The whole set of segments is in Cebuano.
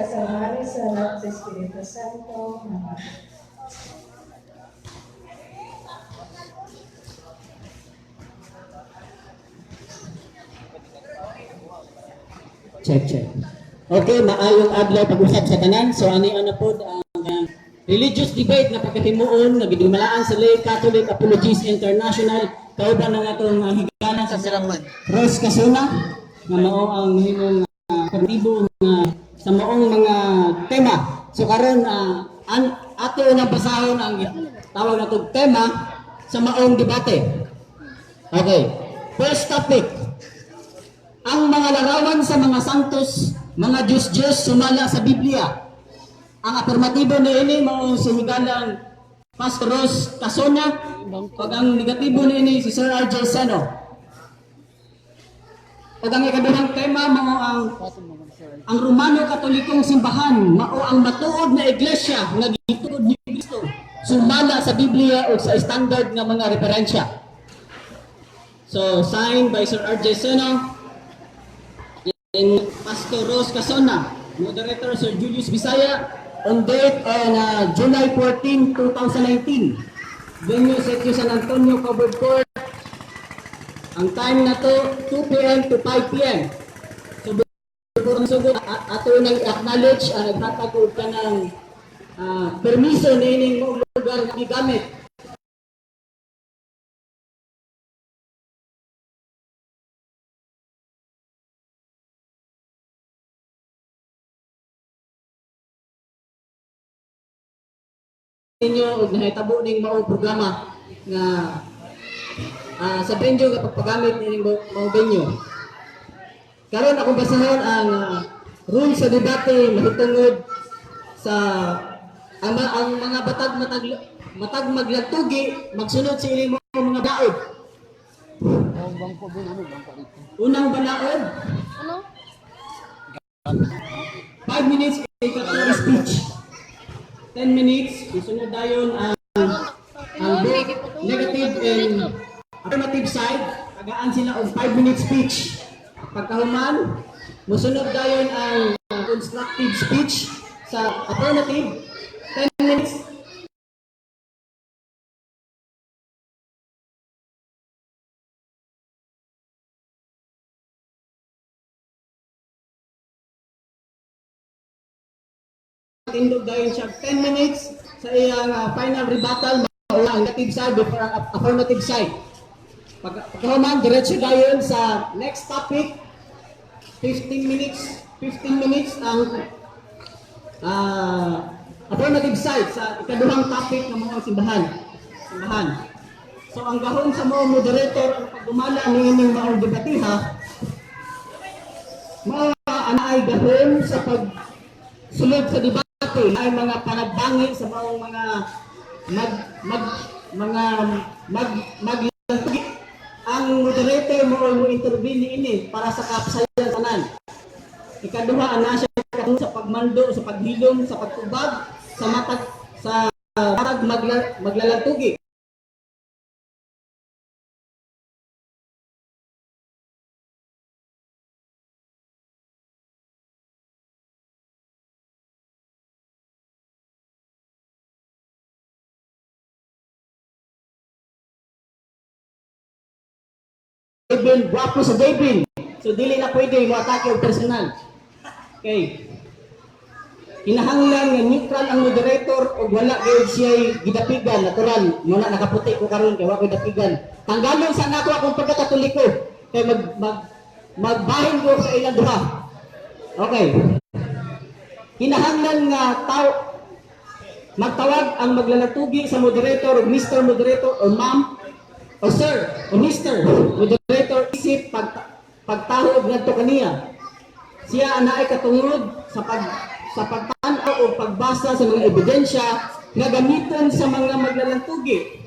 Sa Hari, sa Anak, sa Espiritu Santo. Amen. Check, check. Okay, maayong adlaw pag-usap sa tanan. So ani ana pod ang religious debate nga pagkahimuon nga gidumalaan sa Lay Catholic Apologists International kauban ng atong higana sa Rose Casona nga mao ang himong affirmatibo nga sa maong mga tema. So karon ato unang basahon ang tawag natong tema sa maong debate. Okay. First topic, ang mga larawan sa mga santos, mga Diyos-Diyos sumala sa Biblia. Ang afirmatibo niini mao si higalang Pastor Ros Casona, ug ang negatibo niini si Sir RJ Seno. Ug ang ikaduhang tema mao ang Romano Katolikong Simbahan mao ang matuod na iglesia nga gituod ni Kristo sumala sa Biblia ug sa standard nga mga referensya. So signed by Sir RJ Seno and Pastor Rose Casona, moderator Sir Julius Bisaya, on date on July 14, 2019. Venue Sitio San Antonio, Covered Court. Ang time na to, 2 p.m. to 5 p.m. So, before sugod, ato nang i-acknowledge ang naghatag og kanang permiso niining mao lugar nga gigamit. Ninyo og nahitabo ning maong programa nga sa venue nga pagpagamit nining maong venue. Karon akong basahon ang rules sa debate mahitungod sa ang mga batag matag matag maglantugi magsunod sa ining mga balaod. Unang balaod. Ano? 5 minutes introductory speech. 10 minutes, isunod dayon ang both negative and affirmative side, tagaan sila og 5-minute speech. Pagkahuman, musunod dayon ang constructive speech sa affirmative, 10 minutes. Tindog dayon siya 10 minutes sa iyang final rebuttal, mao ang negative side before ang affirmative side. Pagkahuman, diretso dayon sa next topic, 15 minutes, 15 minutes ang Affirmative side sa ikaduhang topic nga mao ang simbahan. Simbahan. So ang gahom sa mao moderator ang pagdumala niining maong debatiha, mao anaay gahom sa pagsulod sa debate ay mga panagbangi sa maong mga mag mag mga mag mag ang moderator mo mo intervene niini para sa kapsayan tanan. Ikaduha, ana siya katungod sa pagmando, sa paghilom, sa pagtubag sa matag sa matag maglalantugi. David, gwapo sa David. So dili na pwede mo atake og personal. Okay. Kinahanglan nga neutral ang moderator ug wala gyud siya gidapigan, natural. Muna nakaputi ko karon kay wa koy dapigan. Tanggalon sa nako akong pagkakatoliko kay mag mag magbahin ko sa ilang duha. Okay. Kinahanglan nga tao magtawag ang maglalatugi sa moderator og Mr. Moderator or Ma'am o Sir o Mr. Moderator isip pagtahog ngadto kaniya. Siya anaay katungod sa pagtan-aw o pagbasa sa mga ebidensya nga gamiton sa mga maglalantugi.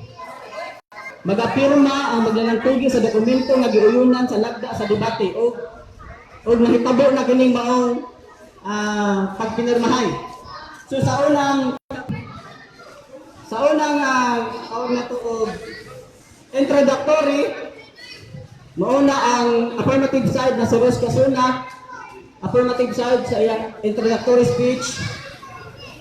Magapirma ang maglalantugi sa dokumento nga giuyunan sa lagda sa debate o o nahitabo na kining maong pagpinirmahay. So sa unang tawag na to og introductory, mauna ang affirmative side na si Rose Casuna. Affirmative side sa iyang introductory speech.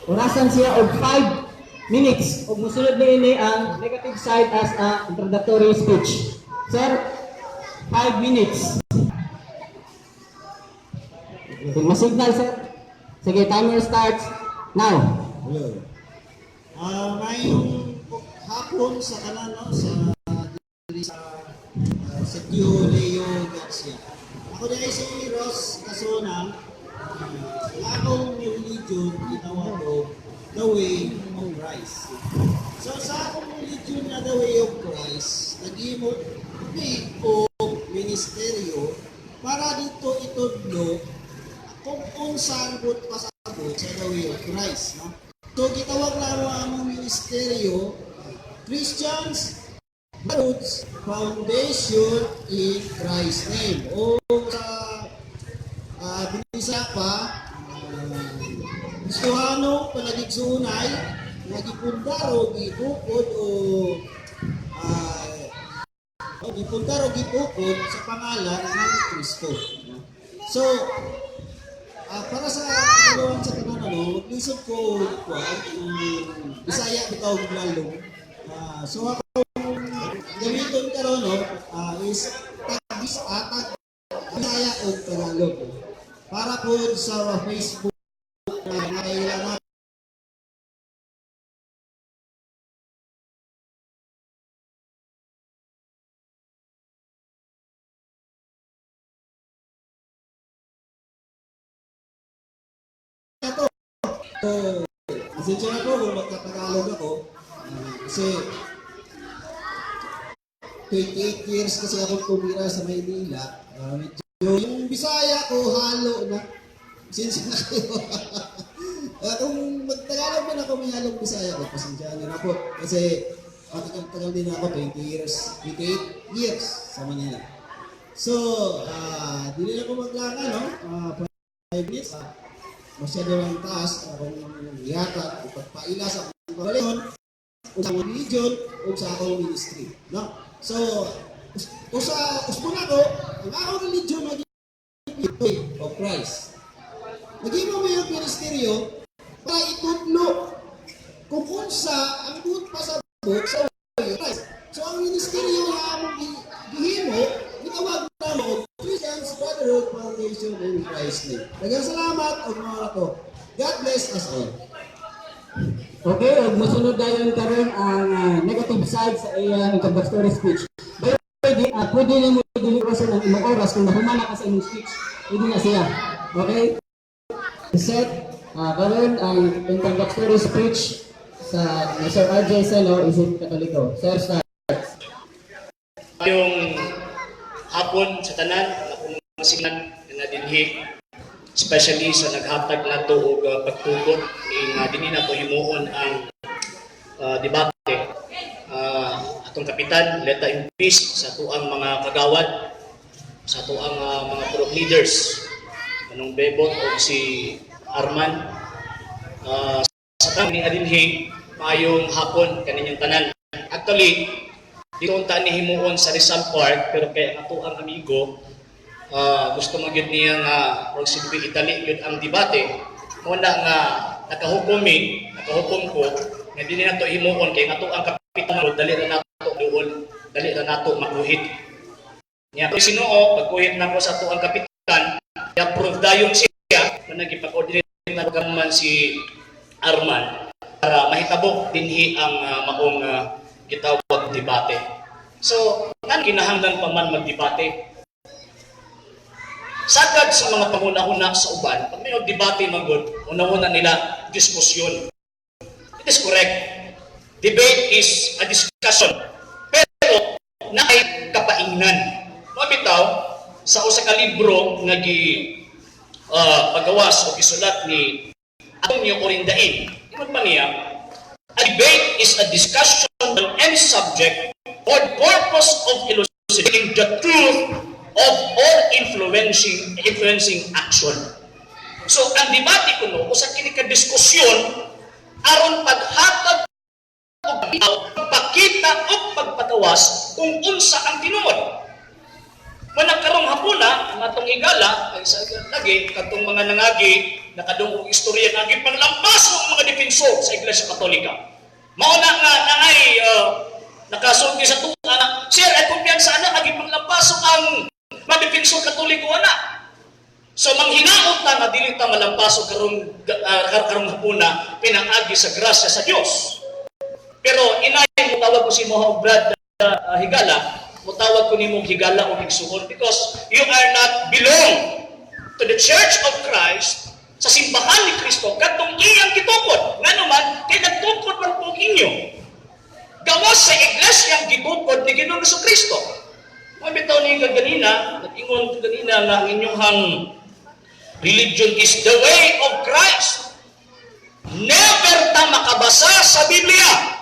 Orasan siya og 5 minutes. Ug mosunod niini ang negative side as a introductory speech. Sir, 5 minutes. Kung masignal, sir. Sige, timer starts now. Hello. Ngayong hapon sa kanan, no, sa diri sa Sitio Leo Garcia. Ako dahil si Ross Casona. Ang akong religion gitawag og The Way of Christ. So sa akong religion na The Way of Christ, naghimo mi og ministeryo para dito itudlo kung unsa ang buot pasabot sa The Way of Christ, no? So gitawag namo ang among ministeryo Christians Roots Foundation in Christ's Name. O sa Binisaya pa, Kristohano panagigsuunay nga gipundar o gibukod o gipundar o gibukod sa pangalan ng Kristo. So, para sa kagaluhan sa tanan, ano, maglisod ko og kuan, Bisaya bitaw og lalong. So ako gamiton karon, no, is tagis atag Bisaya og Tagalog. Para po sa Facebook na kailangan. To. So, pasensya na po kung magkatagalog ako. Kasi 28 years kasi ako tumira sa Maynila. Medyo yung Bisaya ko halo na. Pasensya na kayo. Kung magtagalog man ako, may halong Bisaya ko. Pasensya na po. Kasi matagal-tagal din ako, 20 years, 28 years sa Manila. So, dili na ko maglaka, no? 5 minutes. Masyado lang taas akong gihatag o pagpaila sa akong kaugalingon o sa akong religion o sa akong ministry. No? So, usa usbon ako, ang akong religion maging Way of Christ. Naging mo yung ministeryo para itudlo kung unsa ang buot pasabot sa Way of Christ. So ang ministeryo na among gihimo, gitawag namo og Christians Brotherhood Foundation in Christ's name. Daghang salamat ug mao na to. God bless us all. Okay, ug mosunod dayon karon ang negative side sa iyang introductory speech. By the way, pwede nimo dili orasan ang imong oras kung nahuman na ka sa imong speech. Pwede na siya. Okay? Set. Karon ang introductory speech sa ni Sir RJ Selo, isip Katoliko. Sir, start. Yung hapon sa tanan, akong mga sinan nga dinhi, especially sa naghatag nato og pagtugot ni nga dinhi nato himuon ang debate. Atong kapitan, Leta in peace sa tuang mga kagawad, sa tuang mga group leaders, anong Bebot o si Arman. Sa tanan ni adinhi, maayong hapon kaninyong tanan. Actually, dito unta ni himuon sa Rizal Park, pero kay ang ato ang amigo, gusto man gyud niya nga og silbi Italy gyud ang debate. Mo na nga nakahukom mi, nakahukom ko nga dili nato himuon kay ang ato ang kapitan, dali ra nato duol, dali ra nato makuhit. Nya kung Ginoo, pagkuhit nako sa ato ang kapitan, i-approve dayon siya man nagipag-coordinate na man si Arman para mahitabo dinhi ang maong gitawag debate. So, ngan kinahanglan pa man magdebate? Sagad sa mga panguna-una sa uban, pag may debate magod, una-una nila diskusyon. It is correct. Debate is a discussion. Pero naay kapaingnan. Mabitaw sa usa ka libro nga gi pagawas o gisulat ni Antonio Orindain. Ingon pa niya, "A debate is a discussion on any subject for the purpose of elucidating the truth of or influencing action." So, ang debate kuno usa kini ka diskusyon aron paghatag og pagpakita o pagpatawas kung unsa ang tinuod. Manang karong hapuna, ang atong higala, ay sa lagi, katong mga nangagi, nakadungog istorya nga gipanglampas ang mga defensor sa Iglesia Katolika. Mao na nga naay nakasulti sa tuwa na, "Sir, ay kumpiyansa ana, agi panglampaso ang mga defensor Katoliko ana." So manghinaot ta nga dili ta malampaso karong hapuna pinaagi sa grasya sa Dios. Pero inay mo tawag ko si mo Brad Higala, mutawag ko nimo higala o igsuon because you are not belong to the Church of Christ, sa simbahan ni Kristo kadtong iyang gitukod. Ngano man kay nagtukod man po inyo gawas sa iglesia ang gitukod ni Ginoong Kristo. Mga bitaw ni ganina, nag-ingon ganina nga ang inyong religion is the way of Christ. Never ta makabasa sa Biblia.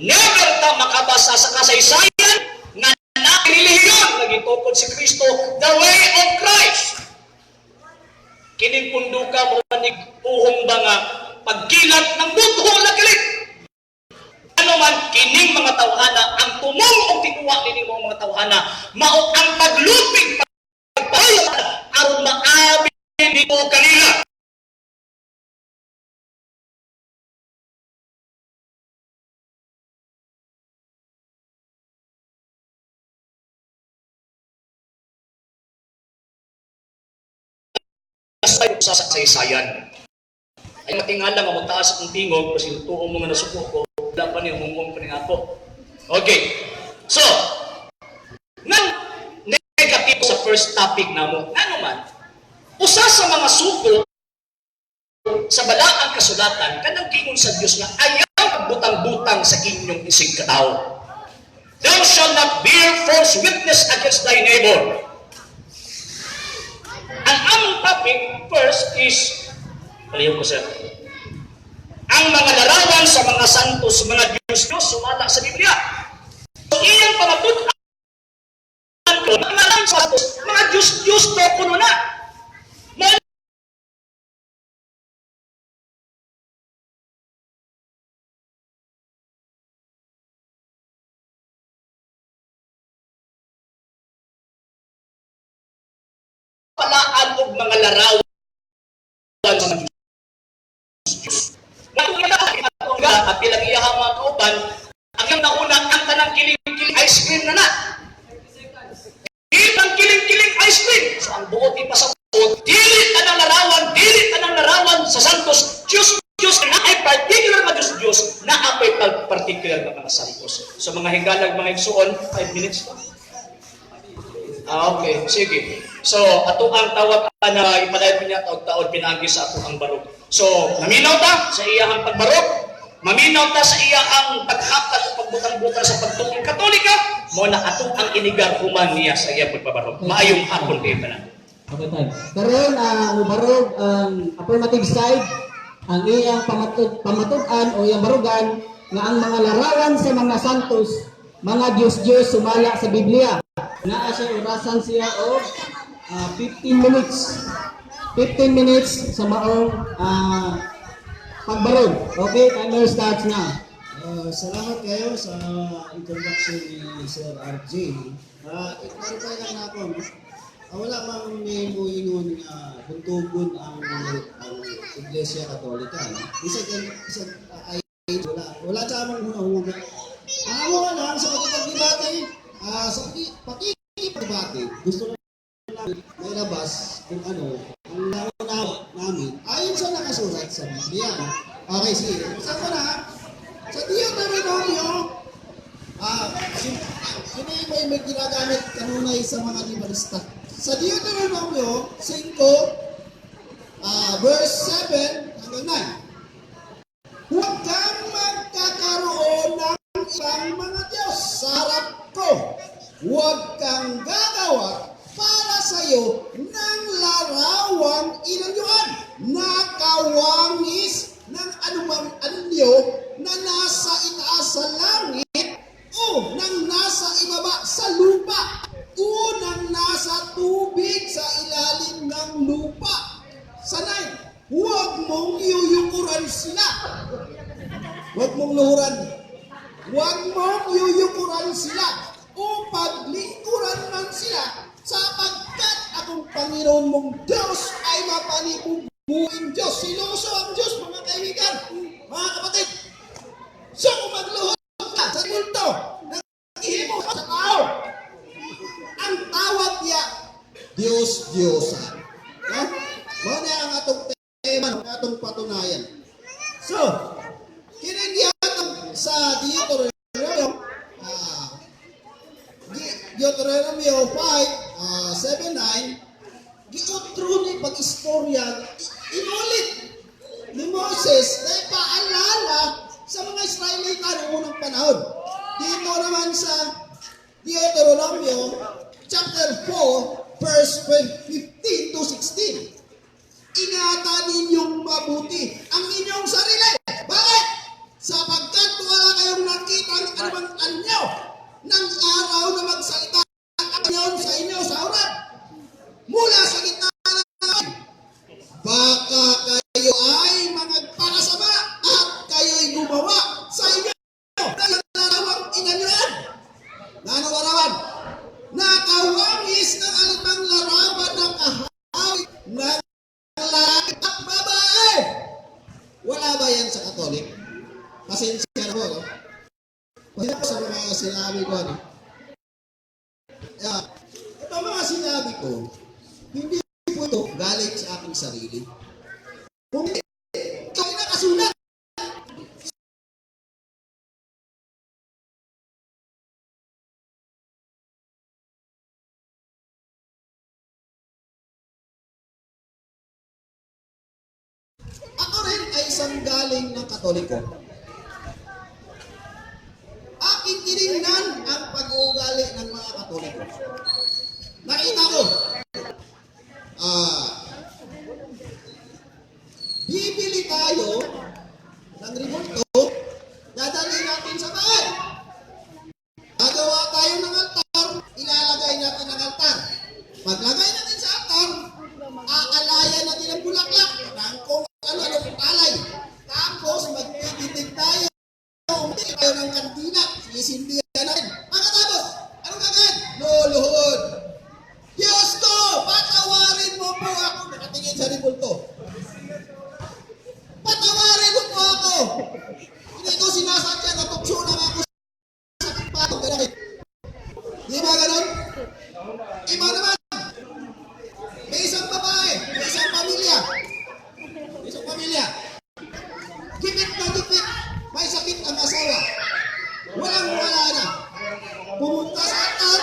Never ta makabasa sa kasaysayan nga na relihiyon nga gitukod si Kristo, the way of Christ. Kining punduka mo ni uhong ba nga pagkilat ng butho lakilit. Ano man kining mga tawhana, ang tumong og tinguha nining mga tawhana mao ang paglupig, pagpayo aron maabi nito kanila. Sa kasaysayan. Ay matingala nga mo taas ang tingog kasi tuo mo nga nasuko ko, wala pa ni humungong pa ni ako. Okay. So, nang negative sa first topic namo, ngano man, usa sa mga sugo sa balaang kasulatan kanang giingon sa Dios nga ayaw butang-butang sa inyong isig katawo. "Thou shalt not bear false witness against thy neighbor." Ang among topic first is, paliw ko, sir, ang mga larawan sa mga santos, mga Diyos-Diyos, sumala sa Biblia. So, iyang pamatud-an ko, mga larawan sa santos, mga Diyos-Diyos to kuno na. Mo palaan og mga larawan sa mga Diyos. At bilang iyahang mga kauban, ang iyang nauna, ang tanang kiling-kiling ice cream na na. Dili ang kiling-kiling ice cream. So ang buot ipasabot, dili tanang larawan, dili tanang larawan sa santos, Diyos, Diyos, na ay particular nga Diyos, Diyos, na apay particular nga mga santos. So mga higalag, mga igsuon, 5 minutes pa. Ah, okay. Sige. So, ato ang tawag na ipadayon niya taod-taod pinagi sa ato ang barog. So, naminaw ta sa iyang pagbarog, maminaw ta sa iyang paghakat o pagbutang-butang sa pagtuong Katolika, mao na ato ang inigar human niya sa iyang pagbabarog. Maayong hapon kay tanan. Okay, time. Karon mubarog ang affirmative side, ang iyang pamatud-an o iyang barugan nga ang mga larawan sa mga santos, mga Diyos-Diyos sumala sa Biblia. Naa siya orasan siya og 15 minutes. 15 minutes sa maong pagbarog. Okay, timer starts now. Salamat kayo sa introduction ni Sir RJ. I-clarify lang na ako, no? Wala mang may muingon nga buntugon ang Iglesia Katolika. No? Bisag bisag ay wala wala sa among hunahuna. Ang amo lang sa pagkipagdebate, sa pakikipagdebate, gusto lang namin mailabas kung ano ang naunawa namin ayon sa nakasulat sa Biblia. No? Okay, sige. Buksan ko na. Sa Deuteronomio, sino yung may ginagamit kanunay sa mga libalista? Sa Deuteronomio 5, verse 7 hanggang 9. Huwag kang magkakaroon ng ibang mga Diyos sa harap ko. Huwag kang gagawa para sa iyo ng larawang inanyuan na kawangis ng anumang anyo na nasa itaas sa langit o nang nasa ibaba sa lupa o nang nasa tubig sa ilalim ng lupa. Sanay, huwag mong yuyukuran sila. Huwag mong luhuran. Huwag mong yuyukuran sila o paglingkuran man sila sapagkat akong Panginoon mong Diyos ay mapanibubuing Diyos. Siloso ang Diyos, mga kaibigan, mga kapatid. So kung magluhod ka sa multo, naghihimo ka sa tao. Ang tawag niya, Diyos, Diyosan. No? Mao na ang atong tema, ang atong patunayan. So, kinigyan sa Deuteronomio 5, 7, 9, giutro ni pag-istorya, inulit ni Moses na ipaalala sa mga Israelita noong unang panahon. Dito naman sa Deuteronomio chapter 4, verse 15 to 16. Ingatan ninyong mabuti ang inyong sarili. Bakit? Sapagkat wala kayong nakita ang anumang anyo ng araw na magsalita ang Panginoon sa inyo sa oras. Mula sa gitna ng apoy. Baka kayo ay mangagpakasama at kayo'y gumawa sa inyo ng larawang inanyuan. Nano larawan? Nakawangis ng anumang larawan ng kahawig ng lalaki at babae. Wala ba yan sa Katolik? Pasensya na po, no? Pasensya po sa mga sinabi ko, no? Ito mga sinabi ko, hindi po ito galing sa aking sarili. Kung hindi, ito ay nakasulat. Ako rin ay isang galing ng Katoliko. Aking tiningnan ang pag-uugali ng mga Katoliko. Nakita ko, bibili tayo ng rebulto, dadalhin natin sa bahay. Gagawa tayo ng altar, ilalagay natin ang altar. Paglagay natin sa altar, aalayan natin ang bulaklak ng kung ano-ano alay. Tapos magtitindig tayo, umiinom tayo ng kandila, sisindihan natin. Pagkatapos, anong gagawin? Luluhod. Diyos ko, patawarin mo po ako. Nakatingin sa rebulto. Patawarin mo po ako. Hindi ko sinasadya, natukso lang ako sa patong. Ganun. Di ba ganun? Iba naman. May isang babae, may isang pamilya. May isang pamilya. Gipit na gipit. May sakit ang asawa. Walang wala na. Pumunta sa altar,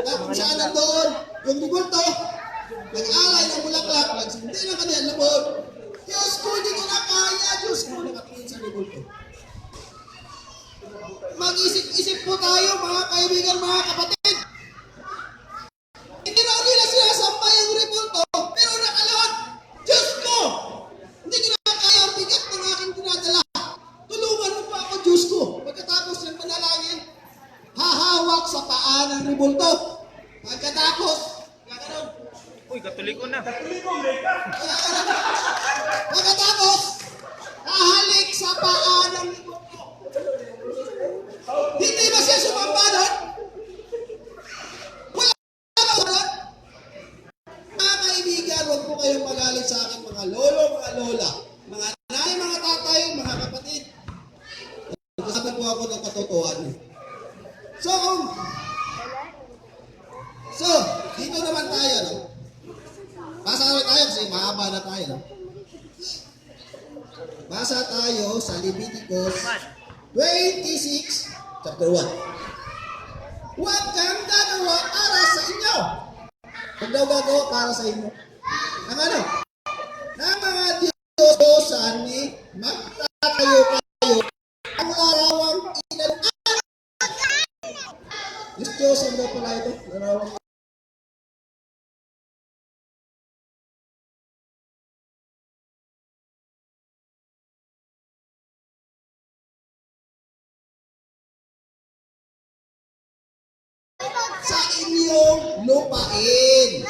na kung saan nandoon yung rebulto, nag-alay ng bulaklak, nagsindi ng kanyang lubog. Diyos ko, hindi ko na kaya. Diyos ko, nakatingin sa rebulto. Mag-isip-isip po tayo, mga kaibigan, mga kapatid. Hindi na nila sinasamba yung rebulto, pero nakaluhod. Diyos ko! Hindi ko na kaya ang bigat ng aking dinadala. Tulungan mo pa ako, Diyos ko. Pagkatapos ng panalangin, hahawak sa paa ng rebulto. Pagkatapos, gaganon. Uy, Katoliko na. Pagkatapos, hahalik sa paa ng rebulto. Hindi ba siya sumamba doon? Wala ba doon? Mga kaibigan, huwag po kayong magalit sa akin, mga lolo, mga lola, mga nanay, mga tatay, mga kapatid. Nagsasabi po ako ng katotohanan. So, dito naman tayo, no? Basa naman tayo kasi mahaba na tayo, no? Basa tayo sa Leviticus 26, chapter 1. Huwag kang gagawa para sa inyo. Huwag daw gagawa para sa inyo. Ang ano? Na mga Diyosan ni magtatayo kayo ang larawang inanuan. Diyos Diyosan daw pala ito. Larawang. Sa inyong lupain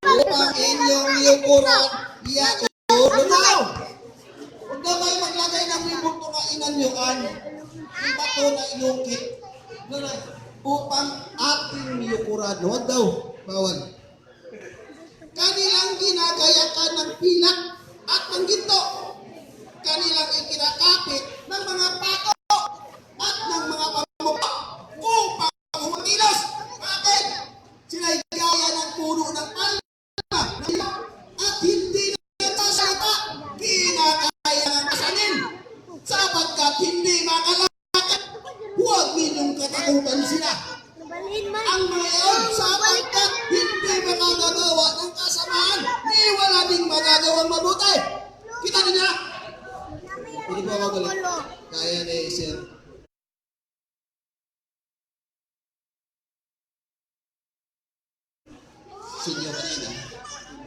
upang inyong yukuran yaon lunaw. Huwag daw kayo maglagay ng rebulto nga inanyuan, yung bato na inungkit, na upang ating yukuran. Huwag daw, bawal. Kanilang ginagayakan ng pilak at ng ginto. Kanilang ikinakapit ng mga pako at ng mga pamukha upang humakilos. Bakit? Sila'y gaya ng puno ng palma at hindi nagsasalita. Kinakaya ng kasanin sapagkat hindi makalakad. Huwag ninyong katakutan sila. Ang mga iyon sapagkat hindi makagagawa ng kasamaan, ni wala ding magagawang mabuti. Kita niyo na? Hindi po ako galit. Kaya ni Sir Senior kanina,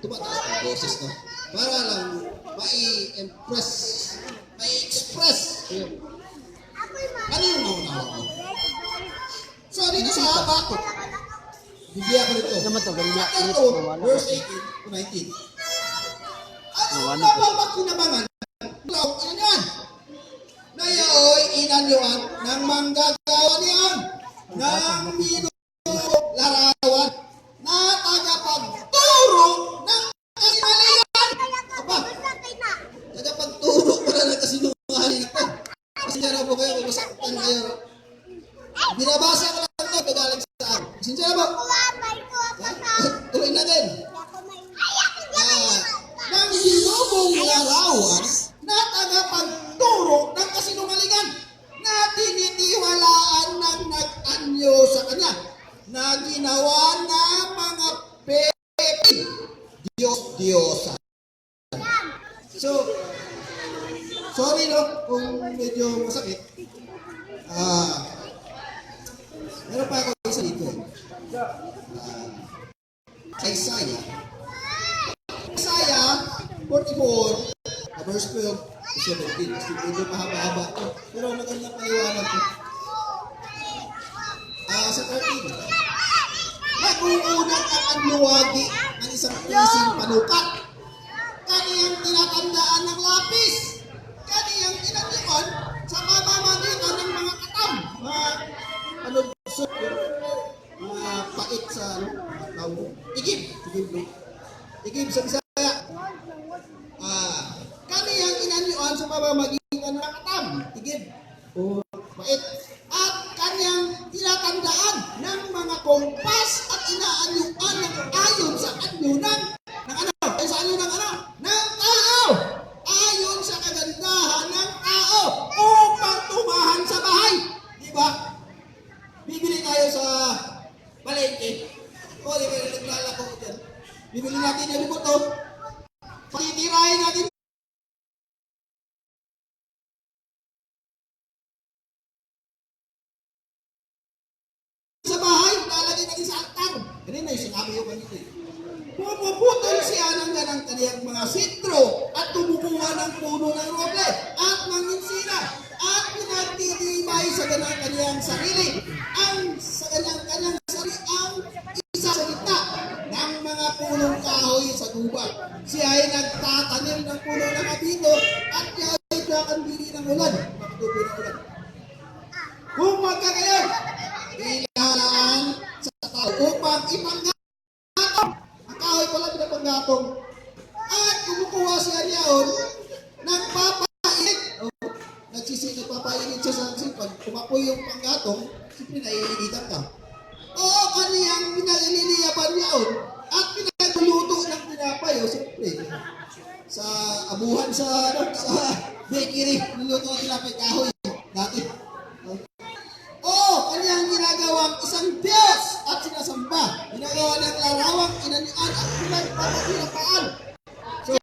tumataas ang boses, no? Para lang mai-impress, mai-express yung ano yung naunawa ko. So, dito sa Habakkuk, bibigyan ko nito. Naman to, ganun na. Chapter 2, verse 18 to 19. Ano na ba makinabangan? Law, inanyuan. Na yaoy inanyuan ng manggagawa niyan ng larawan na tagapagturo ng kasinungalingan. Aba, tagapagturo pala ng kasinungalingan ito. Pasensya na po kayo kung masaktan kayo. Binabasa ko lang ito, kagaling sa akin. Pasensya na po. Tuloy natin. Ng sinubong larawan na tagapagturo ng kasinungalingan na tinitiwalaan ng nag-anyo sa kanya na ginawa ng mga pepe Diyos Diyosa. So, sorry no kung medyo masakit. Meron pa ako isa dito eh. Isaiah. Isaiah 44, verse 12 to 17. Kasi medyo mahaba-haba ito. Pero magandang paliwanag ko. Sa 13. Nag-uunat ang anyuwagi ng isang pising panukat. Kaniyang tinatandaan ng lapis. Kaniyang inanyuan sa pamamagitan ng mga katam. Mga panudsot, mga pait sa ano, mga tawag. Igib. Igib, no? Igib sa Bisaya. Kaniyang inanyuan sa pamamagitan ng katam. Igib. O pait. At kanyang tinatandaan ng mga kompas at inaanyuan ng ayon sa anyo ng ano? Ayon sa anyo ng ano? Ng tao! Ayon sa kagandahan ng tao upang tumahan sa bahay. Di ba? Bibili tayo sa palengke. O, di ba naglalako dyan? Bibili natin yung buto. Patitirahin natin. Sa bahay, lalagay natin sa altar. Ganun na yung sinabi ko kanina eh. Pumuputol siya ng ganang kaniyang mga sitro at kumukuha ng puno ng roble at ng insina at pinagtitibay sa ganang kaniyang sarili ang sa ganang kanyang sarili ang isa sa gitna ng mga punong kahoy sa gubat. Siya ay nagtatanim ng puno ng abito at siya ay kakandili ng ulan. Makatubo ng ulan. Kung magkagayon, ilalaan sa tao upang ipanggatong. Ang kahoy pala pinapanggatong. At kumukuha siya niyaon ng papainit. Oh, nagpapainit siya sa kasi pag kumapoy yung panggatong, siyempre naiinitan ka. Oo, kaniyang pinaliliyaban niyaon at pinagluluto ng tinapay. O, siyempre, sa abuhan sa, ano, sa bakery, niluluto ng tinapay kahoy. Dati. Oh. Oo, kanyang ginagawang isang Diyos at sinasamba. Ginagawa ng larawang inanian at pinagpapatinapaal. So,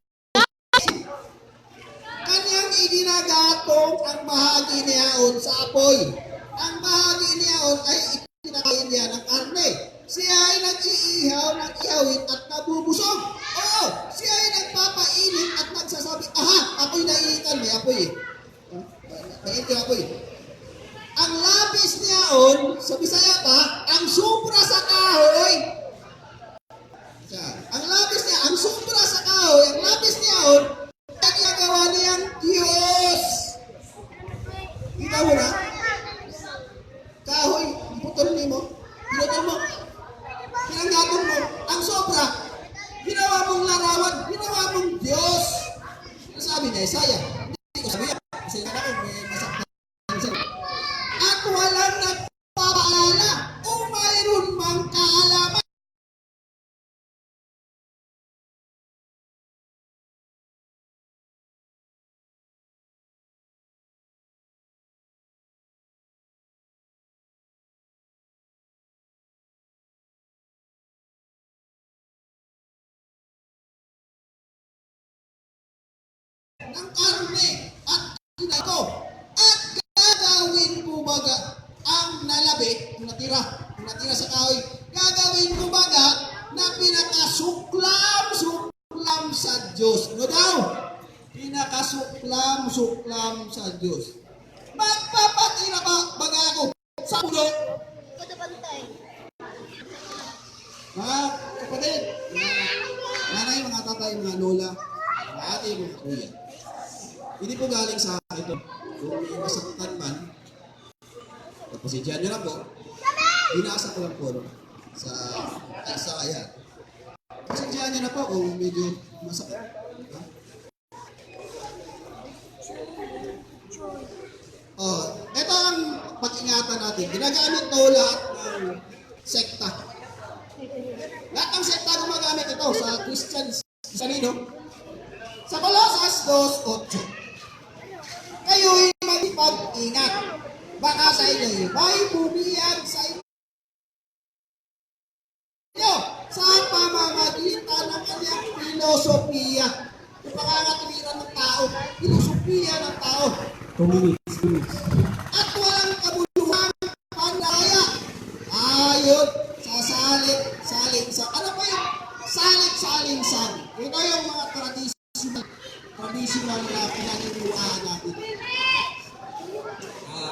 kanyang iginagatong ang bahagi niyaon sa apoy. Ang bahagi niyaon ay ipinakain niya ng karne. Siya ay nag-iihaw ng ihawin at nabubusog. Oo, siya ay nagpapainit at nagsasabi, "Aha, ako'y naiinitan." May apoy eh. Mainit yung apoy. Ang lapis niyaon, sa Bisaya pa, ang sobra sa kahoy. Ang lapis niya, ang sobra sa kahoy, ang lapis niyaon, ay ginagawa niyang Diyos. Kita mo na? Kahoy, putol nimo, pinutol mo, pinanggatong mo, ang sobra, ginawa mong larawan, ginawa mong Diyos. Ano sabi niya, Isaiah? Hindi ko sabi yan. Kasi ako, may masaktan siya. At walang nagpapaalala o mayroon mang kaalaman. Ng karne at ko at gagawin ko baga ang nalabi, ang natira sa kahoy, gagawin ko baga na pinakasuklam-suklam sa Diyos. Ano daw? Pinakasuklam-suklam sa Diyos. Magpapatira ba baga ako sa puno? Mga kapatid, mga nanay, mga tatay, mga lola, mga ate, mga kuya. Hindi po galing sa akin ito. Kung may masaktan man, pagpasensyahan nyo na po, binasa ko lang po, no, sa Isaiah. Pasensyahan nyo na po kung medyo masakit. Ha? Oh, ito ang pag-ingatan natin. Ginagamit to lahat ng sekta. Lahat ng sekta gumagamit ito sa Christians. Sa nino? Sa Colosas 2:8. Kayo'y magipag-ingat. Baka sa inyo may bumiyag sa inyo sa pamamagitan ng kanyang filosofiya. Yung pangangatwiran ng tao, filosofiya ng tao. 2 minutes, 2 minutes. At walang kabuluhang pandaya. Ayon sa salit, saling sa, ano pa yung salit, saling sabi? Ito yung mga traditional na pinaniniwalaan natin.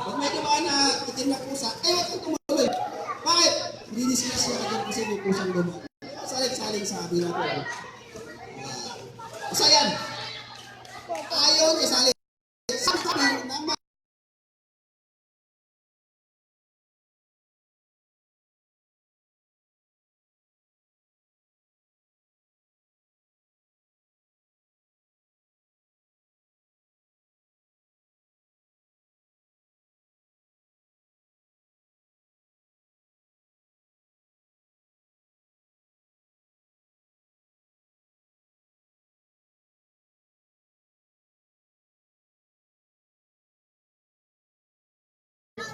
Pag may dumaan na itim na pusa, ay huwag kang tumuloy. Bakit? Didiscuss siya agad kasi may pusang dumaan. Salit-saling sabi na po. Basta yan. Ayon sa salit. Sabi ng mga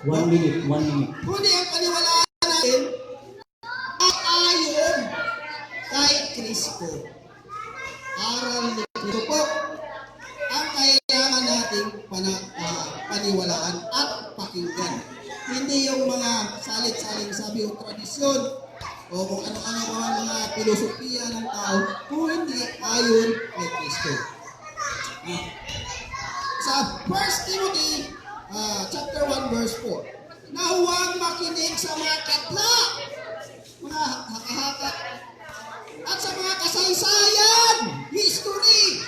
1 minute, 1 minute. Kundi ang paniwalaan natin ay ayon kay Kristo. Aral ni Kristo po ang kailangan nating paniwalaan at pakinggan. Hindi yung mga salit-saling sabi o tradisyon o kung ano-ano pa man mga filosofiya ng tao, kung hindi ayon kay Kristo. Sa 1 Timothy chapter 1 verse 4, na huwag makinig sa mga katla, mga haka-haka, at sa mga kasaysayan, history,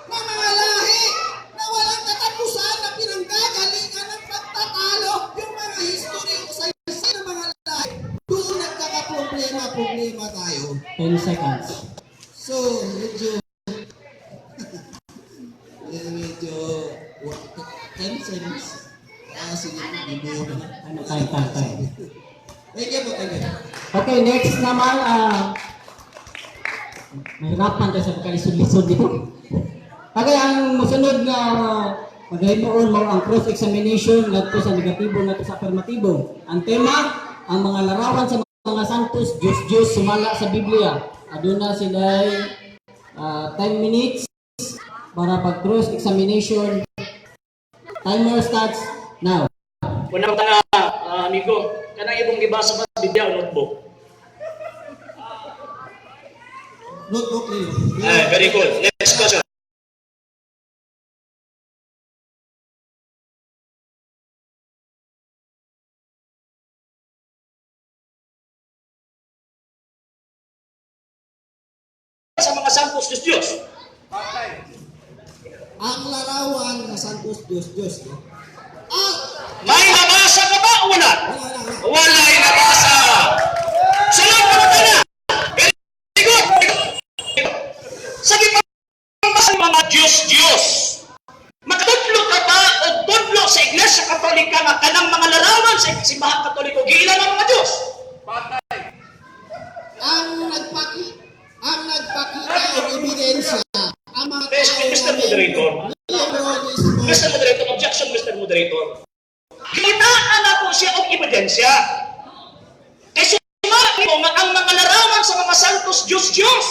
ng mga lahi na walang katapusan na pinanggagalingan ng pagtatalo, yung mga history o kasaysayan ng mga lahi, doon nagkakaproblema, problema tayo. 10 seconds. So, medyo, eh, medyo, 10 seconds. Ah, sige, gibuo na. Ano, time, time, time. Thank you po, thank you. Okay, next naman, mahirapan tayo sa pagkalisod-lisod dito. Okay, ang musunod nga maghimuon mo ang cross-examination ngadto sa negatibo ngadto sa afirmatibo. Ang tema, ang mga larawan sa mga santos, Diyos Diyos sumala sa Biblia. Aduna sila 10 minutes para pag cross-examination. Timer starts now. Unang tanga, amigo, kanang ibong gibasa ba sa Biblia o notebook? Notebook niyo. Eh, very good. Next question. Sa mga santos, Diyos Diyos. Ang larawan ng Santos Diyos Diyos, no? At, May nabasa ka ba o wala? wala, wala, wala. Wala'y nabasa. Sunod pa ka na. Very good. Sa gipambasa ng mga Diyos-Diyos, makatudlo ka ba o tudlo sa Iglesia Katolika nga kanang mga larawan sa Simbahan Katoliko, giila ng mga Diyos? Ang nagpakita og ebidensya ang mga tao Mr. Moderator. Miyembro mismo. Mr. Moderator, objection, Mr. Moderator. Gitaan ako siya og ebidensya. Kasi sumali mo nga ang mga larawan sa mga santos Diyos-Diyos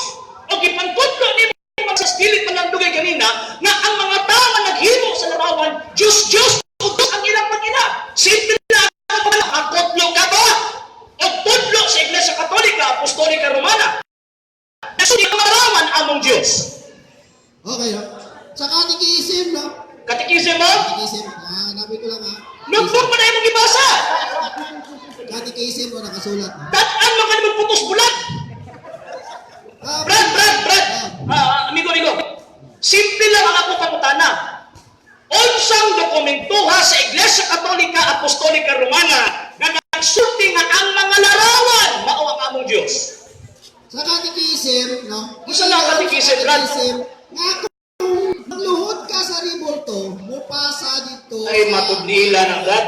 o gipantudlo nimo mga sa dili pa lang dugay ganina nga ang mga tao nga naghimo sa larawan Diyos-Diyos o Diyos ang ilang pag-ina. Simple lang ang ang tudlo ka ba? O tudlo sa Iglesia Katolika, Apostolika Romana. Kasi ang larawan among Diyos. Okay, no? Sa catechism, no? Katikism mo? Catechism, hanapin ko lang ha. Notebook mo na imong gibasa. Catechism mo nakasulat. No? Tataan mo ka naman putos bulat. Brad, Brad, Brad. Amigo, amigo. Simple lang ang akong pangutana. Unsang dokumentuha sa Iglesia Katolika Apostolika Romana nga nagsulti nga ang mga larawan mao ang among Dios. Sa catechism, no? Unsa na ang catechism, Brad? Catechism, nga kung magluhod ka sa ribulto, mupasa dito. Ay matudnila na, Brad.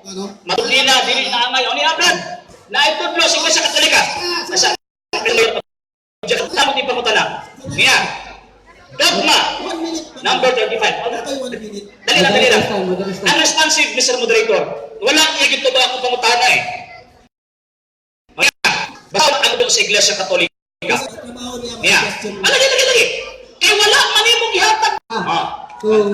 Ano? Matudnila dili na angay oni ah, Brad. Naitudlo sa Iglesia Katolika. Asa? Tama di pangutana. Niya. Dogma One minute pa. number 35. Okay, one minute. Dali lang, dali lang. Moderators time, moderators time. Unresponsive, Mr. Moderator. Wala niya ginto ba akong pangutana eh. Kaya, basta ano daw sa Iglesia Katolika. Sa trabaho niya, Niya. mag-question. Ano, lagi, lagi, lagi. Kaya wala man imong gihatag. Ah, kung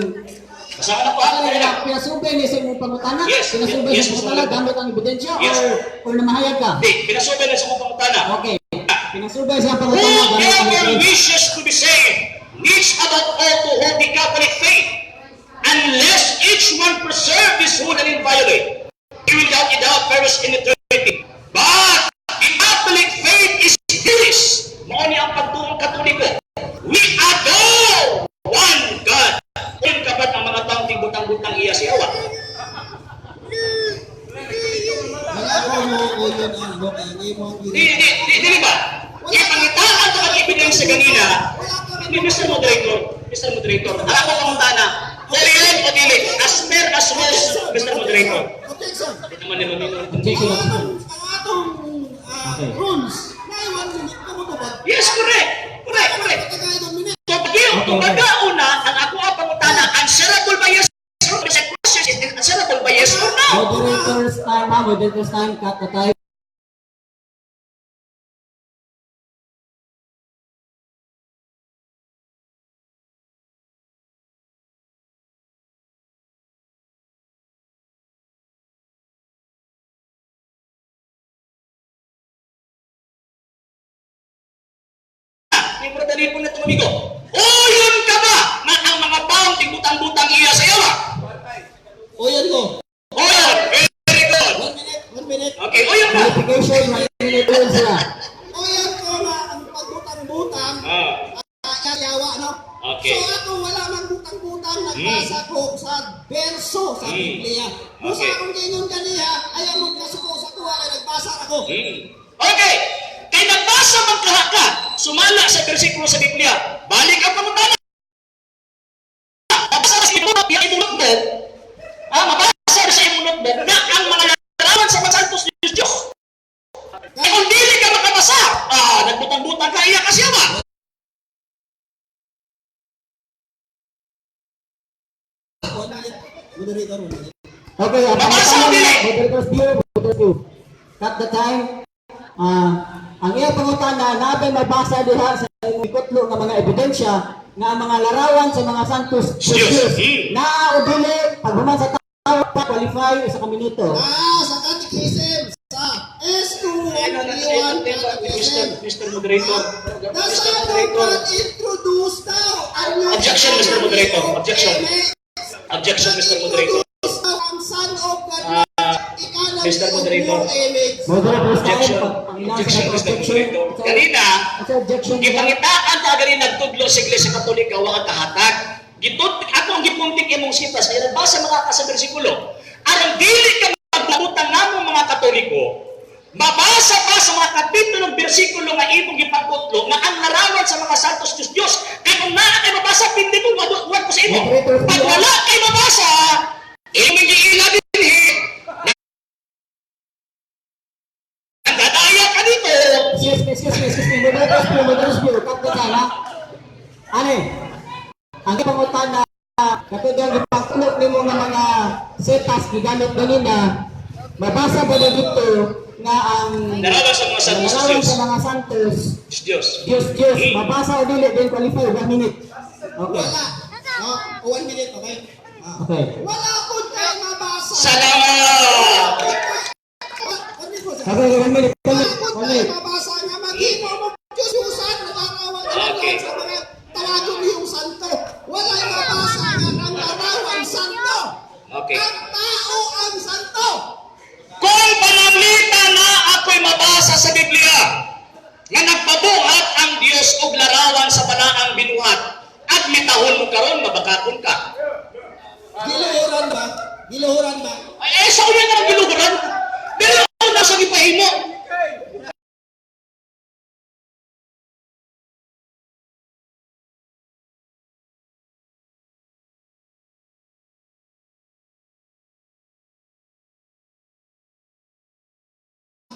Basta ka na po ha. ano na pinasubay niya sa imong pangutana? Yes, Pinasubay yes, sa Mr. pangutana Moderator. gamit ang ebidensya Yes. or namahayag ka? Hindi, pinasubay na sa akong pangutana. Okay. Pinasubay sa pangutana gamit ang Whoever ebidensya. wishes to be saved needs above all to hold the Catholic faith. Unless each one preserve his whole and inviolate, he will without a doubt perish in eternity. But the Catholic faith is this. Mao ni ang pagtuong Katoliko. We adore one God. Kung kabat ang mga taong tigbutang-butang iya si Awa. Wala ko mo o yun ang ano, kaya ngayon mo ang Di, di, di, di ba? Ipangitaan to ang ebidensya ganina. Hindi, Mr. Moderator, Mr. Moderator, alam ko pangutana. Orion o dili, as per as rules, Mr. Moderator. Objection. Hindi naman ni Mamino. Objection. Ang atong Okay. rules, na one minute na mo tubag. Yes, correct. Correct, correct. Tagay ng minute. So, pag una, ang ako ang pangutana, answerable by yes or no? The question is answerable by yes or no? Moderators time, ah, moderators time, cut the time. Murag dalipon na itong amigo. Uyon ka ba nga ang mga taong tigbutang-butang iya sa yawa? Uyon ko. Uyon! Very good! One minute, one minute. Okay, uyon ka! Clarification, 1 minute uyon sila. Uyon ko nga ang pagbutang-butang yawa, no? Okay. So ako wala mang butang-butang, nagbasa ko sa verso sa Biblia. Busa akong gingon kaniya, ayaw mo kasuko sa kuha kay nagbasa ako. Okay! Kay nagbasa man kaha ka, sumala sa bersikulo sa Biblia. Balik ang pangutana. Mabasa sa imong imong notebook. Mabasa sa imong notebook na ang mga larawan sa mga santos Diyos Diyos. Kaya kung dili ka makabasa, nagbutang-butang ka, iya ka siya ba? One minute. Moderator, one minute. Okay, ang Mabasa o dili? Moderators view, moderators view. Cut the time. Ang iyang pangutana, nabay mabasa diha sa imong ikutlo nga mga ebidensya nga ang mga larawan sa mga santos Diyos. Diyos. Naa o dili, paghuman sa tao, qualify 1 ka minuto. Sa Catechism, sa S2131 Catechism. Mr. Moderator. The Mr. Son of Moderator. God introduced daw ang new Objection, Mr. Moderator. Objection. Amen. Objection, Mr. Moderator. Introduced daw ang Son of God. Ikaw Mr. Moderator. Image. Moderators time, Objection. pag-announce Objection, ng Mr. objection. Moderator. Kanina, It's a objection. gipangitaan ta gani nagtudlo sa Iglesia Katolika wa ka kahatag. Gitud ako ang gipuntik imong sitas ay nagbasa mga ka sa bersikulo. Aron dili ka magbutang namo mga Katoliko, mabasa pa sa mga kapitulong bersikulo nga imong gipangutlo nga ang larawan sa mga santos Diyos Diyos. Kay kung naa kay mabasa pindi mo mabuhat ko sa imo. Pag wala kay mabasa, imong giila dinhi. Nagdadaya ka dito. Excuse me, excuse me, excuse me. Moderators view, moderators view. Cut the time, ha? Ane, ang pangutana, katulad ang gipangkulot nimo nga mga setas gigamit ganina, mabasa ba na dito nga ang Larawan sa mga santos larawan Diyos. sa mga santos Diyos Diyos. Diyos Diyos, mabasa o dili then qualify 1 minute. Okay. Wala. Oh, one minute, okay? Okay. Wala po tayo mabasa. Salamat! One minute po, sir. Okay, 1 minute, one Wala minute, po one tayo minute. mabasa nga maghimo mo Diyos-Diyusan, nagkakawan sa mga tawagon niyong santo. Wala mabasa nga ang larawan santo. Ang tao ang santo. Kung pananglita na ako'y mabasa sa Biblia, nga nagpabuhat ang Dios og larawan sa balaang binuhat, at mitahon mo karon mabakakon ka. Giluhuran ba? Giluhuran ba? Ay, sa uyan na ang giluguran. Dili ako na sa gipahimo.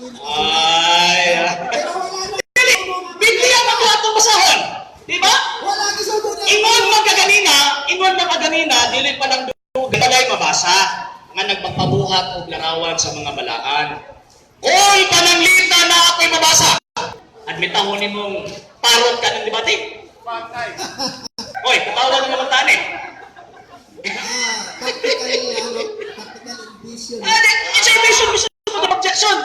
Ay, Pero wala na. Dili, Biblia man ko atong basahon. Di ba? Wala gisugo na. Ingon man kaganina, dili pa lang dugay walay mabasa nga nagpapabuhat og larawan sa mga balaan. Oy, pananglita na ako'y mabasa. Admitahon nimong parot ka ng debate. Oy, patawag na naman tani. Tactical, ano, tactical vision. Di, it's a vision, Mr. Objection.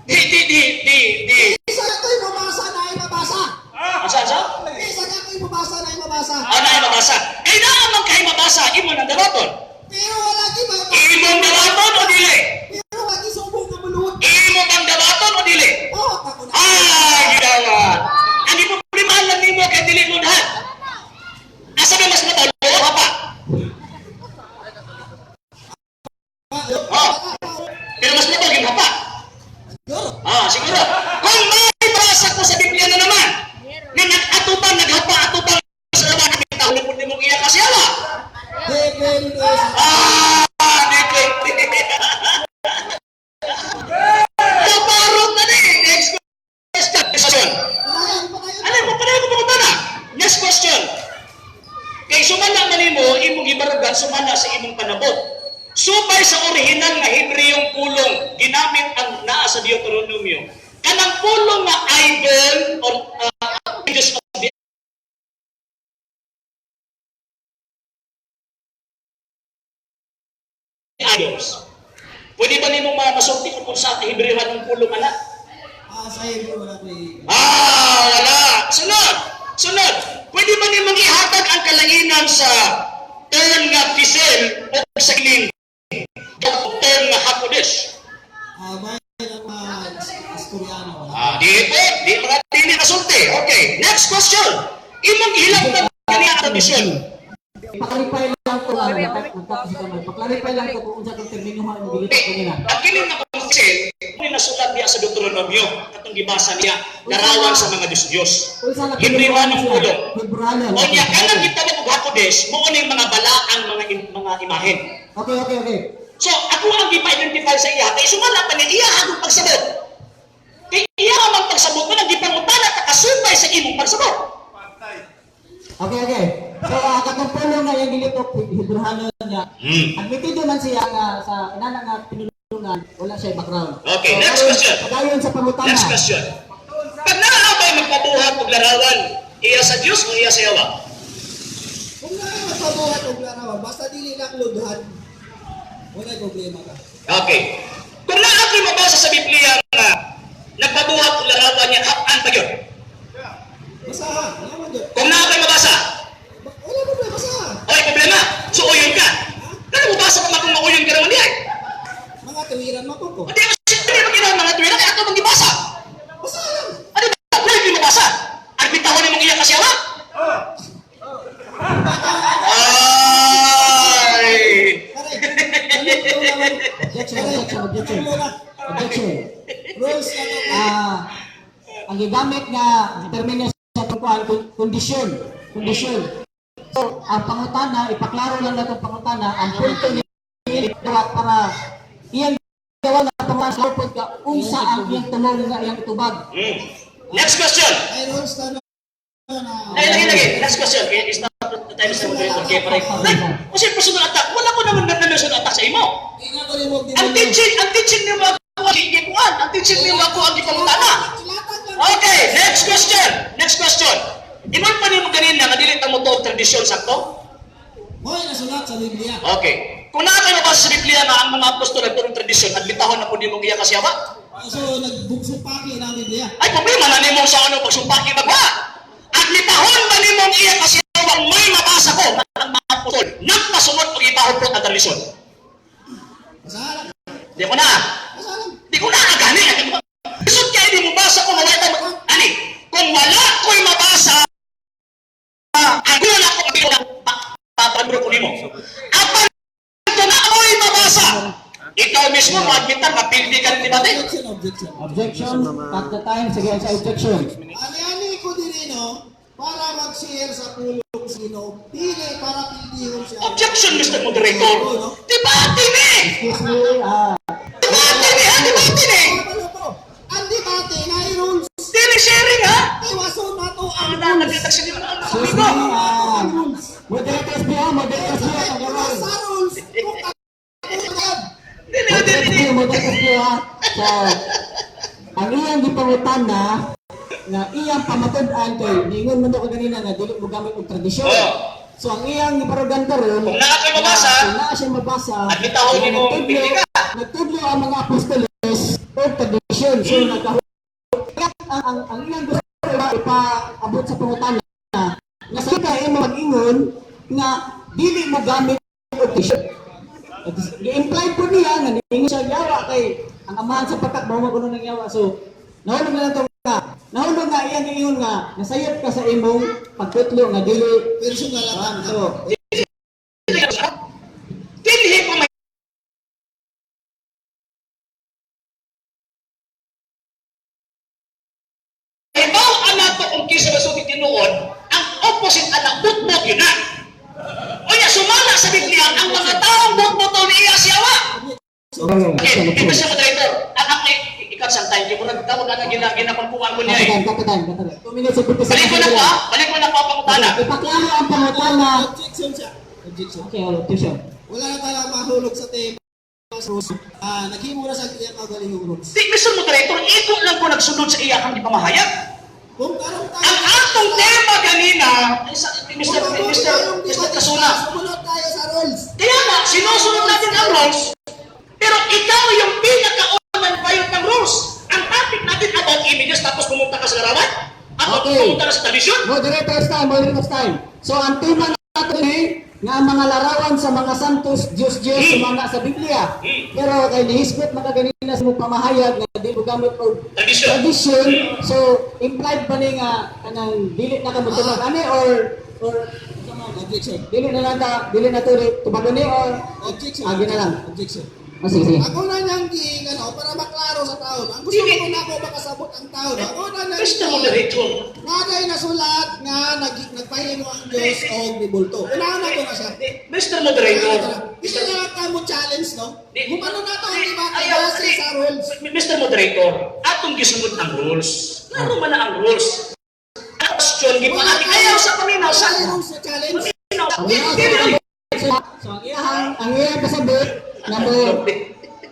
Di, di, di, di, di. Isa ako'y mabasa na ay mabasa. Asa, asa? Isa ako'y mabasa na ay mabasa. Ano ay mabasa? Kailangan man kay mabasa, imo nang dawaton. Pero wala gi mabasa. Imong dawaton o dili? Pero wala gisugo nga muluot. Imo bang dawaton o dili? Oh, tako na. Ay, ginawa. Ang ipoproblemahan lang nimo kay dili mo lahat. Asa ba mas matalo o hapa? Oh. Pero mas matalo yung hapa. Siguro. Siguro. Kung may basa ko sa Biblia na naman, na nag-atubang, naghapa atubang sa laban, ang tao po nimong iya kasi ala. Depende sa Di pwede. Kaparot na ni. Next question. Question. Patayan, patayan. Ano mo pareho ko pumunta na? Next question. Kay sumala man nimo imong gibarugan sumala sa imong panabot. Subay sa orihinal nga Hebreyong pulong ginamit ang naa sa Deuteronomio. Kanang pulong nga idol or images of the idols. Pwede ba nimong masulti kung sa Hebreyong pulong ana? Sa Hebrew wala ko eh. Wala. Sunod. Sunod, pwede ba nimong ihatag ang kalainan sa term nga fisel o sa kining term nga Hakodesh? May ang mga Asturiano. Wala. Ah, di po, di mga dili nasulti. Okay, next question. Imong gihilak na kaniya ang tradisyon. Pa-clarify lang ko, ano, nagtapos ka man. Pa-clarify lang ko kung unsa tong termino ang gilitok kanina. Ang kini nga konsel, ni nasulat niya sa Deuteronomio, katong gibasa niya, larawan sa mga Diyos-Diyos. Unsa na Hebreo ng pulong. Hebreo. O niya, kanang gitawag og Hakodesh, mao ning mga balaang mga imahen. Okay. So, ako ang gipa-identify sa iya, kay sumala pa ni iya akong pagsabot. Kay iya man pagsabot mo, nang gipangutana ta kasupay sa imong pagsabot. Okay. So, katong pulong nga iyang gilitok, Hebreo niya. Admitido man siya nga sa inana nga pinulungan, wala siya background. Okay, So, next question. Padayon sa pangutana. Next question. Pag naaabay magpabuhat og larawan, iya sa Dios o iya sa Yawa? Kung na kayo magpabuhat og larawan, basta dili lang ludhan, wala problema ka. Okay. Kung naa ko'y mabasa sa Biblia nga nagpabuhat og larawan niya, hapan pa yun. Basta ha, wala man yun. Kung naa ko'y mabasa, Wala problema, basta ha. okay problema. So uyon ka. Kano mabasa pa man kung mauyon ka naman niya? Mga tuwiran mo ko. Hindi mo siyempre maginawa mga tuwira, kaya ato mong gibasa. Basta lang. Ano ba? Pwede mo mabasa. Ang bitahon ni mong iya kasyawa? Ay! Pare, ano naman? Objection, objection, objection. Ano na? Objection. Rules na to. Ang gigamit nga termino sa tungkuan kondisyon, kondisyon. So, ang pangutana, ipaklaro lang natong pangutana, ang punto ni dapat para iyang gawa nga pangutana sa pod ka unsa ang iyang tulong nga iyang itubag. Next question. Ay, rules na na. Ay, lagi, lagi. Next question. Okay, it's not the time sa moderator. Okay, pare. Like, kasi personal attack, wala ko naman na personal attack sa imo. Ingat ko rin mo. Ang teaching niyo ako ang gikuan. Ang teaching niyo ako ang gipangutana. Latag lang. Okay, next question. Next question. Ingon pa nimo ganina nga dili ta mo tuog tradisyon sakto? Mo'y nasulat sa Biblia. Okay. Kung naa kayo mabasa sa Biblia nga ang mga apostol nagturong tradisyon, admitahon na po nimo iya kasyawa. So, nagbugsupaki na ang Biblia. Ay problema na nimo sa ano pagsumpaki magwa. Admitahon ba nimo iya kasyawa may mabasa ko nga ang mga apostol nagpasunod og ipahupot ang tradisyon. Basta lang. Di ko na. Basta lang. Di ko na gani. Isod kay di mo basa kung wala ka ani. Kung wala ko'y mabasa, ang wala ko papagro ko nimo. Apan kung ako'y mabasa, ikaw mismo mo-admitan mapildi ka ng debate. Objection, objection. Objection, at the time, sige sa objection. Ani-ani ko din no, para mag-share sa pulong sino, dili para pildihon siya. Objection, Mr. Moderator. Debate ni! Excuse me, Debate ni, ha? Debate ni! Ano to? Ang debate na rules. Dili sharing, ha? Iwason na to ang Ang nagkita sa inyo mga excuse amigo. me, moderators biya, moderators biya, tagawan. Sa rules. Kung ako yan. Dili, dili, dili. Moderators biya, so, ang iyang gipangutana nga iyang pamatud-an kay ningon man daw ko ganina nga dili mo gamit og tradisyon. Oo. So ang iyang giparugan karon Kung naa kay mabasa, kung naa siya mabasa, admitahon nga nimo pili ka. Nagtudlo ang mga apostoles og tradisyon. So nagkahu ang iyang gusto ipaabot sa pangutana nga sa kay imo mag-ingon nga dili mo gamit og tradisyon. Gi-imply po niya nga niingon siya yawa kay ang amahan sa patak mao kuno ng yawa. So nahulog na lang to nga. Nahulog nga iyang giingon nga nasayop ka sa imong pagtutlo nga dili Personal attack. so Dinhi pa may Hibaw ana to kung kisa ba sugi tinuod, ang opposite ana butbot yun na. Onya sumala sa Biblia ang mga taong butbot ni iya siyawa. Okay, Okay, ito siya moderator. Ang ako ikat sa time kay murag tawag na gina ginapampuan ko niya eh. Katagan, katagan, katagan. 2 minutes and 50 Balik ko na po ah, balik ko na po ang pangutana. Ipaklaro ang pangutana. Objection siya. Objection. Okay, oh, objection. Wala na tayo mahulog sa tema. Rules. Naghimo na sa iyang kagaling rules. Di, Mr. Moderator, iko lang ko nagsunod sa iya kang gipamahayag. Kung karong tayo... Ang atong tema ganina, ay sa, Mr. Kung Mr. tayong Mr. debate, Kasuna, Sumunod tayo sa rules. kaya nga, sinusunod natin ang rules, pero ikaw yung pinakaunang bayot ng rules. Ang topic natin about images, tapos pumunta ka sa larawan? At Okay. pumunta ka sa tradisyon. Moderator's time, moderator's time. So ang tema nato ni nga ang mga larawan sa mga santos, Diyos Diyos sumala sa Biblia. Pero kay nihisgot makaganina sa mong pamahayag nga di mo gamit og Tradisyon. tradisyon. So implied pa ni nga kanang dili na ka motubag ani or Objection. dili na lang ta, dili na to tubag ni or Objection. Ah, gina lang. Objection. Ah, sige, sige. Ako na niyang ging, ano, para maklaro sa tao. Ang gusto ko na ako makasabot ang tao. Ako na niyang Mr. Moderator. Nga day nasulat nga nagpahimo ang Diyos og ribulto. Unahon na ko na siya. Mr. Moderator. Hindi na ka mo challenge, no? Humano na to ang debate Ayaw, base sa rules. Mr. Moderator, atong gisunod ang rules. Klaro man na ang rules. Ang question, gipaati ayaw sa paminaw sa Wala rules na challenge. paminaw. Ang iyang So ang iyang pasabot na mo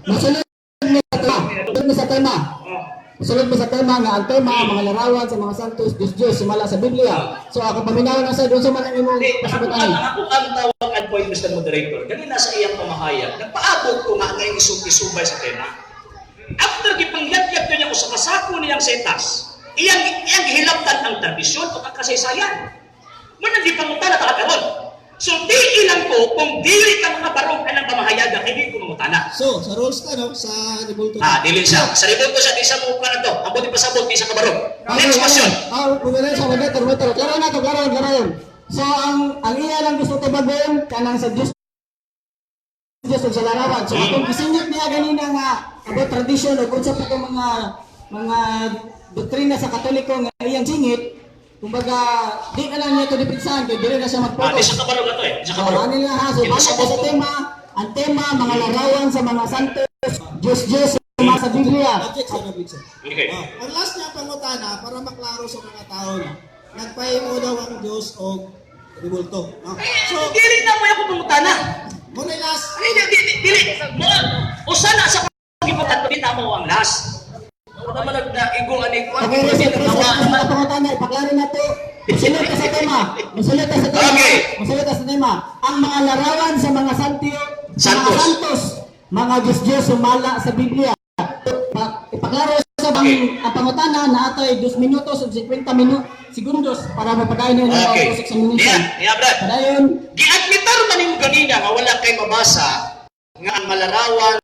masunod mo sa tema. Masunod mo sa tema. Masunod mo sa tema nga ang tema mga larawan sa mga santos, Diyos Diyos sumala sa Biblia. So ako paminaw na sa unsa man ang imong Hindi, pasabot ako, ani. ang tawag and point, Mr. Moderator, ganina sa iyang pamahayag, nagpaabot ko nga ngayong isubay sa tema. After gipangyagyag niya ko sa kasako niyang setas, iyang, iyang gihilabtan ang tradisyon o ang kasaysayan. Muna gipangutana ta karon. So di ilang ko kung dili ka mga barong anang pamahayaga, hindi ko mangutana. So, sa rules ka, no? Sa ribulto. Ah, dili siya. Sa ribulto siya, di siya mo na to. Ang buti pasabot, di siya kabarong. Next question. Ah, bumili sa moderator, moderator. Klaro na to, klaro, klaro. So ang iya lang gusto tubagon kanang sa Diyos Diyos ug sa larawan. So atong gisingit niya ganina nga about tradition o unsa pa tong mga doktrina sa Katoliko nga iyang singit, kumbaga di na lang niya to depensahan kay dili na siya Ah, di mag-focus. siya kabarong na to eh. Di siya So, kabarong. ano lang ha, so balik ta sa tema, ang tema mga larawan sa mga santos, Diyos Diyos sa Biblia. Objection, objection. Okay. Oh, ang last niya pangutana para maklaro sa mga tao, no? Nagpahimo daw ang Diyos og ribulto, no? Eh, So, dili na mo ako pangutana. muna last. Ay, di, di, di, dili. Mo, usa na sa gibutan di na mo ang last. Wala man nagdaigo ani ko. Okay, reset, reset. Ang mga pangutana, ipaklaro na to. Musulod ka sa tema. Musulod ka sa tema. Okay. Musulod ka sa tema. Ang mga larawan sa mga santio, sa mga Santos. santos, mga Diyos-Diyos sumala sa Biblia. Ipaklaro sa bang ang pangutana na atoy 2 minutos ug 50 segundos para mapadayon na ang Okay. examination. Niya, niya Brad. Padayon. Giadmitar man nimo ganina nga wala kay mabasa nga ang malarawan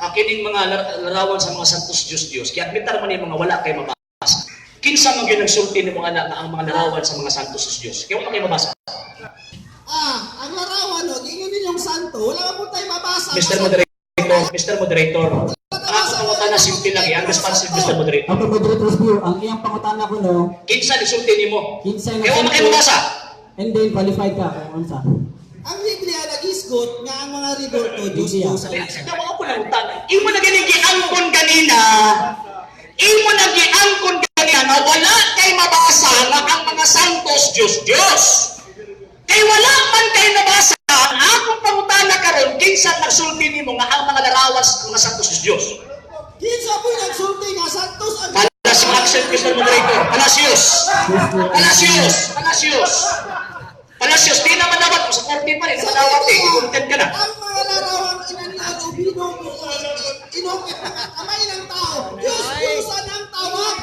kining mga larawan sa mga santos Diyos Diyos. Giadmitar man nimo nga wala kay mabasa. Kinsa man gyud nagsulti nimo ana nga ang mga larawan sa mga santos Diyos Diyos? Kay wala kay mabasa. Ah, ang larawan, no? Gingon ninyong santo, wala pa po tayo mabasa. Mr. Moderator, Mr. Moderator. Ang ako pangutana simple lang, eh. Ang responsive Mr. Moderator. Okay, moderator's view. Ang iyang pangutana ko no, Kinsa nisulti nimo? kinsay Kay wala kay mabasa. And then qualified ka kung unsa. Ang Biblia nag-isgot nga ang mga ribulto, Diyos Biblia. Diyos ang isa. Kaya ako lang utang. Imo na ganing giangkon kanina. Imo na giangkon kanina na wala kay mabasa nga ang mga santos Diyos Diyos. Kay wala man kay nabasa ang akong pangutana karon kinsa nagsulti nimo nga ang mga larawan sa mga santos Diyos Diyos. Kinsa po nagsulti nga santos ang Palacio action, Mr. Moderator. Palacios. Palacios. Palacios. Palacios, di naman dapat. Sa korte pa rin, Sa naman dapat eh. Biblia, Content ka na. ang mga larawan inanyan o binubuo, inukit ng kamay ng tao, Diyos Diyosan ang tawag.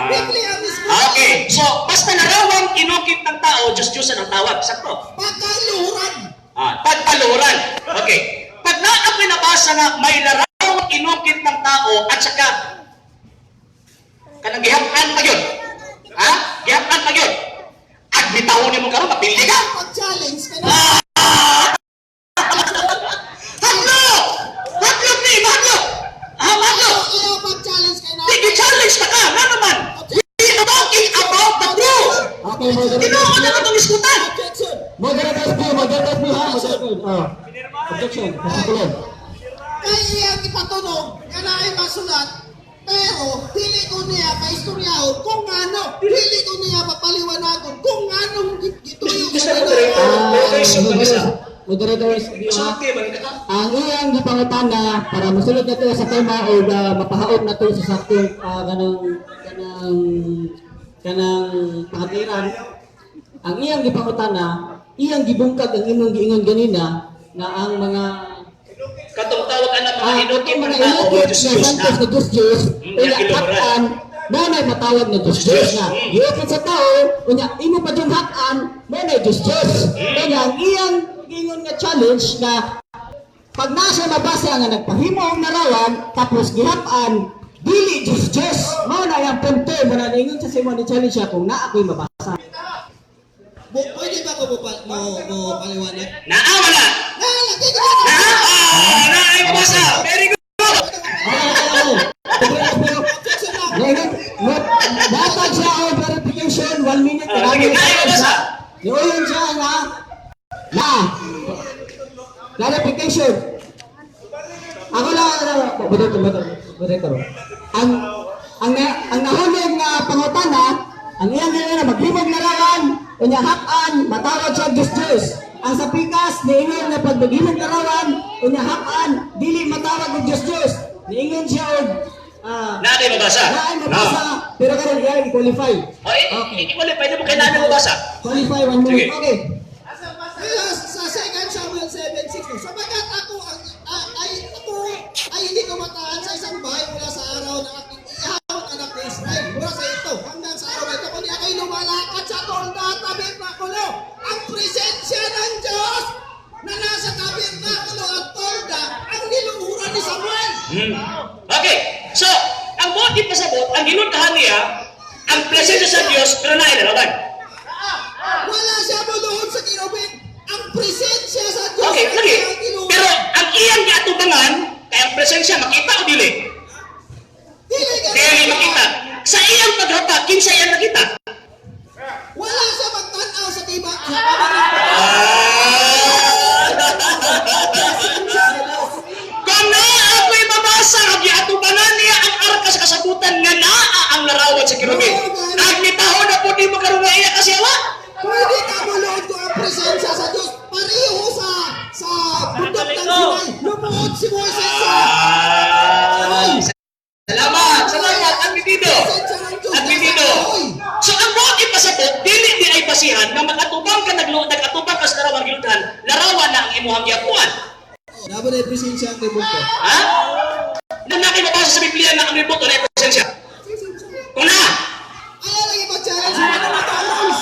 Biblia mismo. Ah, okay. So, basta larawan inukit ng tao, Diyos Diyosan ang tawag. Sakto. Pagkaluhuran. Ah, pagpaluran. Okay. Pag naapoy nabasa nga may larawan inukit ng tao at saka kanang gihapan pa yun. Ha? Gihapan pa yun. At bitawon nimo karon mapili ka. Pag-challenge ka na. Hadlo! Hadlo ni, hadlo! Ah, hadlo! Iya, pag-challenge ka na. Di challenge na ka, nga naman. We are talking about the truth. Okay, moderator's Tinuod view. na itong iskutan. Objection. Moderator's view, moderator's view ha, moderator's view. Oh. Objection. Pasikulon. Kay iyang ipatunog nga naay masulat, pero dili ko niya paistoryahon kung ano, dili ko niya papaliwanagon kung anong gituyo Mr. sa Moderator. Ginoo. Ah, moderator's view ha. Sulti man ka. Ang iyang gipangutana para mosulod na to sa tema o mapahaot na to sa saktong kanang kanang kanang pangatiran. Ang iyang gipangutana, iyang gibungkag ang imong giingon ganina nga ang mga Katong tawag ana mga ah, inukit ang ng mga tao, inukit Diyos na Diyos na. santos na Diyos Diyos Mm, ila kiloran. kataan Mao na matawag na Diyos Diyos na. Giukit sa tao, unya imo pa yung hakan, mao na Diyos Diyos. Kaya ang iyang gingon nga challenge na pag nasa mabasa nga nagpahimo ang larawan, tapos gihapan, dili Diyos Diyos. Mao na ang punto, mo na ningon sa Simon ni challenge siya kung naa ako'y mabasa. Pwede ba ko mo paliwanag? Naa wala. Na, lagi ka! Naa! Ah, naa ay mabasa. Very good. Okay, okay, okay. Datag siya ang verification, 1 minute. Ah, sige, naa ay mabasa. Niuyon siya nga, na, clarification. Ako lang, ano, butot, butot, butot, butot. Ang nahulog nga pangutana, ang iyang nga na maghimog larawan, unya hakan, matawag siya Diyos Diyos. Ang sa pikas, niingon nga pag maghimog larawan, unya hakan, dili matawag og Diyos Diyos. Niingon siya og, Naa ay mabasa. na ay mabasa, pero karon iya i-qualify. Oh, eh, eh, wala, pwede mo kailangan mabasa. Qualify 1 minute. Sige. Okay. Kaya sa 2 Samuel 7:6, no, sapagkat ako ang ay ako ay hindi kumataan sa isang bahay mula sa araw ng aking ihawang anak ni Israel mula sa ito hanggang sa araw na ito, kundi ako'y lumalakad sa tolda at tabernakulo. Ang presensya ng Diyos na nasa tabernakulo at tolda ang niluhuran ni Samuel. Okay. So, ang buot ipasabot, ang ginuntahan niya, ang presensya sa Diyos, pero nailarawan. Wala siya muluhod sa kirubin. Ang presensya sa Diyos Okay, ang lagi. iyang ginuhuran. Pero ang iyang giatubangan, kaya ang presensya, makita o dili? Dili ka Dili makita. Sa iyang paghapa, kinsa iyang nakita? Wala siya magtanaw sa tiba. Kung naa ako'y mabasa, ang giatubangan niya ang arka sa kasabutan nga naa ang larawan sa kirubin. Ang mitahon na po di mo karoon nga iya kasi awa. Pwede ka muluhod kung ang presensya sa Diyos. Pareho sa bundok ng Sinai. Lumuhod si Moises sa Ah, salamat, salamat, admitido. presensya ng Diyos. Admitido. Nasa kahoy. So ang buot ipasabot, dili di ay basihan nga makatubang ka nagluot, nag-atubang ka sa larawan gilutan, larawan na ang imuhang giatuan. Dapat ay presensya ang rebulto. Ha? Nang nakibabasa sa Biblia na ang rebulto na ay presensya. Kung na, Ayaw lang ipag-challenge. Wala na ka rules.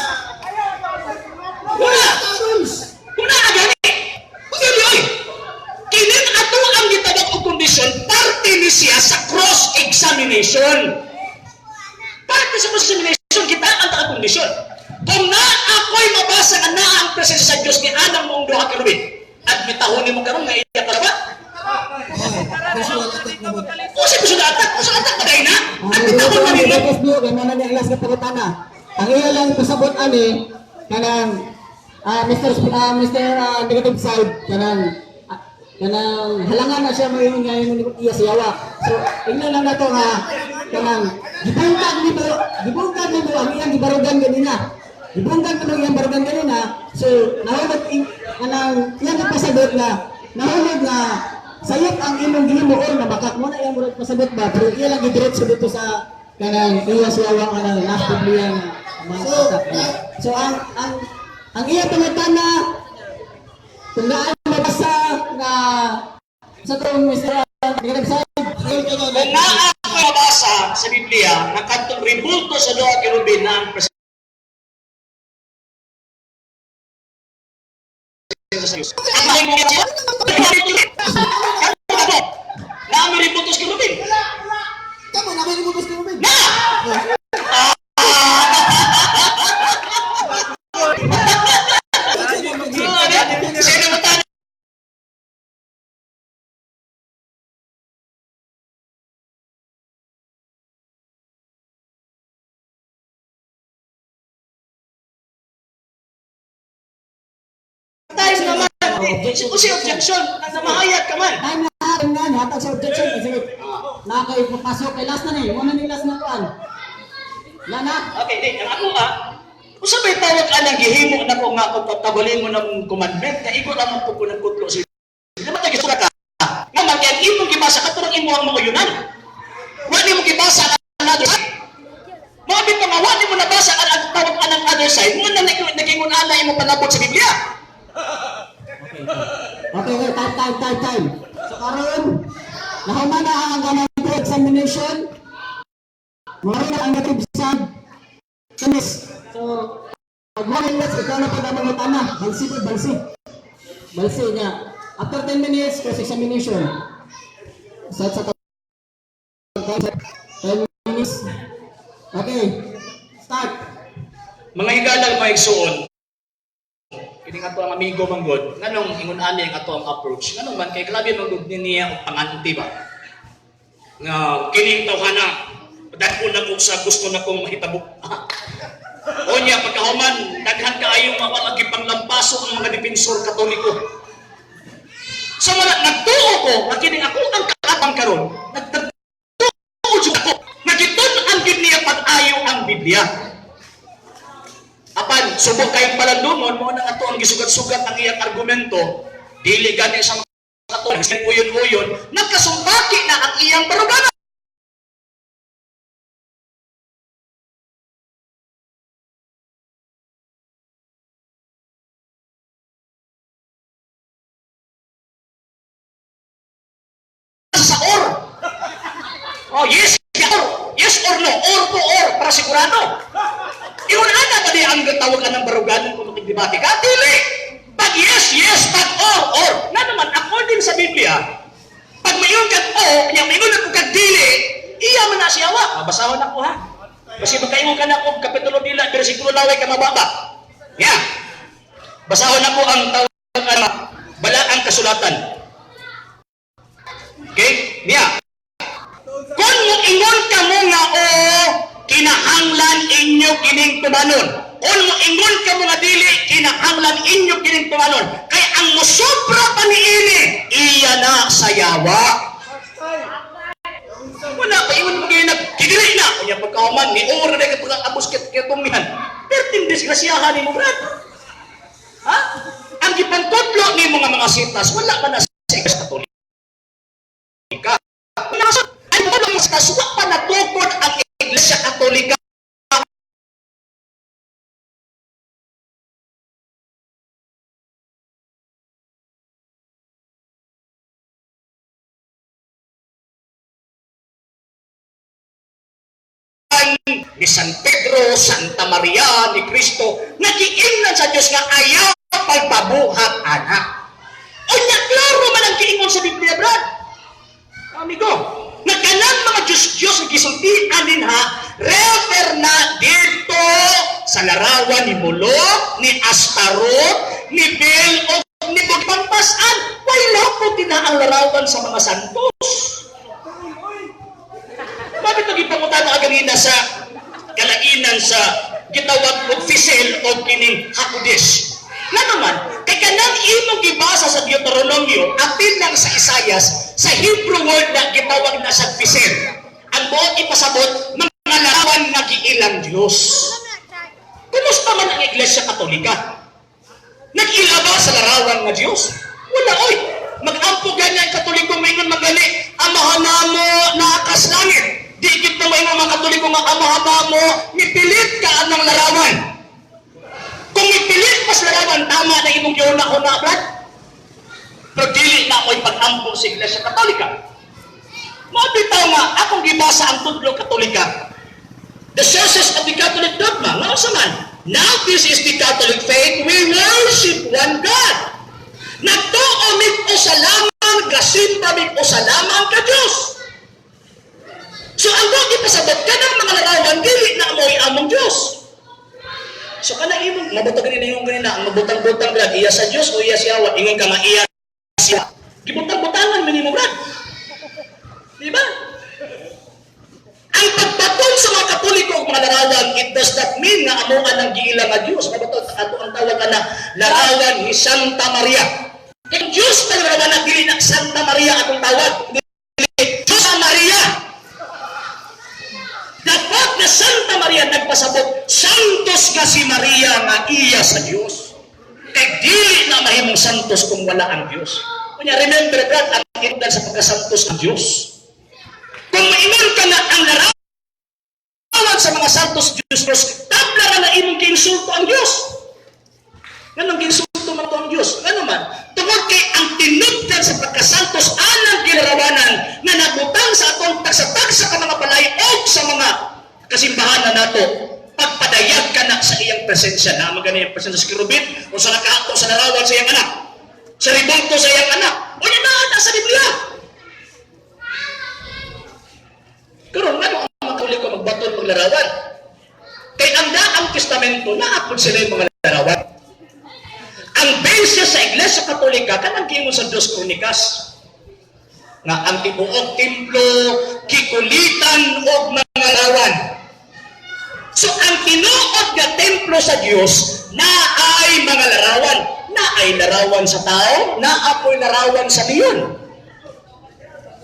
kung Wala na, ka rules. kung na agani. Dili oy. Kinin ato ang gitawag og kondisyon, parte ni siya sa cross-examination. Parte sa cross-examination, kita ang taka-kondisyon. Kung na ako'y mabasa nga naa ang presensya sa Diyos ni anang mong duha kerubin, at mitahon nimo karon nga iya ka ba? Oh, visual attack na mo. Usa ko sa attack, usa attack pa na. Ang At mitahon man nimo. FBO, kay mana ni ang last nga pangutana. Ang iya lang pasabot ani kanang Mr. Negative side kanang kanang halangan na siya mo nga imong iya siyawa. So ingnan lang nato nga kanang gibungkag nito ang iyang gibarugan ganina. Gibungkag nito ang iyang barugan ganina. So nahulog kanang iyang pasabot na nahulog na sayop ang imong gihimo or nabakak mo na iyang murag pasabot ba, pero iya lang gidiretso dito sa kanang iya siyawa kanang last Biblia nga mga So, attack. So ang iya pangutana kung naan mabasa na sa tong Mr. Negative side. Kung naa ako'y mabasa sa Biblia nga kadtong rebulto sa duha kerubin na ang presensya sa Diyos. Ang mga siya, na ang rebulto sa kerubin. Tama naman yung bubos ni Ruben. Na! Sino mo tayo? Tayo naman. Usi objection. Namahayag ka man. Time na time na hatag sa objection kasi na kay papasok kay last na ni mo na ni last na kuan. Lana. Okay, di, ang ako ah, usa may tawag anang gihimo na ko nga kung patagulin mo ng commandment, na igo lamang po ko ng kutlo sa Di ba tayo ka? Nga man, kaya ang imong gibasa, katurang imo ang mauyunan. Wa nimo gibasa ang another side. Mao bitaw nga wa nimo nabasa ang tawag anang other side, mo na nagingon ana imo panabot sa Biblia. Okay, okay, time, time, time, time. So karon, nahuman na ang kanang examination. Mga ang negative side. Finish. So, pag 1 minutes, ikaw na pag ang tama. Balsi po, balsi. Balsi niya. After 10 minutes, cross examination. Sa 10 minutes. Okay. Start. Mga higalang mga igsuon, kini nga ang amigo manggod, nganong ingon ani ang ato ang approach, nganong man kay grabe manggod ni niya og panganti ba. Nga kining tawhana, dagko na ko sa gusto na kong mahitabo. Onya pagkahuman, daghan kaayo nga wala gipanglampaso ang mga depensor Katoliko. So wala nagtuo ko nga kining ako ang kaatang karon, nagtuo jud ako. Nagitun-an gyud niya pag-ayo ang Biblia. Apan, subok kayong palandungon, mo nang ato ang gisugat-sugat ang iyang argumento, dili gani sa mga Katoliko, uyon-uyon, nagkasumbaki na ang iyang barugana. Sa or. Oh, yes, or. Yes or no, or to or, para sigurado. Ingon ana ba di ang tawag ng baruganan kung makigdebate ka? Dili! Pag yes, yes, pag or, or. Na naman, according sa Biblia, pag mayon kag o, nya mayon ako kag dili, iya man na siya wa. Mabasahon ako ha. Kasi magkaingon ka na og kapitulo dila, bersikulo laway ka mababa. Yeah. Basahon ako ang tawag na balaang kasulatan. Okay? Niya. Kung moingon ka mo nga o, kinahanglan inyo kining tumanon. Kung moingon ka mo nga dili, kinahanglan inyo kining tumanon. Kay ang mosobra pa niini, iya na sa yawa. Wala pa ingon mo gina, kidili na. Unya pagkahuman, ni ora na kapag abos kit kitumihan. Perting disgrasyahan nimo, brad. Ha? Ang gipantudlo nimo nga mga sitas, wala pa na sa Iglesia Katolika. Ay, wala mas kaswa pa natukod ang Iglesia Katolika. Ni San Pedro, Santa Maria, ni Cristo, nagiingnan sa Diyos nga ayaw pagpabuhat anak. Unya, klaro man ang giingon sa Biblia, brad. Amigo, nga kanang mga Diyos-Diyos ang gisultian din ha, refer na dito sa larawan ni Molok, ni Astaroth, ni Bel, o ni Bugpangpasan. Wala po din na ang larawan sa mga santos. Bakit ito gipangutana ka ganina sa kalainan sa gitawag og fisel o kining Hakudesh? Nga naman, kay kanang imong gibasa sa Deuteronomio, apil lang sa Isayas, sa Hebrew word na gitawag na sa fisel. Ang buot ipasabot, mga larawan nga giilang Diyos. Kumusta man ang Iglesia Katolika? Nag-ila ba sa larawan nga Diyos? Wala, oy! Mag-ampo ganyan Katoliko maingon magali, amahan namo naakas langit. Di gid na maingon mga Katoliko nga amahan namo, mipilit ka anang larawan. Kung mipilit pas larawan, tama na imong giuna-una, brad. Pero dili na ako'y pag-ampo sa Iglesia Katolika. Mao bitaw nga akong gibasa ang tudlo Katolika. The sources of the Catholic dogma, nga unsa man? Now this is the Catholic faith, we worship one God. Nagtuo mig usa lamang, gasimba mig usa lamang ka Dios. So ang buot ipasabot kanang mga larawan dili na mo'y among Dios. So kana imong mabutang ganina yung ganina ang mabutang-butang brad, iya sa Dios o iya sa Yawa, ingon ka nga iya siya. Gibutang-butangan man nimo, brad. Di ba? Ang pagbaton sa mga Katoliko ug mga larawan, it does not mean nga amo ang giila nga Dios. Mabato ato ang tawag ana larawan ni Santa Maria. Kay Dios pa larawan na dili na Santa Maria atong tawag. Dili Diyos Maria. Dapat na Santa Maria nagpasabot, santos ka si Maria nga iya sa Dios. Kay dili na mahimong santos kung wala ang Dios. Kunya remember brad, ang kindan sa pagkasantos ng Dios. Kung maingon ka na ang larawan sa mga santos Diyos, tabla ka na imong giinsulto ang Diyos. Nganong giinsulto man to ang Diyos? Ngano man? Tungod kay ang tinubdan sa pagkasantos anang gilarawanan na nabutang sa atong tagsa-tagsa ka mga balay o sa mga Kasimbahan na nato, pagpadayag ka na sa iyang presensya, na magani ang presensya sa kerubin, o sa nakahato sa larawan sa iyang anak, sa ribulto sa iyang anak, o yan na sa Biblia. Karon ngano ang mga Katoliko magbaton maglarawan? Kay ang Daang Testamento, naapod sila yung mga larawan. Ang basis sa Iglesia Katolika, kanang giingon sa Dos Kronikas, nga ang tibuok templo gikulitan og mga larawan. So ang tinuod nga templo sa Dios na ay mga larawan, na ay larawan sa tao, na apoy larawan sa leon.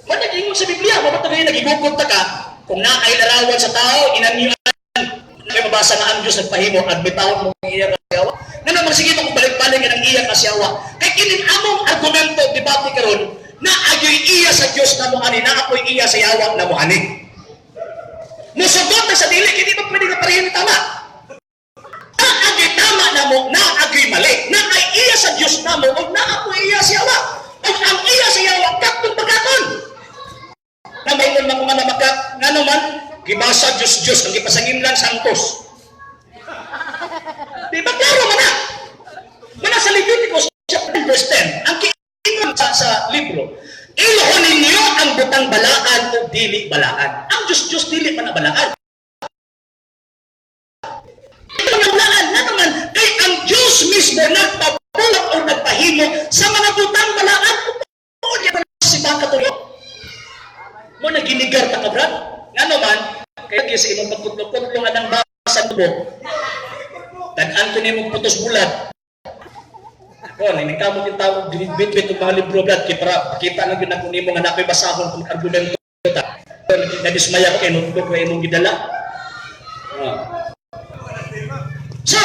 Managingon sa Biblia, mabata kayo nagigukot ta ka, kung na ay larawan sa tao, inanyuan, kay mabasa nga ang Diyos nagpahimo, admitawon mo ang iya kasiyawa. Nga naman sige mo kung balik-balik ang iya kasiyawa. Kay kining among argumento, debate karon, na ayoy iya sa Diyos na mo ani, na apoy iya sa yawa na mo ani. Musugot na sa dili, hindi ba pwede nga parehin tama? Na agoy tama na mo, na agoy mali, na ay iya sa Diyos na mo, o na apoy iya sa yawa. O ang iya sa yawa, katong pagkakon. Na may man mga namakak, nga naman, gibasa Diyos Diyos, ang gipasangin lang Santos. Di ba klaro man na? Mana sa Leviticus chapter verse 10, ang kiingon sa libro, ilhon ninyo ang butang balaan o dili balaan. Ang Diyos Diyos dili man na balaan. Ito nga balaan na naman kay ang Diyos mismo nagpabuhat o nagpahimo sa mga butang balaan o niya man si Katoliko. Mo na ginigar ta ka, Brad. Nga naman, kaya sa imong pagkutlo-kutlo nga nang basa mo, tan-an ko nimo putos bulat. Ako, naningkamot yung tao, binitbit yung mga libro, Brad, kaya para pakita lang yun ako nimo nga nako'y basahon kung argumento ta. Nadismaya ko kay notebook na imong gidala. Ah. So,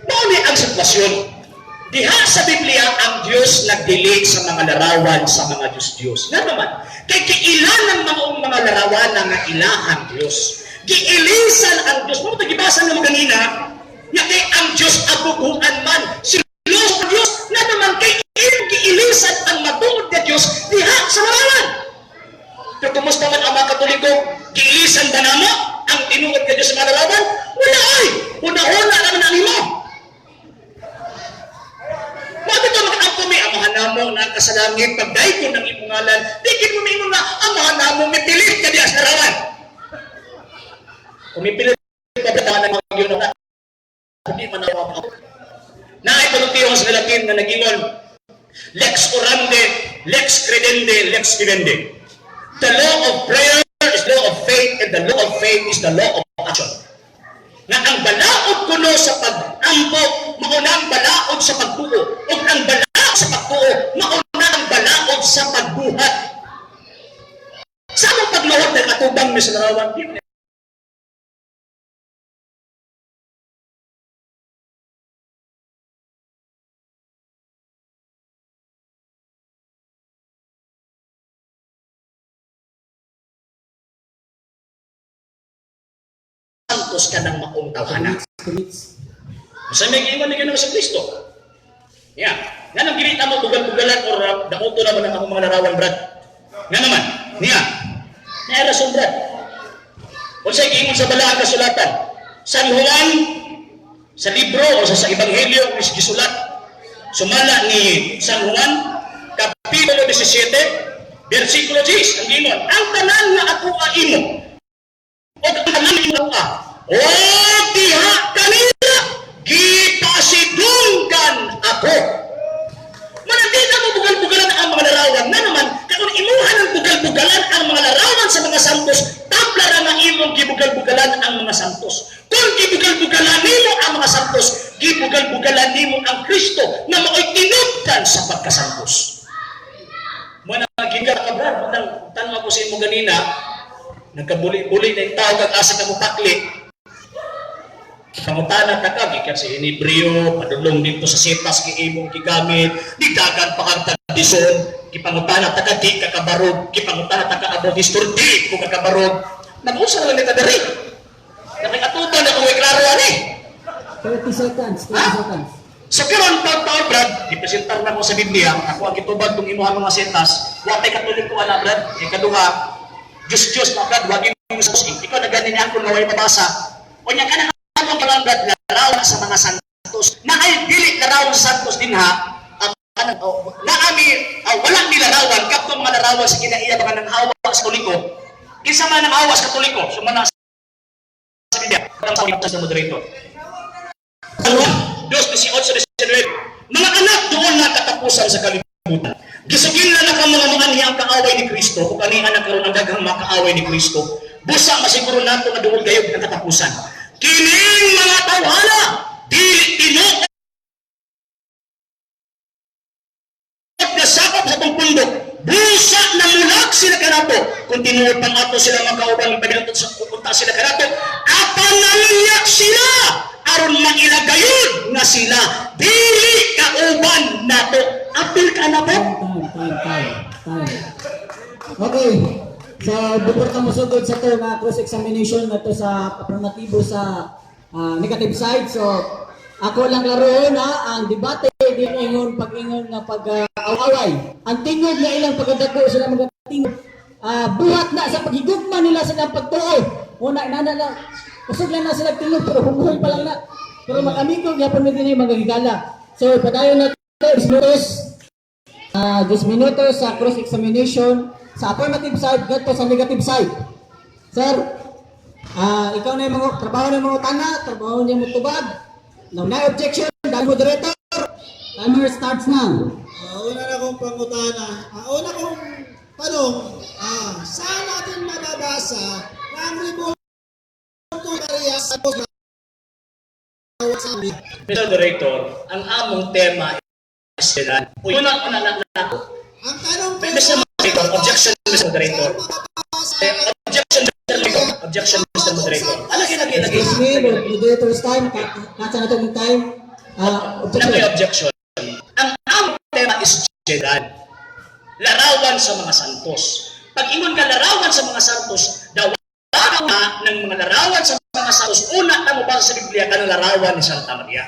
mao ni ang sitwasyon. Diha sa Biblia, ang Diyos nagdili sa mga larawan sa mga Diyos-Diyos. Nga naman, kay kiilan ng mga larawan nga ilahang Diyos. Giilisan ang Diyos. Mo gibasa nga mo ganina, nga kay ang Diyos abuguan man. Silos ang Diyos, nga naman kay imong giilisan ang matuod nga Diyos diha sa larawan. Pero kumusta man ang mga Katoliko, giilisan ba namo ang tinuod nga Diyos sa mga larawan? Wala ay! Una-una naman ang imo. Bakit ito mag-ampo mi, amahan namo na ka sa langit, pagdaygon ng imong ngalan, di gid mo miingon nga, amahan namo, mipilit ka diya sa larawan. Kung mipilit ka ba ng mga yun na, hindi man ako. Naay panutiyon sa Latin nga nagingon, lex orandi, lex credendi, lex vivendi. The law of prayer is the law of faith, and the law of faith is the law of action. Nga ang balaod kuno sa pag-ampo, mauna ang balaod sa pagtuo. Ug ang balaod sa pagtuo, mauna ang balaod sa pagbuhat. Sa among pagluhod ng atubang mi sa larawan, di santos ka ng maong tawhana. Commits. Sa may giingon ni Ginoong sa Kristo. Yeah. Nga nang ginita mo bugal-bugalan or dakuto naman ang akong mga larawan, Brad. Nga naman, niya. Niya rason, Brad. Unsay giingon sa balaang kasulatan? San Juan sa libro o sa Ebanghelyo is gisulat. Sumala ni San Juan kapitulo 17 bersikulo 10 ang giingon, ang tanan nga ako imo o ang tanan nga ako o diha kanila gipasidunggan ako. Manandita mo bugal-bugalan ang mga larawan. Nga naman, kung imuha ng bugal-bugalan ang mga larawan sa mga santos, tabla ra nga imong gibugal-bugalan ang mga santos. Kung gibugal-bugalan nimo ang mga santos, gibugal-bugalan nimo ang Kristo na mao'y tinubdan sa pagkasantos. Mo na gigar ka, Brad, mo nang tanong ako sa imo ganina, nagkabuli-buli na yung tao kag asa ka mo pakli. Pangutana ta ka, gikan sa Inibrio, padulong dito sa Sitas, giimong gigamit, didagan pa kang tagdison, gipangutana ta ka, di ka kabarog, gipangutana ta ka about history, di ko kakabarog. Nag-usa lang ni diri. Nakikatuto na kung klaro ani. 30 seconds. 30 Ha? seconds. So karon taon Brad, gipresentar na ko sa Biblia, ako ang gitubag tong imuha mga setas, wa tay Katoliko ana, Brad. Ikaduha, Diyos Diyos na, Brad, wagi Ikaw na ganin niya kung naway mabasa. O niya ka na atong kalanggat larawan sa mga santos. Na ay dili larawan sa santos din ha. Ang kanang oh, naami wala ni larawan kapto mga larawan sa kinaiya mga nanghawa sa Katoliko. Kinsa man nanghawa sa Katoliko, sumana sa Biblia. Kanang sa moderator. 2:18-19. Mga anak, doon na katapusan sa kalibutan. Gisugin na na kamo nga mga ang kaaway ni Kristo, kung kani anak karon ang daghang mga kaaway ni Kristo. Busa masiguro nato nga duol gayud ang katapusan. Kining mga tawhana, dili tinuod na sakop sa atong pundok. Busa na mulag sila kanato. Kung tinuod pang ato sila mga kauban, ipabilang sa punta sila kanato. Apan nalunyak sila aron mailagayod nga sila dili kauban nato. Apil ka na po. Time, time, time, time. Okay. So, before ka musugod sa to nga cross-examination na to sa affirmatibo sa negative side. So, ako lang laruon na ang debate di ingon pag-ingon nga pag-away. Ang tingog nga ilang pagkadako sila mga tingog. Buhat na sa paghigugma nila sa ilang pagtuo. Una inana na kusog lang na sila tingog pero humuhoy pa lang na. Pero mag-amigo gyapon mi dinhi mga gigala. So, padayon na to minutos. 10 minutos sa cross-examination sa affirmative side ngadto sa negative side. Sir, ikaw na yung mga trabaho na yung mga tana, trabaho niya mo tubag. Now, na objection, dahil moderator. Timer starts now. Una na kong pangutana. Una kong tanong, saan natin mababasa na ang rebulto ni Maria sa sa Mr. Director, ang among tema is sila. Una una na nato. Ang tanong ko, Mr. Moderator, objection, Mr. Moderator. saan mababasa Eh, objection, Mr. Moderator. Objection, Mr. Moderator. Ano lagi, lagi? Excuse me, moderator's time. Katsa na itong time. Wala may Objection. objection. Ang among tema is general. Larawan sa mga santos. Pag ingon ka larawan sa mga santos, dawagan ka ng mga larawan sa mga santos. Una na mo ba sa Biblia kanang larawan ni Santa Maria.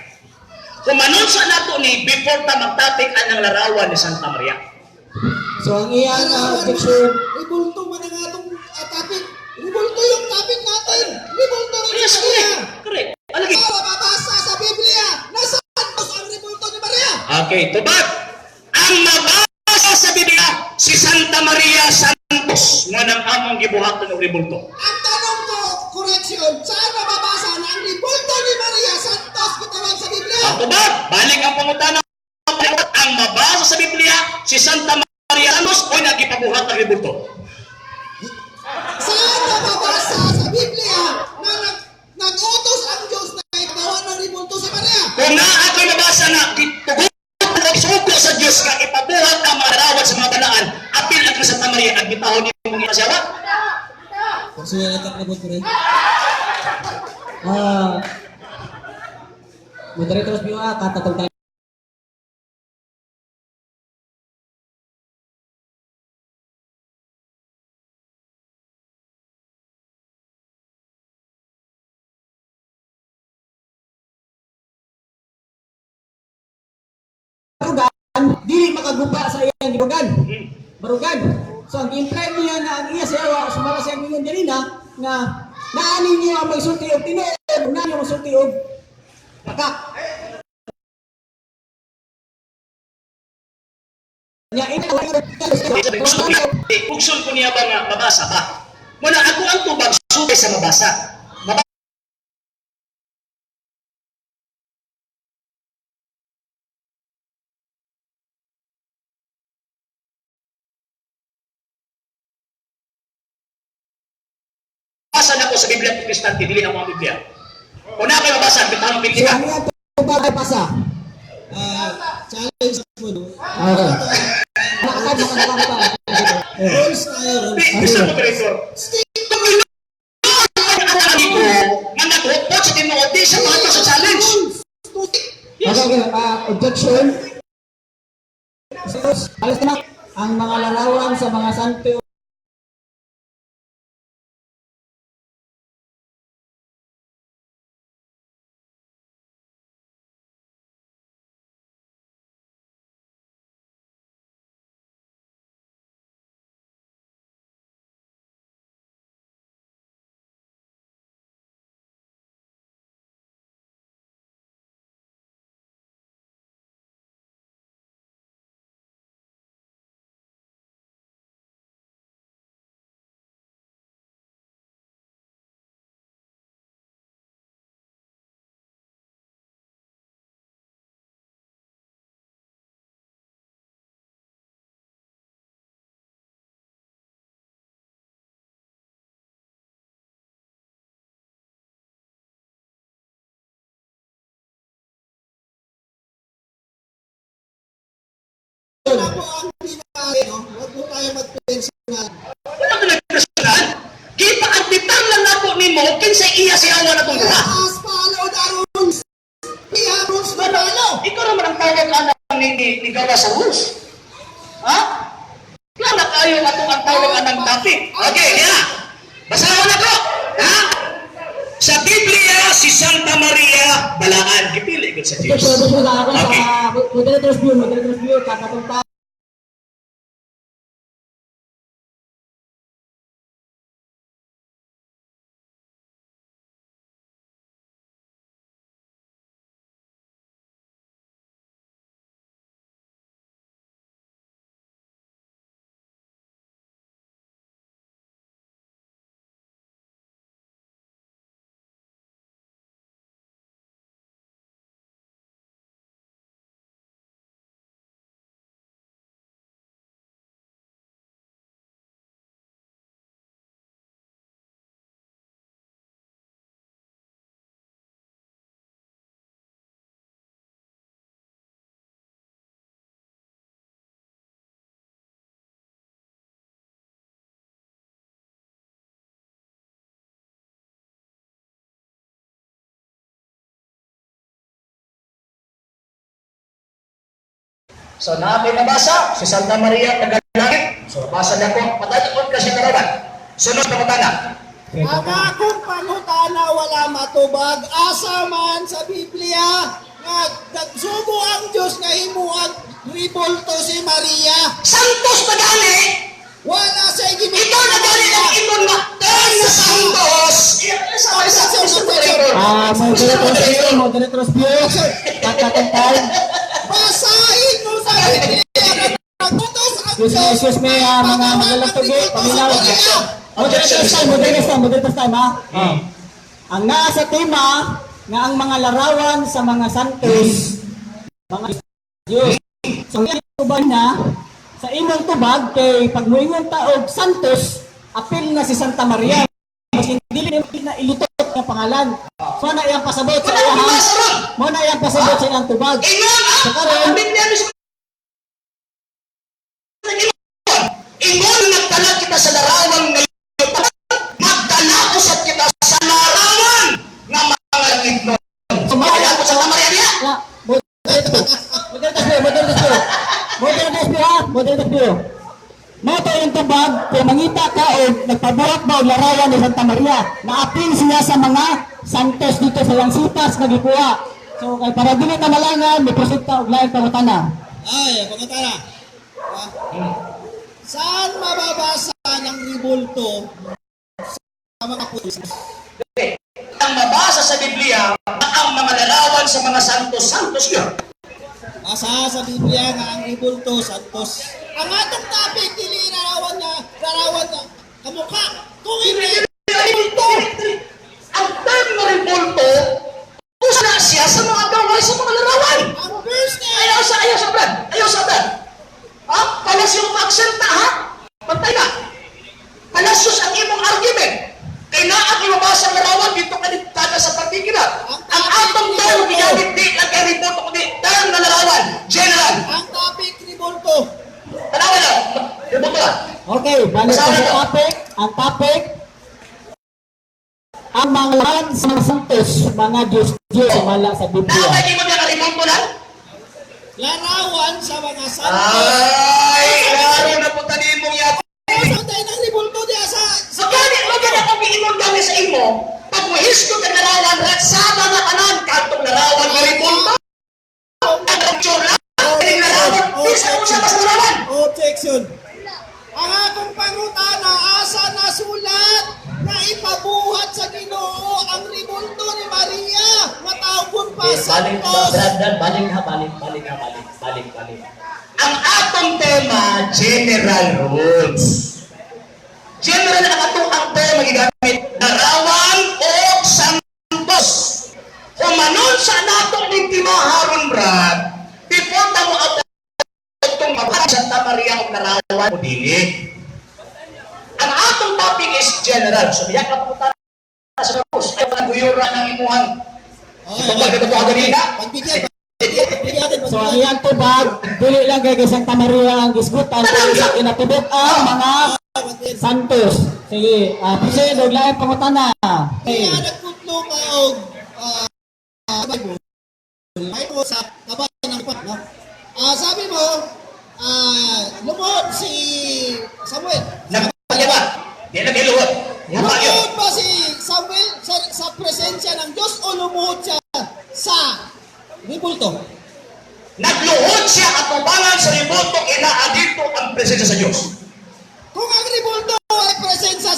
Kung sa nato ni before ta magtapik ang larawan ni Santa Maria. So, ang iyang objection, Rebulto man ang atong topic. Rebulto yung topic natin. Rebulto rin Yes, si Maria. correct. Correct. Alagi. Para mababasa sa Biblia na santos ang rebulto ni Maria. Okay, tubag. Ang mabasa sa Biblia, si Santa Maria Santos, nga nang among gibuhaton og rebulto. Ang tanong ko, correction, saan mababasa na ang rebulto ni Maria Santos gitawag sa Biblia? Ang tubag, balik ang pangutana. Ang mabasa sa Biblia, si Santa Maria Santos, o nagipabuhat ang rebulto. Saan mababasa sa Biblia na nag-utos ang Diyos na ipagawa ng rebulto si Maria? Kung naa ako'y mabasa na gitugot ang sugo sa Diyos nga ipabuhat ang mga larawan sa mga balaan, apil ang Santa Maria at gitahon ni mong ipasawa. Personal attack na po, pre. Moderator's view, katatong time. Barugan, dili makaguba sa iyang gibarugan. Barugan. So ang gi-imply niya nga ang iya siya sumala sa iyang ingon ganina nga naani niyo ang magsulti og tinuod, na niyo magsulti og pakak. Nya ina Ugson ko niya ba nga mabasa ba? Muna ako ang tubag sugay sa mabasa. Mabasa na ko sa Biblia Protestante, dili ako ang Biblia. Kung na kayo mabasa, bitang So Biblia. ang iyang tubag ay pasa. Challenge mo, no? Okay. Nakakad nakakad pa. Rules tayo, rules. Mr. Moderator, ang alam ko nga naghupot sa tinuod, di siya mahato sa challenge. Yes. Okay, okay. Objection. Alas na ang mga larawan sa mga santo. po ang binari, no? Huwag po tayo mag-personal. Wala ko nagpersonal. Gipa-admitan lang nako nimo kinsa iya siyawa na tong duha. As follow the rules. We have rules to follow. Ikaw naman ang tawag anak ni gawa sa rules. Ha? Wala na kayo atong ang tawag anang topic. Okay, yeah. Basahon ako. Ha? Sa Biblia, si Santa Maria balaan. Gipili gud sa Ito Diyos. po, po sa ako Okay. sa moderators view, moderators view, kakatong So naapay nabasa si Santa Maria tagalangit. So nabasa na ko, patayot ka siya karawan. Sunod na matana. Ang akong pangutana wala matubag, asa man sa Biblia nga nagsugo ang Diyos nga himuag ribulto si Maria. Santos na gani, Wala sa gimit. ikaw na gani ang ingon nga term na Santos. Ah, moderators view, moderators view, kakatong time. Basahin mo sa Biblia nga nagtutos ang Excuse me, Diyos. excuse me, mga magalang tugi, paminaw. Moderators time, moderators time, moderators time, ha? Ang naa sa tema, nga ang mga larawan sa mga santos, mga Diyos. So, ang tubag na, sa imong tubag, kay pag muingon ta og santos, apil na si Santa Maria. Mas hindi na ilutot nga pangalan. So, na iyang pasabot sa Wala iya, akong ha? mabasa ron. Mo na iyang pasabot sa iyang tubag. Ingon ah, Sa karon, ang Biblia mismo nag-ingon. Ingon nagdala kita sa larawan ngayon. Magdala usab kita sa larawan nga mga langit nun. Kaya ko Santa Maria niya. Ya, moderators. Moderators view, moderators view. Moderators view ha, moderators view. Mo to yung tubag, kung mangita ka o nagpabuhat ba og larawan ni Santa Maria, naapil siya sa mga santos dito sa Langsitas nga gikuha. So kay para dili ta malangan, may proceed ta og laing pangutana. Ay, pangutana. Ah. Saan mababasa ng ribulto sa mga pulis? Ang mabasa sa Biblia ang mga larawan sa mga santos, santos yun. Basa sa Biblia nga ang ribulto santos. Ang atong topic dili larawan nga kamukha. Kung hindi Rebulto. Ang term na rebulto, usa na siya sa mga gaway sa mga larawan. ang verse na Ayaw sa Brad. Ayaw sa Brad. Ha? Palas yung accent na, ha? Pantay na. Palasyos ang imong argument. Kay naa ang imabasa ang larawan dito ka dito sa particular. Ang atong term gigamit di lang kay rebulto kundi term na larawan. General. ang topic ribulto. Tanawa na. Rebulto na. Okay, balik Basahin sa ko. topic. Ang topic, ang mga larawan sa mga santos, mga Diyos Diyos, wala sa Biblia. Naa kay imong nga rebulto lang? Larawan sa mga santos. Ay, klaro na po tani imong yati. Ano tayo ng ribulto diya sa So gani, maganda kung giingon gani sa imo, pag muhisgot ang larawan, ratsada na kanan, kadtong larawan nga rebulto. Ang picture lang, ang larawan, di sa usa pa sa larawan. Objection. Ang akong pangutana, asa nasulat na ipabuhat sa Ginoo ang ribulto ni Maria? Matawgon pa santos. balik ha, balik, balik ha, balik, balik, balik. Ang atong tema, general rules. General ang atong ang tema gigamit, larawan o santos. Humanon sa nato ning timaharon, Brad, before ta mo abot itong mabasa Santa Maria og larawan o dili. Ang atong topic is general. So, biyak na pumunta sa rules. Ay, paguyura ng imuhang Okay, Ito ba, ganito ka ganina? Pagbigyan, Bigyan natin. So ang iyang tubag, dili lang kay kay Santa Maria ang gisgutan, pero sa kinatibuk ang mga Santos. Sige, proceed og laing pangutana. Okay. Kaya nagputlo ka og Bible. Bible sa kabayan ng no? Sabi mo, lumuhod si Samuel. Nagpalima. Di na giluhod. Lumuhod ba si Samuel sa presensya ng Diyos o lumuhod siya sa ribulto? Nagluhod siya at tubangan sa ribulto inaa dito ang presensya sa Diyos. Kung ang ribulto ay presensya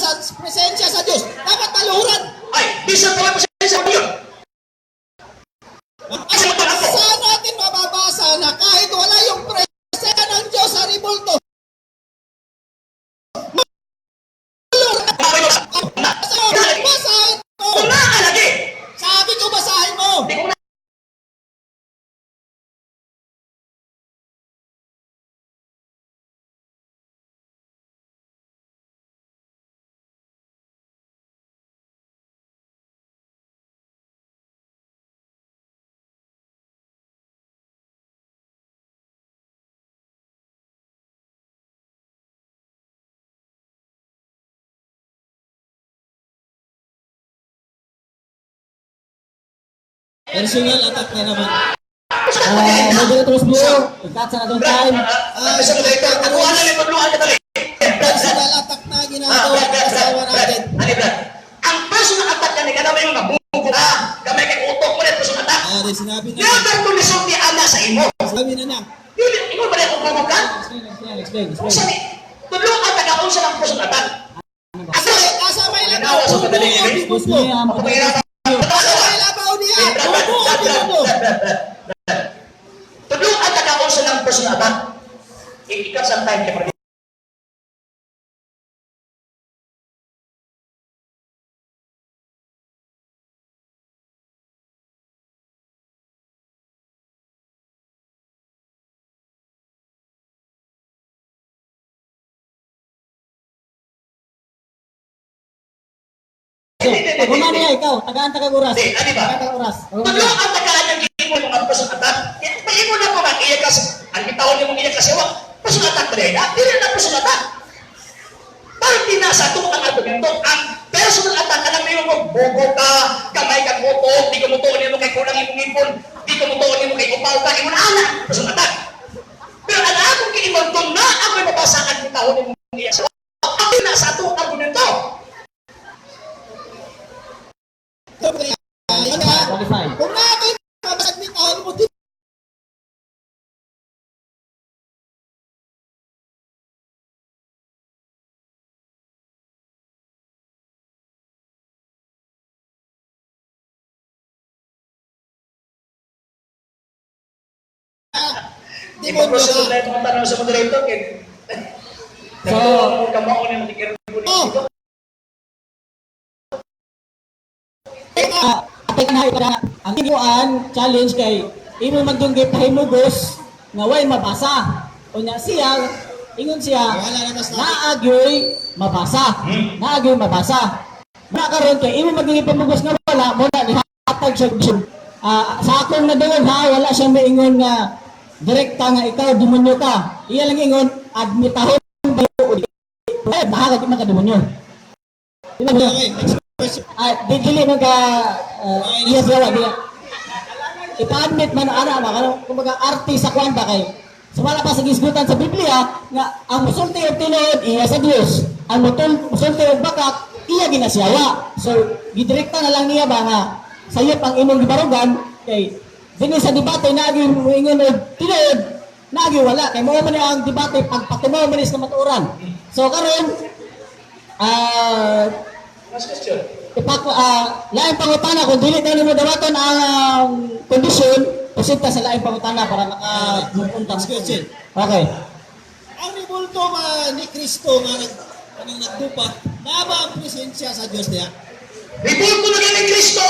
sa Diyos, dapat taluhuran. Ay, bisan pa lang presensya sa Diyos. Asa mo ako? Saan natin mababasa na kahit wala yung presensya ng Diyos sa ribulto? Basahin mo! Kung naalagi, Sabi ko basahin mo! di ko na Personal attack na naman. Moderators Blue, ikat sa natong time. Sa moderator, ako ano yung pagluhan ka dali. Personal attack na ginagawa ng asawa natin. Ani Brad. Ang personal attack ka ni kada may mga bugo ka, gamay kay utok mo na personal attack. Ari, sinabi na. Never to lisulti ana sa imo. Sinabi na na. Dili imo ba na kung bugo ka? Explain, explain, explain. Kung sa ni tudloan ta ka unsa ang personal attack. Asa, asa may labaw? Ginawa sa madaling Bugo o ini. Excuse binubo? me, Pagpahirapan. Asa may labaw niya? Bugo o binubo? Tudloan ta ka unsa ang personal attack. Ikat sa time kay para So, pag humani niya ikaw, tagaan ta kag oras. Di, ano ba? Tagaan ta kag oras. Pag humani. Tudloan ta ka ang imo mga personal attack. Kaya paingon na ko nga iya ka ang bitawon nimo iya ka siwa. Personal attack ba na? Dili na personal attack. Parang pinasa ito ang argumento. Ang personal attack ka lang may mo bugo ka, gamay ka utok, di ko mutuon nimo kay kulang imong ipon, di ko mutuon nimo kay upaw ka, ingon ana, personal attack. Pero ang akong giingon kung na ako'y mabasa ang bitawon nimo iya siwa. Ang pinasa ito ang argumento. Ayun na. Qualify. Kung na ako'y mabasag ni taon mo, di Di demonyo ba ka. na itong tanong sa moderator? Kay, So, kamao ni matikir Oh. Ate na ika ang imuan challenge kay imo man dong gipahimugos nga way mabasa. Unya siya ingon siya Wala na mas naagyoy mabasa. Naagyoy mabasa. Muna karon kay imo man dong gipamugos nga wala mo na nihatag siya og vision. Sa akong nadungog ha wala siya maingon nga direkta nga ikaw demonyo ka. Iya lang ingon admitahon ba o di. Eh, bahala di man ka demonyo. Di man ka- Okay, next question. Ah, di dili man ka iya siya di. Ipa-admit man ana ba kano kumbaga arte sa kwan ba kay sumala pa sa gisgutan sa Biblia nga ang musulti og tinuod iya sa Dios. Ang musulti og bakak iya ginasiyawa. So gidirekta na lang niya ba nga sayop ang imong gibarugan kay dinhi sa debate naagi moingon og tinuod naagi wala kay mao man ni ang debate pagpatumo man ni sa matuoran. So karon Last question. Ipako, laing pangutana, kung dili na nimo dawaton ang kondisyon, proceed ta sa laing pangutana para maka-move on ta. Next question. Okay. Ang ribulto ba ni Kristo nga nag anong nagdupa, naa ba ang presensya sa Diyos niya? Ribulto na gani Kristo.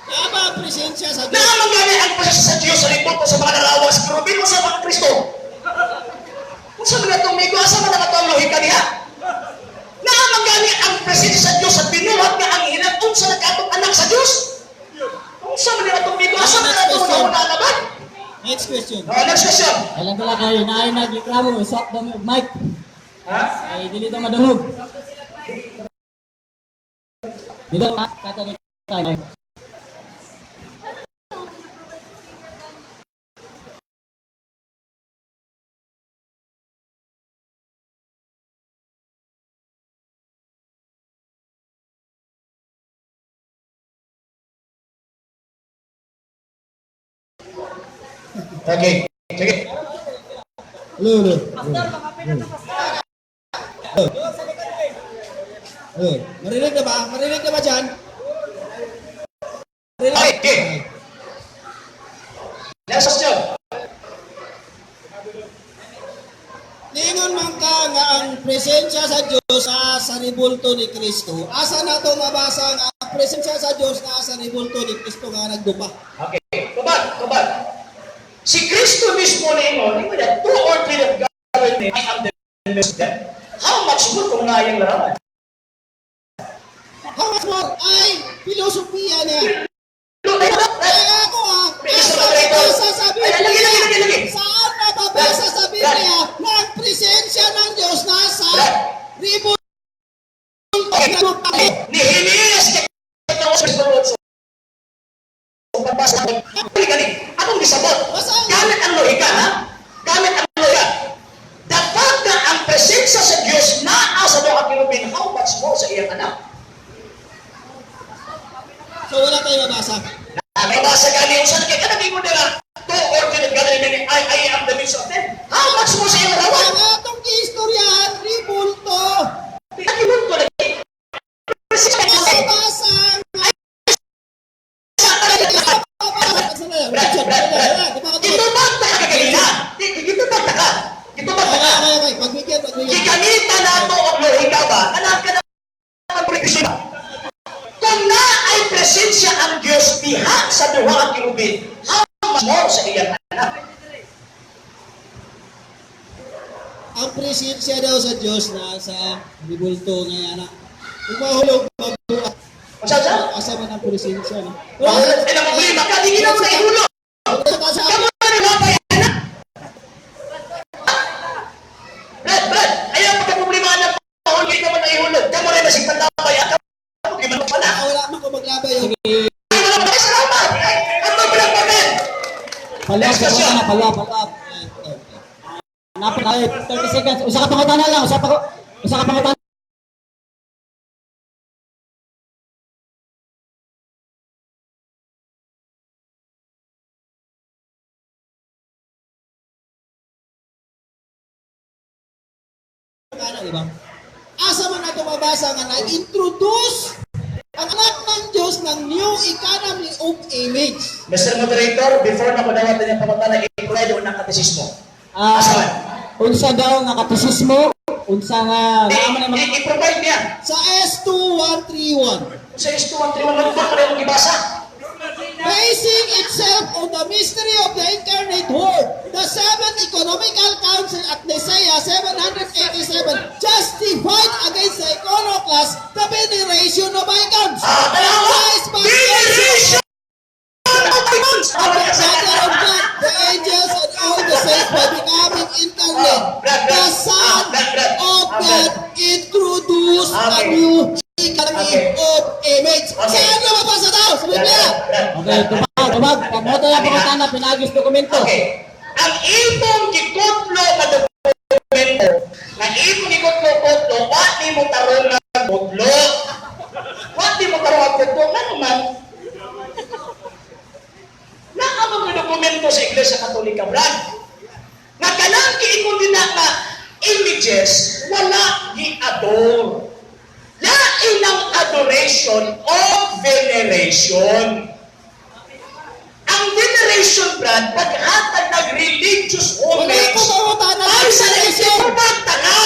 Naa ba ang presensya sa Diyos? Naamang gani ang presensya sa Diyos sa ribulto sa mga larawan sa kerubin o sa mga Kristo. Kung sa mga itong migo, asa man ang atong lohika niya? Naamang gani ang presensya sa Diyos sa binuhat nga ang hinatong sa nagkatong anak sa Diyos. Kung sa mga itong migo, asa man ang atong una-una naman? Next question. Oh, next question. Alam ko lang kayo, naay nagreklamo, swap daw mo mic. Ha? Ay, dili daw madungog. Dito, Catholic time. Okay. Sige. Hello, hello. Pastor, Hello. Marinig na ba? Marinig na ba dyan? Okay. Okay. Next question. Ningon man ka nga ang presensya sa Diyos sa ribulto ni Kristo. Asa na to mabasa nga ang presensya sa Diyos na sa ribulto ni Kristo nga nagdupa? Okay. Tubag, tubag. Si Kristo mismo ningon, ningon niya, two or three that gathered me, I am the midst of them. How much more kung naayang larawan? How much more ay filosofiya niya. Ay, Kaya ako ah, Mr. asa Moderator. mabasa sa Ay, lagi, Biblia? lagi, lagi, lagi. Saan mababasa sa Biblia na ang presensya ng Diyos nasa ribulto Okay. nagdupa? Nehemias kay verse 8. Pagbasa ko, gani, akong gisabot. Basa. Gamit ang lohika, ha? Gamit ang lohika. Dapat na ang presensya sa Diyos naa sa duha ka kerubin, how much more sa iyang anak? So wala tayong mabasa. Nabasa gani usa kay kanang ingon nila, two or three that gathered in me, I am the midst of them. How much more sa iyang larawan? Ang atong giistoryahan, ribulto. Nakimun ko lagi. Presensya Mabasa nga Brad, Brad, Brad. Gitubag ta ka kaganina. Gitubag ta ka. Gitubag ta ka. Okay, okay, pagbigyan, pagbigyan. Gigamita nato og lohika ba? Kanang kanang presensya. Kung na ay presensya ang Dios diha sa duha ka kerubin, how much more sa iyang anak? Ang presensya daw sa Diyos na sa ribulto nga anak. Kung mahulog, mabuhat. Unsa sa? Asa man ang presensya, no? Ay nang problema ka, di gina mo na ihulog. Kamu na ni Mapay anak. Brad, Brad, ayaw pagka problema anak, mahulog ka man na ihulog. Kamu rin masig pantabay, kamu di man pala. Wala man ko maglabay. Oh. Sige, Ay, wala pa, salamat. Ay, ang magbulagbagan. follow up, Next question. follow up, follow up. Napaka 30 seconds. Usa ka pangutana lang, usa ka pangutana. Ano, di ba? Asa man nato mabasa nga na-introduce ang anak ng Diyos ng new economy of image. Mr. Moderator, before na ko dawatan yung pangutana, i-provide yung katisismo. Ah, Asa man? unsa daw nga katisismo? Unsa nga naa man ang mga I-provide niya. Sa S2131. Sa S2131, ano ba pa rin ang gibasa? Basing itself on the mystery of the incarnate Word, the Seventh Economical Council at Nicaea 787 justified against the iconoclast the veneration of icons. Ah, tanawa! Christ by Veneration of icons! of the Father of God, the angels and all the saints by becoming incarnate. Ah, Brad, Brad. The Son Ah, Brad, Brad. of Ah, God Brad. introduced a Okay. new economy Okay. of image. Okay. Saan lumabas daw? Sa Biblia? Brad, Okay, tubag, tubag. Pag mo tayo pangutana, pinagis dokumento. Okay. Ang imong gikutlo nga dokumento, nga imong gikutlo-kutlo, wa nimo tarong nga kutlo. Wa nimo tarong nga kutlo, nga naman. Naa man mga dokumento sa Iglesia Katolika, Brad. Nga kanang giingon din na nga images, wala gi-adore. Lain ang adoration o veneration. Ang veneration, Brad, paghatag ng religious Wala homage, ko pangutana sa ay sa veneration. Gitubag ka!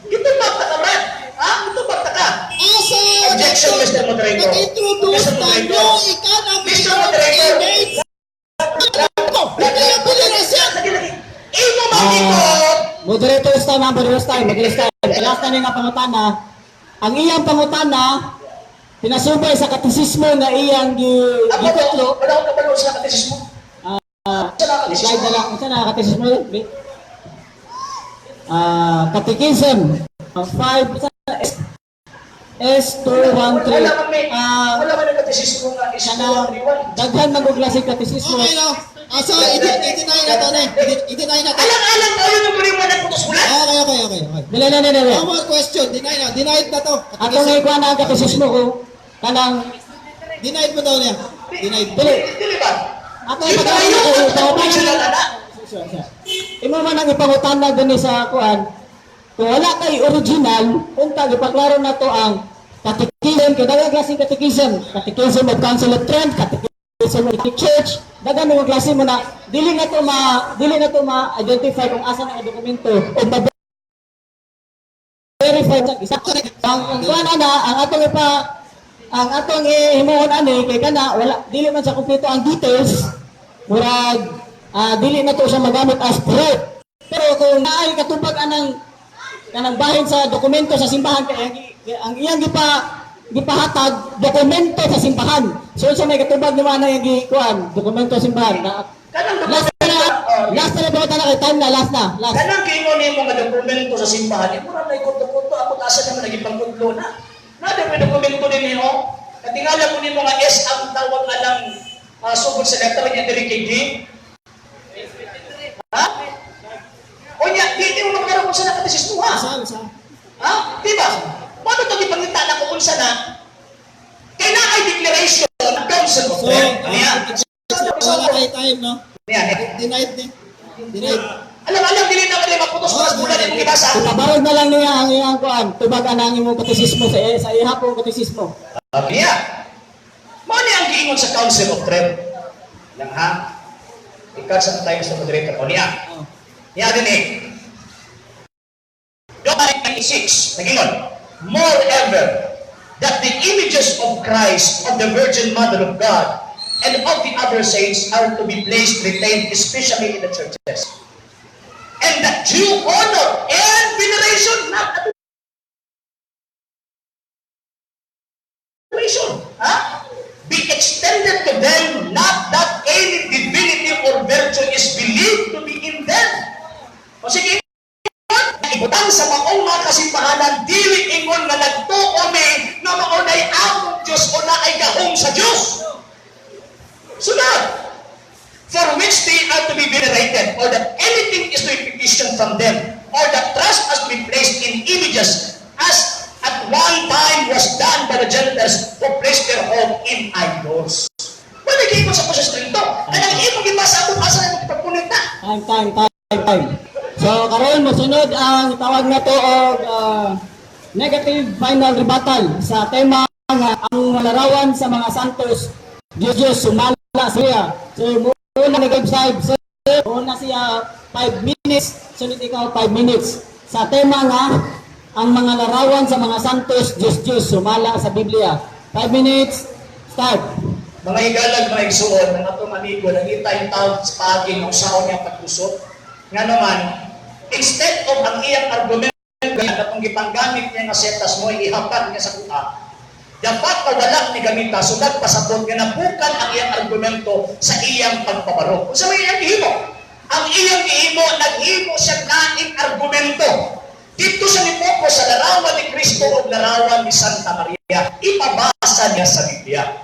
Gitubag ka, Brad! Ha? Gitubag ka! Asa Objection, Mr. Moderator. Nag-introduce Mr. ng Moderator. new economy Mr. of Moderator. image. Ano? Hindi yung veneration. Lagi, lagi. Imo Ah, magikot! moderator's time, ha? Moderator's time, moderator's time. Last na nga pangutana. Ang iyang pangutana, pinasubay sa katisismo nga iyang Ako, gikutlo. wala akong kabalo sa katisismo. Ah, Sa Slide na lang. Unsa na katekismo yun? Ah, Catechism. 5 S S213. Wala man may Ah, wala man ang katekismo nga is kana 231. daghan man og klase katekismo. Okay, no? Ah, so, i-deny na to, ne? I-deny na to. Alang-alang kayo nung muli mo nagputos ulan. Okay. Dili dili dili. Dili. No more question. Deny na. Denied na to. Ato nga ikuha na ang katekismo ko kanang Denied mo daw niya. Denied. dili. Dili ba? Ato Yung ipagkano tayo, ko ang original ana. Imo man ang ipangutana dinhi sa kuan. Kung wala kay original, unta gipaklaro na to ang catechism, kay daghang klaseng catechism, Catechism of Council of Trent, Catechism of the Church, daghan mga klase mo na dili na to ma-identify kung asa na ang dokumento o ma verify sa isa. Ang kuan ana, ang atong himuon ani kay kana wala dili man sa kumpleto ang details, murag dili na to siya magamit as proof. Pero kung naay katubag anang kanang bahin sa dokumento sa simbahan, kay ang iyang gipahatag dokumento sa simbahan. So unsa may katubag ni ana iyang gikuan dokumento sa simbahan na Kanang last na, last na na na kay time na, last na, last. Kanang giingon nimo nga dokumento sa simbahan, imo ra nay kuto-kuto ako asa naman naging pangkudlo na. Na may dokumento dinhi oh. Katingala ko nimo nga S ang tawag alang sugod sa letter niya diri kay D. Ha? Unya, di mo magkaroon kung saan nakatisismo ha. Saan, saan? Ha? Di ba? Paano ito gipangita na kung unsa na? Kay na ay declaration ng Council of So, Trent. Niya. wala kay time, no? Niya. Denied ni. Denied. Alam-alam, dili na kami maputos sa bulan imong gibasa. Ipabarog na lang niya ang iyang kuan, tubag ang imong katekismo sa iha pong katekismo. Niya. Mao ni ang giingon sa Council of Trent. Lang ha? Ikat sa tayo sa moderator. O niya. Oh. Niya din eh. Document 96, nagingon, "Moreover, that the images of Christ, of the Virgin Mother of God, and of the other saints are to be placed, retained, especially in the churches. And that due honor and veneration, not adoration, ha, be extended to them, not that any divinity or virtue is believed to be in them." O sige, ibutang sa maong mga kasimbahanan, dili ingon nga nagtuo mi nga mao nay among Dios o naay gahom sa Dios. Sunod, "For which they are to be venerated, or that anything is to be petitioned from them, or that trust has to be placed in images, as at one time was done by the Gentiles who placed their hope in idols." Wala kayo sa proses nito. Kanang imong gibasa ako, asa na imong ipapunit na? Time, time, time, time. So karon mosunod ang tawag na to og negative final rebuttal sa tema nga ang larawan sa mga santos Diyos Diyos sumala siya. So muna negative side. So una siya 5 minutes, sunod ikaw 5 minutes sa tema nga ang mga larawan sa mga santos Diyos Diyos sumala sa Biblia. 5 minutes, start. Mga higalag, mga igsuon, ang atong amigo, nakita yung tao sa paagi ng saon niya pagkusot. Nga naman, instead of ang iyang argumento nga atong gipanggamit niya nga setas mo, ihapat niya sa kuha. Dapat na wala ni gamita, so nagpasabot nga nabukan ang iyang argumento sa iyang pagpabarok. Kung sa may iyang gihimo, ang iyang gihimo, naghimo siya naing argumento. Dito siya ni Poco sa larawan ni Kristo o larawan ni Santa Maria. Ipabasa niya sa Biblia.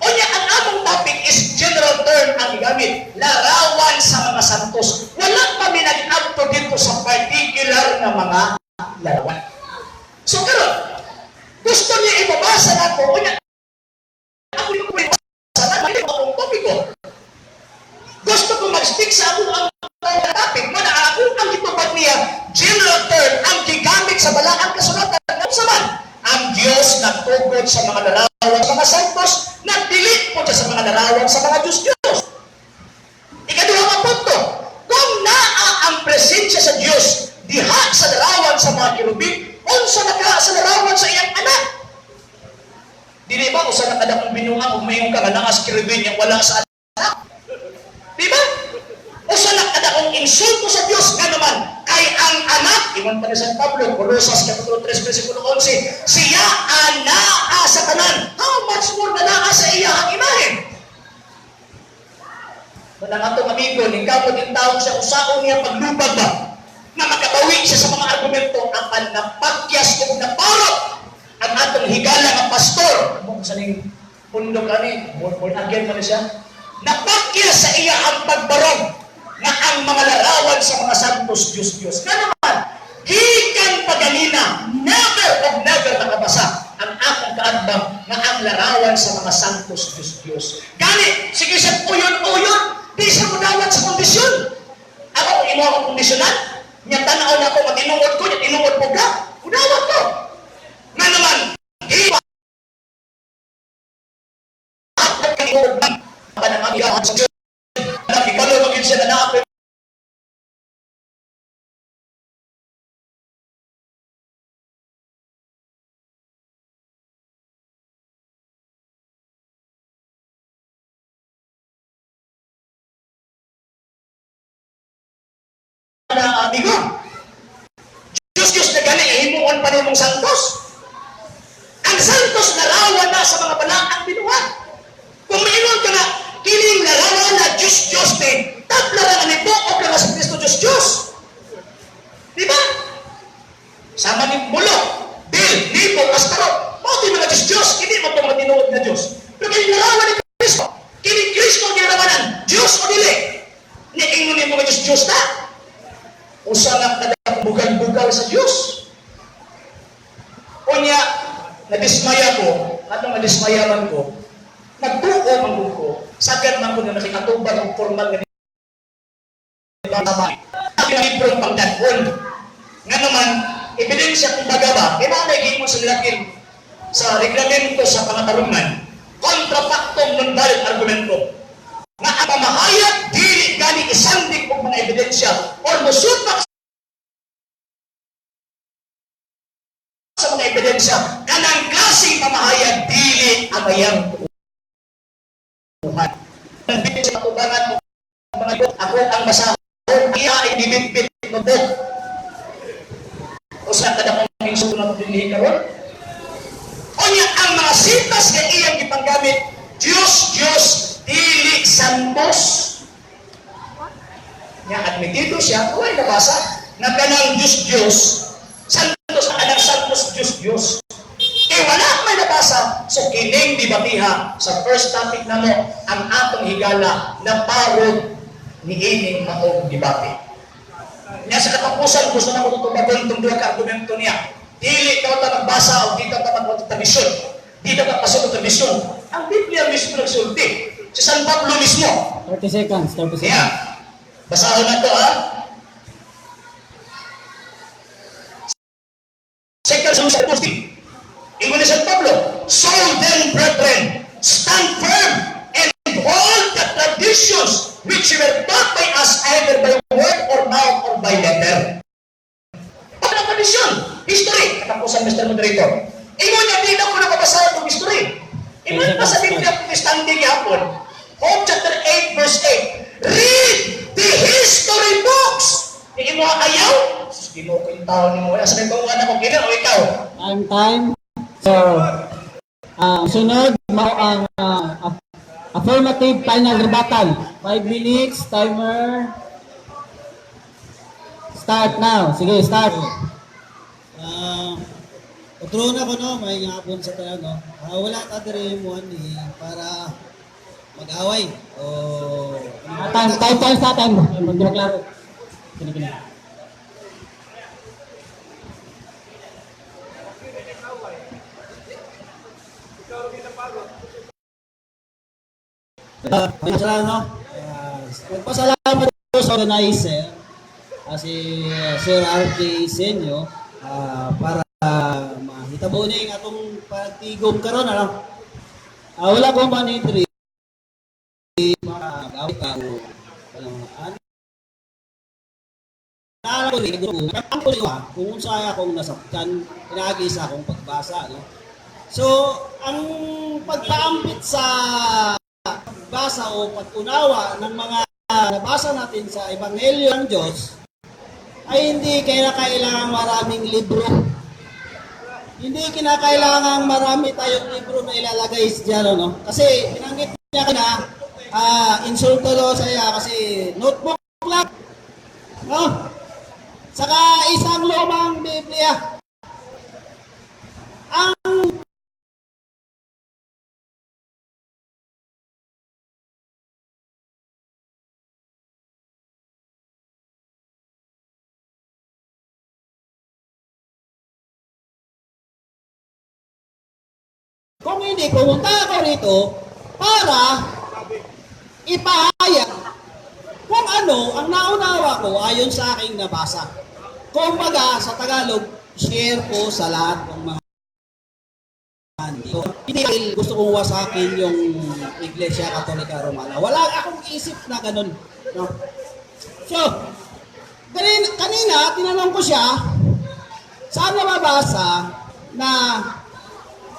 Unya, ang among topic is general term ang gigamit. Larawan sa mga santos. Wala pa mi nag-abto dito sa particular na mga larawan. So karon, gusto niya ibabasa nako. Unya, ako yung ibabasa na akong topiko. Gusto ko mag-stick sa akong ang topic. Mana ako ang gitubag niya, general term ang gigamit sa balaang kasulatan. Unsa man? Ang Diyos nagtugod sa mga larawan sa mga santos, nagdili po siya sa mga larawan sa mga Diyos-Diyos. Ikaduha nga punto, kung naa ang presensya sa Diyos diha sa larawan sa mga kerubin, unsa na ka sa larawan sa iyang anak? Dili ba usa na kadakong binuang ug mayong ka nga naa sa kerubin yang wala sa anak? Di ba? Usa na kadakong insulto sa Dios nga naman kay ang anak, ingon pa ni San Pablo, Colosas kapitulo 3 versikulo 11, siya anaa sa tanan. How much more na naa sa iya ang imahen? Kanang atong amigo, ningkapot in tawag siya, usaon niya paglubag ba? Na makabawi siya sa mga argumento, apan napakyas o naparot ang atong higala nga pastor. Mo sa ning pundok ani, born again man siya. Napakyas sa iya ang pagbarog na ang mga larawan sa mga santos Diyos Diyos. Nga naman, gikan pa ganina, never of never nakabasa ang akong kaatbang nga ang larawan sa mga santos Diyos Diyos. Gani, sige siya uyon-uyon, di siya mudawat sa kondisyon. Ako, kung imo akong kondisyonan, nya tanaw na ako, matinuod ko, nya tinuod mo ka, mudawat ko. Nga naman, di ba Nakikalo magin siya na naapoy na amigo. Diyos Diyos na gani, himuon pa nimong santos. Ang santos larawan na sa mga balaang binuhat. Kung maingon ka na, kining larawan na Diyos Diyos ni, tabla ra nga ni o ka sa Kristo Diyos Diyos. Di ba? Sama ni Mulok, Bill, Nipo, Astarot, mao mga Diyos Diyos, hindi mo itong matinuod na Diyos. Pero kining larawan ni Kristo, kining Kristo ang gilarawanan, Diyos o dili. Ni ingon ni mga Diyos Diyos na, usa nga kada bugal-bugal sa Diyos. Unya, nadismaya ko, atong nadismaya man ko, nagtuo man gud ko, sagad man ko na nakikatubag ang formal nga tama. Ang librong pangdadon. Nga naman, ebidensya kung baga ba, kaya na naging sa nilakil sa reglamento sa pangatarungan, kontra factum non valid argumento, nga ang pamahayag dili gani isandig og mga ebidensya or musupak sa mga ebidensya kanang klaseng pamahayag dili amayang tuuhan. Ang sa katubangan mo mga libro, ako ang basahon, iya ay dibitbit mo po. Usa kada kong insulto na dinhi karon. Unya ang mga sitas nga iyang gipanggamit, Diyos, Diyos, dili santos. Nya admitido siya, walay nabasa na kanang Diyos, Diyos, santos na kanang santos Diyos, Diyos. Eh wala may nabasa, so kining dibatiha sa first topic namo ang atong higala na parod ni ining maong debate. Nya sa katapusan gusto na ko tutubagon itong duha ka argumento niya. Dili ka ta magbasa o di ka ta magbuhat og tradisyon. Di ka pasok og tradisyon. Ang Biblia mismo nagsulti. Si San Pablo mismo. 30 seconds, 30 seconds. Kaya, basahon na to ha. Second Samuel 14. Ingon ni San Pablo, "So then, brethren, stand firm and hold the traditions which were taught by us either by word or mouth or by letter." Ano ang tradisyon? History. Katapusan, Mr. Moderator. Ingon niya, di na ko nababasa itong history. Ingon pa sa Biblia kung standing yapon. Hope chapter 8, verse 8. "Read the history books." Hindi mo ayaw? Sus, Ginoo ko yung tao ni mo. Asa may tungan ako, kina o ikaw? Time, time. So, sunod, mao ang affirmative final rebuttal. 5 minutes, timer. Start now. Sige, start. Otro na ko no, may hapon sa tayo no. Wala ta diri mo ni para mag-away o Time, time, time, sa time. Hindi na klaro. Kini, kini. No. Nagpasalamat ko sa organizer, si Sir RJ Senyo, para mahitabo ni ang atong pagtigom karon ano. Wala ko man diri mag-away ka o ano, ano ko rin, kung unsa akong nasabtan pinaagi sa akong pagbasa no. So, ang pagpaampit sa pagbasa o pag-unawa ng mga nabasa natin sa Ebanghelyo ng Diyos ay hindi kailangan maraming libro. Hindi kinakailangan marami tayong libro na ilalagay diyan, ano? Kasi binanggit niya na Insulto daw sa iya kasi notebook lang. No? Saka isang lumang Biblia. Ang Kung hindi, pumunta ako rito para ipahayag kung ano ang naunawa ko ayon sa aking nabasa. Kumbaga, sa Tagalog, share ko sa lahat ng mga nandito. Hindi dahil gusto kong wasakin yung Iglesia Katolika Romana. Wala akong isip na ganun. No? So, kanina, tinanong ko siya, saan nababasa na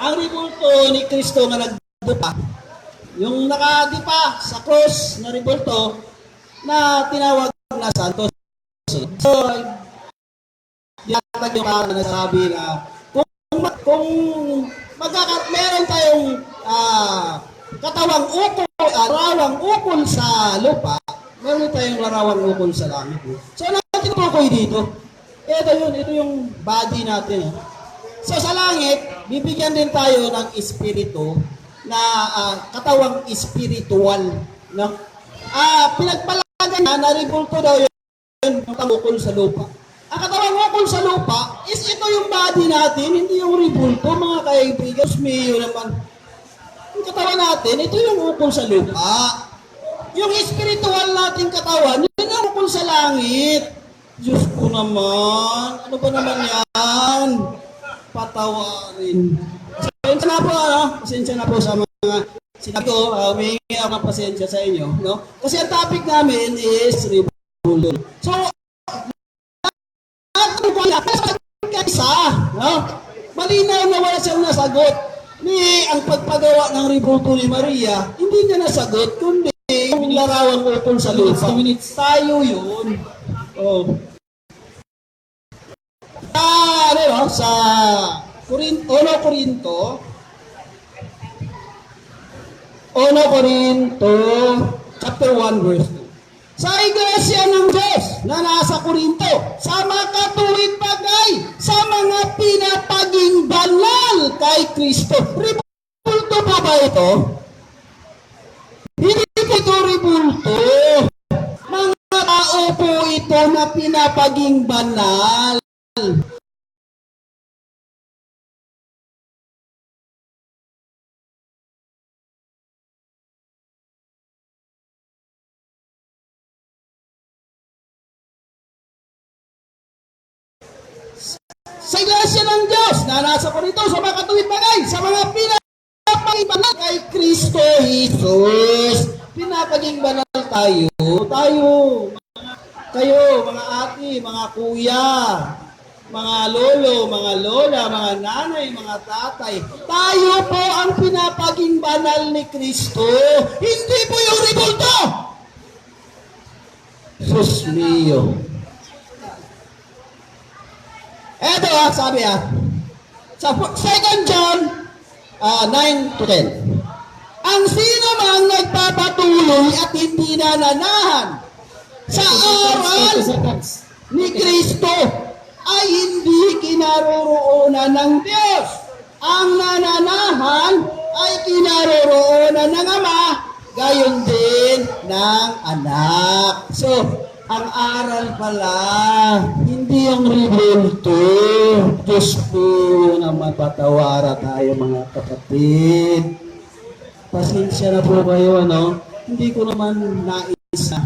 ang rebulto ni Kristo nga nagdupa, yung nakadipa sa cross na rebulto na tinawag na Santos. So, yatag yung parang nasabi na kung meron tayong katawang ukol, larawang ukol sa lupa, meron tayong larawang ukol sa langit. So, ano tinutukoy dito? Ito yun, ito yung body natin. Eh. So sa langit, bibigyan din tayo ng espiritu na katawang espiritual. No? Pinagpalagan na, naribulto daw yun, yung katawang ukol sa lupa. Ang katawang ukol sa lupa is ito yung body natin, hindi yung ribulto, mga kaibigan. Diyos mio naman. Yung katawan natin, ito yung ukol sa lupa. Yung espiritual nating katawan, yun ang ukol sa langit. Diyos ko naman, ano ba naman yan? Patawarin. Pasensya na po, ano? Pasensya na po sa mga sinabi ko, humihingi ako ng pasensya sa inyo, no? Kasi ang topic namin is rebulto. So, lahat ng kuya, isa, no? Malinaw na wala siyang nasagot. Ni ang pagpagawa ng rebulto ni Maria, hindi niya nasagot, kundi yung larawang ukol sa lupa. 2 minutes. Tayo yun. Oh. Ano, no? Sa Uno Corinto, Uno Corinto, chapter 1, verse 2. Sa iglesia ng Diyos na nasa Corinto, sa makatuwid bagay, sa mga pinapaging banal kay Kristo. Rebulto pa ba ito? Hindi po ito rebulto. Mga tao po ito na pinapaging banal. Sa iglesia ng Diyos na nasa Corinto, sa mga katuwid bagay, sa mga pinapaging banal kay Kristo Jesus. Pinapaging banal tayo. Tayo, kayo, mga ate, mga kuya, mga lolo, mga lola, mga nanay, mga tatay. Tayo po ang pinapaging banal ni Kristo. Hindi po yung rebulto. Sus mio. Eto sabi sa 2 John 9 to 10. Ang sino mang nagpapatuloy at hindi nananahan sa aral 30 seconds. ni Kristo ay hindi kinaroroonan ng Diyos. Ang nananahan ay kinaroroonan ng Ama, gayon din ng Anak. So, ang aral pala, hindi yung rebulto. Diyos po na mapatawara tayo, mga kapatid. Pasensya na po kayo, ano? Hindi ko naman nais na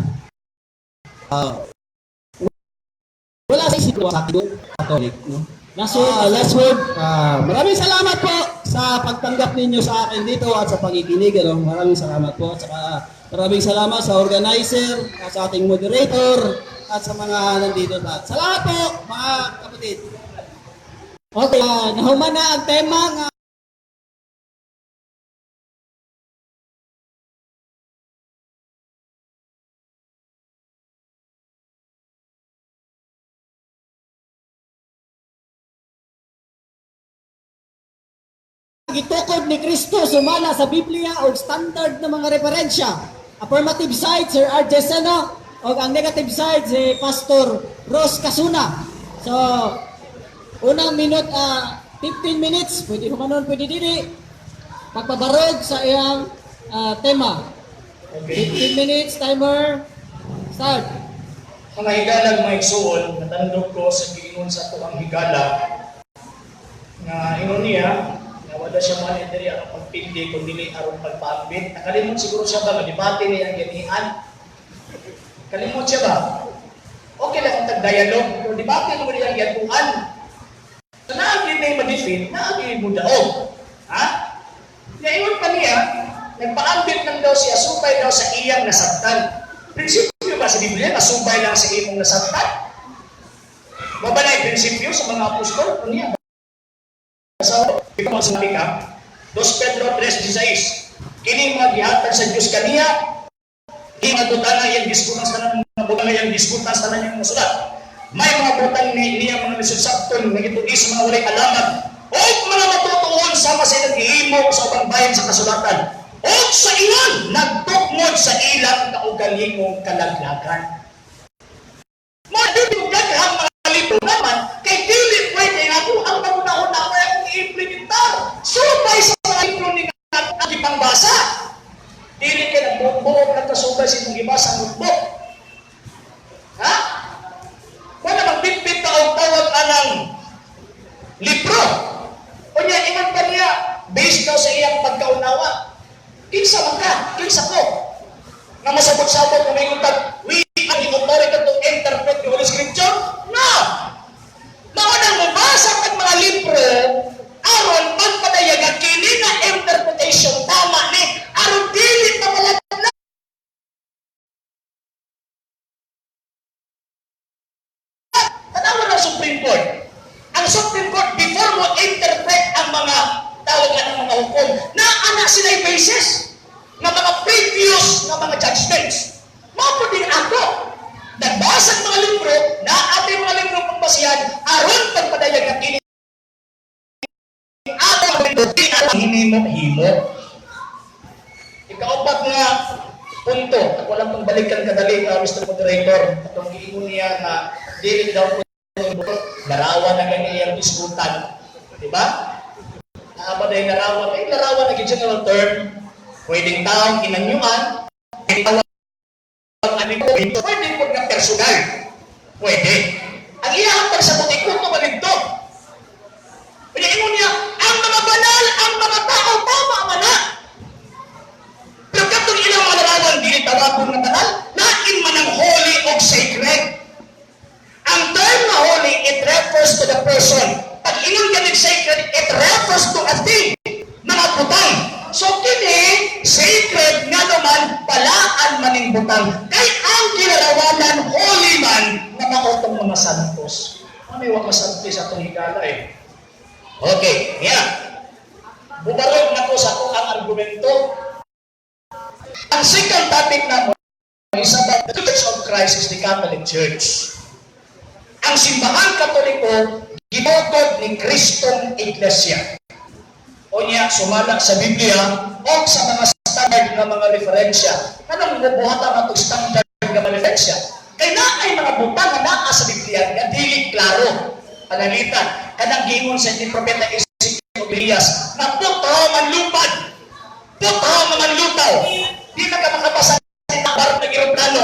wala sa isip ko sa akin yung Catholic, no? Last word. Last word. Maraming salamat po sa pagtanggap ninyo sa akin dito at sa pakikinig. Ano? Maraming salamat po. At saka, maraming salamat sa organizer, at sa ating moderator, at sa mga nandito lahat. Salamat po, mga kapatid. Okay, nahuman na ang tema nga gitukod ni Kristo sumala sa Biblia og standard na mga referensya. Affirmative side, Sir RJ Seno, o ang negative side, si Pastor Ross Casuna. So, unang minute, 15 minutes, pwede humanon, pwede dili. Pagpabarog sa iyang tema. Okay. 15 minutes, timer, start. Mga higalag, mga igsuon, natandog ko sa giingon sa atuang higala nga ingon niya nga wala siya man diri aron pagpindi kun dili aron pagpaambit. Nakalimot siguro siya ba nga debate niya ang ganian. Kalimot siya ba? Okay lang ang tag-dialogue, pero debate mo niya ang giyatuan. So naagi na yung ma-defeat, naagi mo daog. Ha? Niya pa niya, nagpaambit lang daw siya, subay daw sa iyang nasabtan. Prinsipyo ba sa Biblia, nasubay lang sa imong nasabtan? Wa ba na yung prinsipyo sa mga apostol? Ano niya? Sa ikaw sinabi ka, 2 Pedro 3:16. Kini mga gihatag sa Dios kaniya, kini mga butang nga iyang diskutan sa tanan, mga butang nga iyang diskutan sa tanan niyang mga sulat. May mga butang ni niya mga lisod sabton nga gitugi sa mga walay alamat og mga matutuon sama sa ilang gihimo sa ubang bayan sa kasulatan. Og sa ingon nagtukmod sa ilang kaugalingong kalaglagan. Mo dili daghang mga libro naman kay dili pwede nga ako ang pangunahon ako ay akong i-implementar. Subay sa mga libro ni nga ang ipangbasa. Dili kay nagbubuok lang kasubay sa imong gibasa ang notebook. Ha? Wala magbitbit ka og tawag anang libro. Unya ingon pa niya based daw sa iyang pagkaunawa. Kinsa man ka? Kinsa ko? Nga masabot-sabot nga may tag, we are the authority to interpret the Holy Scripture? No! Mao nang mobasa kag mga libro aron pagpadayag ang kini na interpretation tama ni aron dili pa malaglag. Tanawa ng Supreme Court. Ang Supreme Court, before mo interpret ang mga tawag nga ng mga hukom, na ana sila basis ng mga previous na mga judgments. Mao po din ako. Nagbasa ng mga libro, na ating mga libro pang basihan, aron pagpadayag ng kini ato ang hinimo himo. Ikaupat nga punto, at walang pang balikan kadali, Mr. Moderator, atong giingon niya nga dili daw po larawan na gani iyang diskutan. Di ba? Naaba dahil larawan, ay larawan na general term. Pwedeng taong inanyuan, pwedeng tawag ano, pwede po nga personal. Pwede. Ang iyang pagsabot, ikuto ba dito? Kaya ingon niya, ang mga banal, ang mga tao, tama man na. Pero katong ilang mga larawan, dili tawagon nga banal, lain man ang holy o sacred. Ang term na holy, it refers to the person. Pag ingon ganing sacred, it refers to a thing, mga butang. So kini, sacred nga naman, balaan maning butang. Kay ang kinarawanan, holy man, na maotong mga santos. Ano yung mga sa atong higala eh? Okay, niya. Bubarog na ko sa akong ang argumento. Ang second topic na mo is about the Church of Christ is the Catholic Church. Ang Simbahang Katoliko gitukod ni Kristong Iglesia. O niya, sumala sa Biblia o sa mga standard nga mga referensya. Anong buhatan nato standard nga mga referensya? Kay naay mga butang nga naa sa Biblia nga dili klaro. Panalitan, kanang giingon sa ni Propeta Ezekiel ug Elias, na putaw man lupad, putaw man lutaw. Di na ka makabasa sa barko ng eroplano.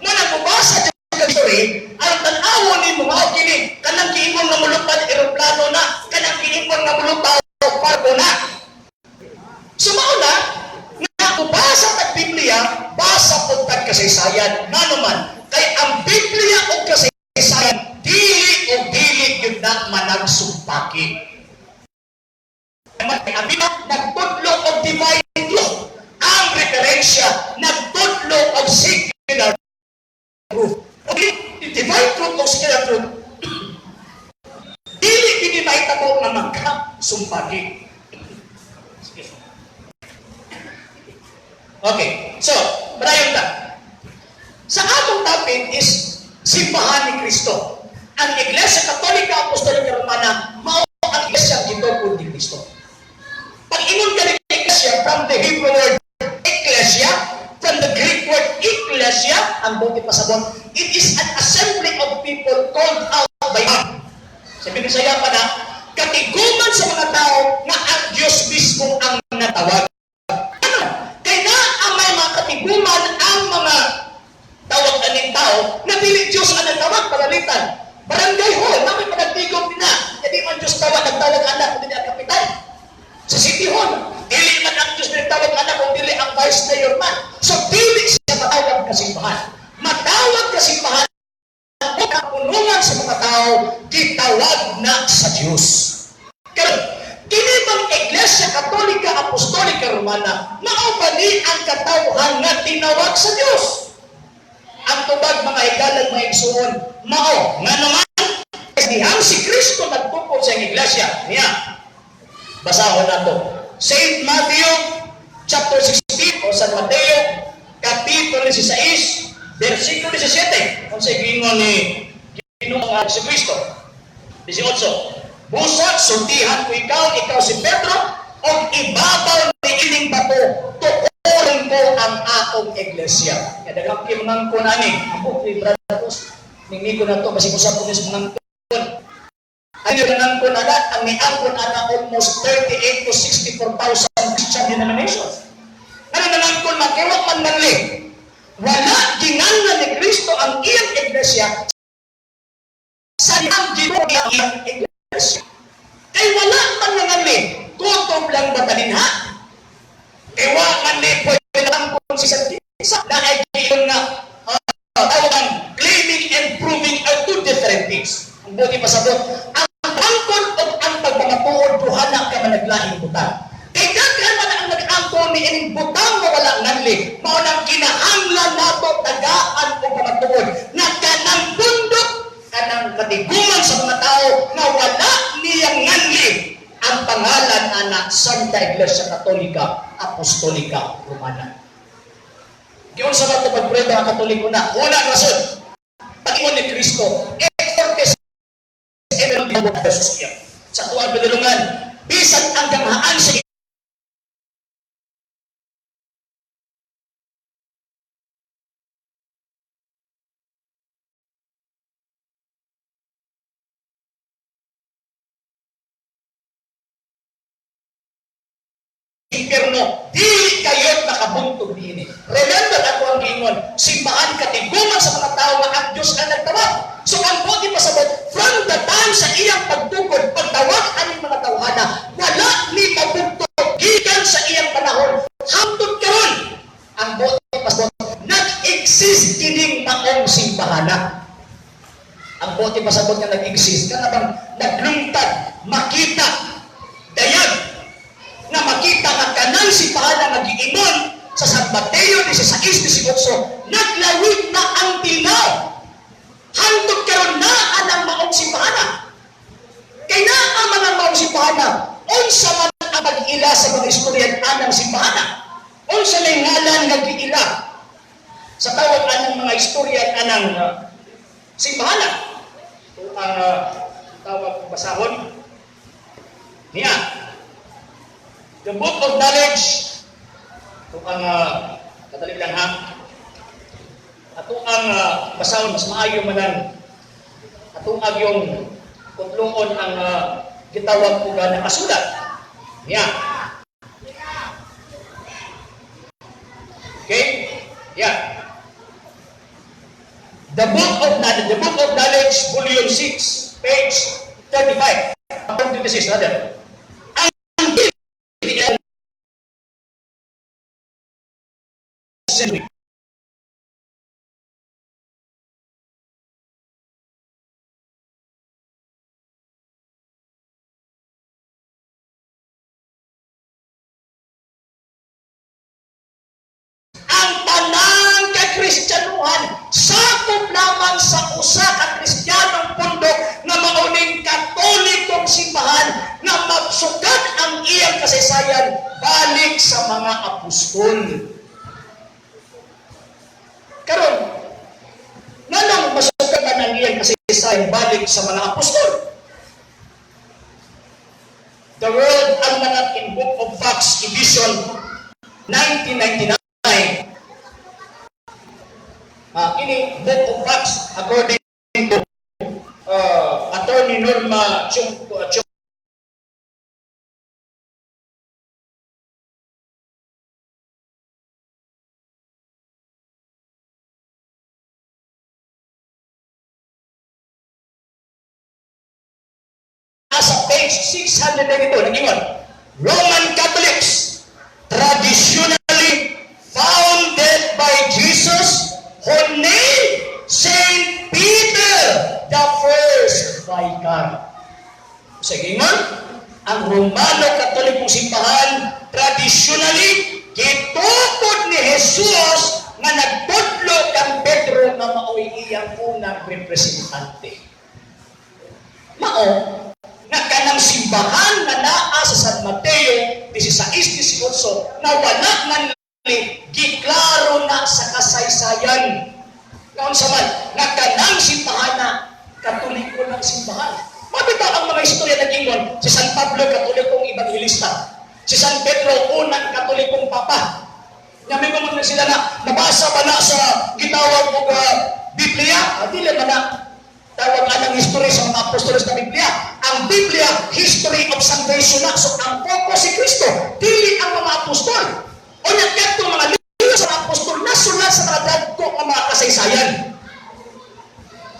Mo nang mubasa sa history, ang tan-awon nimo mao kini kanang giingon nga mulupad eroplano na, kanang giingon nga mulutaw barko na. So mao na nga basa tag Biblia, basa pud tag kasaysayan. Ngano man kay ang Biblia ug kasaysayan dili o dili gyud na managsumpaki. Ang Biblia nagtudlo og divine truth. Ang referensya nagtudlo og secular truth. Okay, divine truth o secular truth dili kini mahitabo nga magkasumpagi. Excuse me. Okay, so, padayon ta. Sa atong topic is simbahan ni Kristo. Ang Iglesia Katolika Apostolika Romana mao ang iglesia gitukod ni Kristo. Pag ingon ka ng iglesia from the Hebrew word ecclesia, from the Greek pasabot, it is an assembly of people called out by God. Sa Binisaya pa na, katiguman sa mga tao nga ang Diyos mismo ang natawag. Ano? Kay na ang may mga katiguman ang mga tawag aning tao na dili Diyos ang nagtawag palalitan. Barangay hall, na may panagtigom nina. Hindi man Diyos tawag, nagtawag anak, kundi ang kapitan. Sa City Hall, dili man ang Diyos nagtawag anak, kung dili ang vice mayor man. So, dili siya matawag kasimbahan. Matawag kasimbahan, ang kapunungan sa mga tao, gitawag na sa Diyos. Karon, kini bang Iglesia Katolika Apostolika Romana, mao ba ni ang katawhan nga tinawag sa Diyos? Ang tubag mga higalag mga igsuon, mao nga naman dihang si Kristo nagtukod sa iyang iglesia niya. Basahon nato. Saint Matthew chapter 16 o San Mateo kapitulo 16 versikulo 17. Unsa giingon ni Ginoong si Kristo? 18. Busa sultihan ko ikaw, ikaw si Pedro, og ibabaw ni ining bato, tukuron ko ang akong iglesia. Kaya daghang kay mangangkon ani, ako kay brothers, ningni ko na to kasi usap ko ni sa mangangkon. Ang nangangkon ana, ang niangkon ana almost 38 to 64,000 Christian denominations. Ano nangangkon man, kay wa man manli. Wala ginganlan ni Kristo ang iyang iglesia sa ang Ginoo ang iyang iglesia. Kay wala man nangali, gutom lang ba tanin ha? Kay wa man ni pwede lang kung si sa na ay giingon nga tawag ang claiming and proving are two different things. Ang buti pasabot, ang angkon o ang pagpamatuod duha na ka managlaing butang. Kay daghan man ang nag-angkon ni ining butang nga wala nganli, mao nang kinahanglan nato tagaan og pamatuod na kanang bundok kanang katiguman sa mga tao nga wala niyang nganli ang pangalan ana Santa Iglesia Katolika Apostolika Romana. Giunsa man ito pagprueba ang Katoliko na una rason pag-ingon ni Kristo et fortes emerald versus iya. Sa tuwang pinulungan, bisan ang ganghaan sa impyerno, dili kayo makabuntog niini. Remember ako ang giingon, simbahan katiguman sa mga tao nga ang Diyos ang nagtawag. So ang buti pasabot, from the time sa iyang pagtukod, pagtawag aning mga tawhana, wala ni mabugtog gikan sa iyang panahon hangtod karon. Ang buti pasabot, nag-exist kining maong simbahana. Ang buti pasabot nga nag-exist, kana bang naglungtad, makita, dayag, na makita nga kanang simbahan nga giingon sa San Mateo 16:18, naglawig na ang tilaw. Hangtod karon naa ang maong simbahana. Kay naa man ang maong simbahana, unsa man ang pag-ila sa mga istoryan anang simbahana? Unsa may ngalan nga giila sa tawag anang mga istoryan anang simbahana? Ito ang tawag kong basahon niya. The Book of Knowledge, ito ang, kadali lang ha, ato ang basahon, mas maayo man ang ato ang yung kutlungon ang gitawag ko nga nakasulat. Niya. Okay? Yeah. The Book of Knowledge, The Book of Knowledge, Volume 6, page 35. 26, rather. Ang century. Ang tanang kakristyanuhan sakop lamang sa usa ka Kristiyanong pundok nga mauning Katolikong simbahan nga masukat ang iyang kasaysayan balik sa mga apostol. Karon, nganong masukatan ang iyang kasaysayan balik sa mga apostol? The World Almanac in Book of Facts edition 1999. Kini book of facts according to Attorney Norma Chung, Chung. Sa page 692, nag-ingon, Roman Catholics traditionally founded by Jesus who named Saint Peter the first vicar. Sa ingon, ang Romano Katolikong simbahan traditionally gitukod ni Jesus nga nagtudlo kang Pedro nga maoy iyang unang representante. Mao nga kanang simbahan nga naa sa San Mateo 16:18 na wala man ni giklaro na sa kasaysayan. Kaunsa man nga kanang simbahan na Katoliko ng simbahan. Mabitaw ang mga istorya nag-ingon, si San Pablo Katolikong Ebanghilista, si San Pedro unang Katolikong Papa. Nya may mga sila na nabasa ba na sa gitawag og Biblia? Dili man na tawag anang history sa mga apostoles na Biblia. Ang Biblia, history of salvation na. So ang focus si Kristo, dili ang mga apostol. O nya kadtong mga libro sa mga apostol nasulat sa mga dagko nga mga kasaysayan.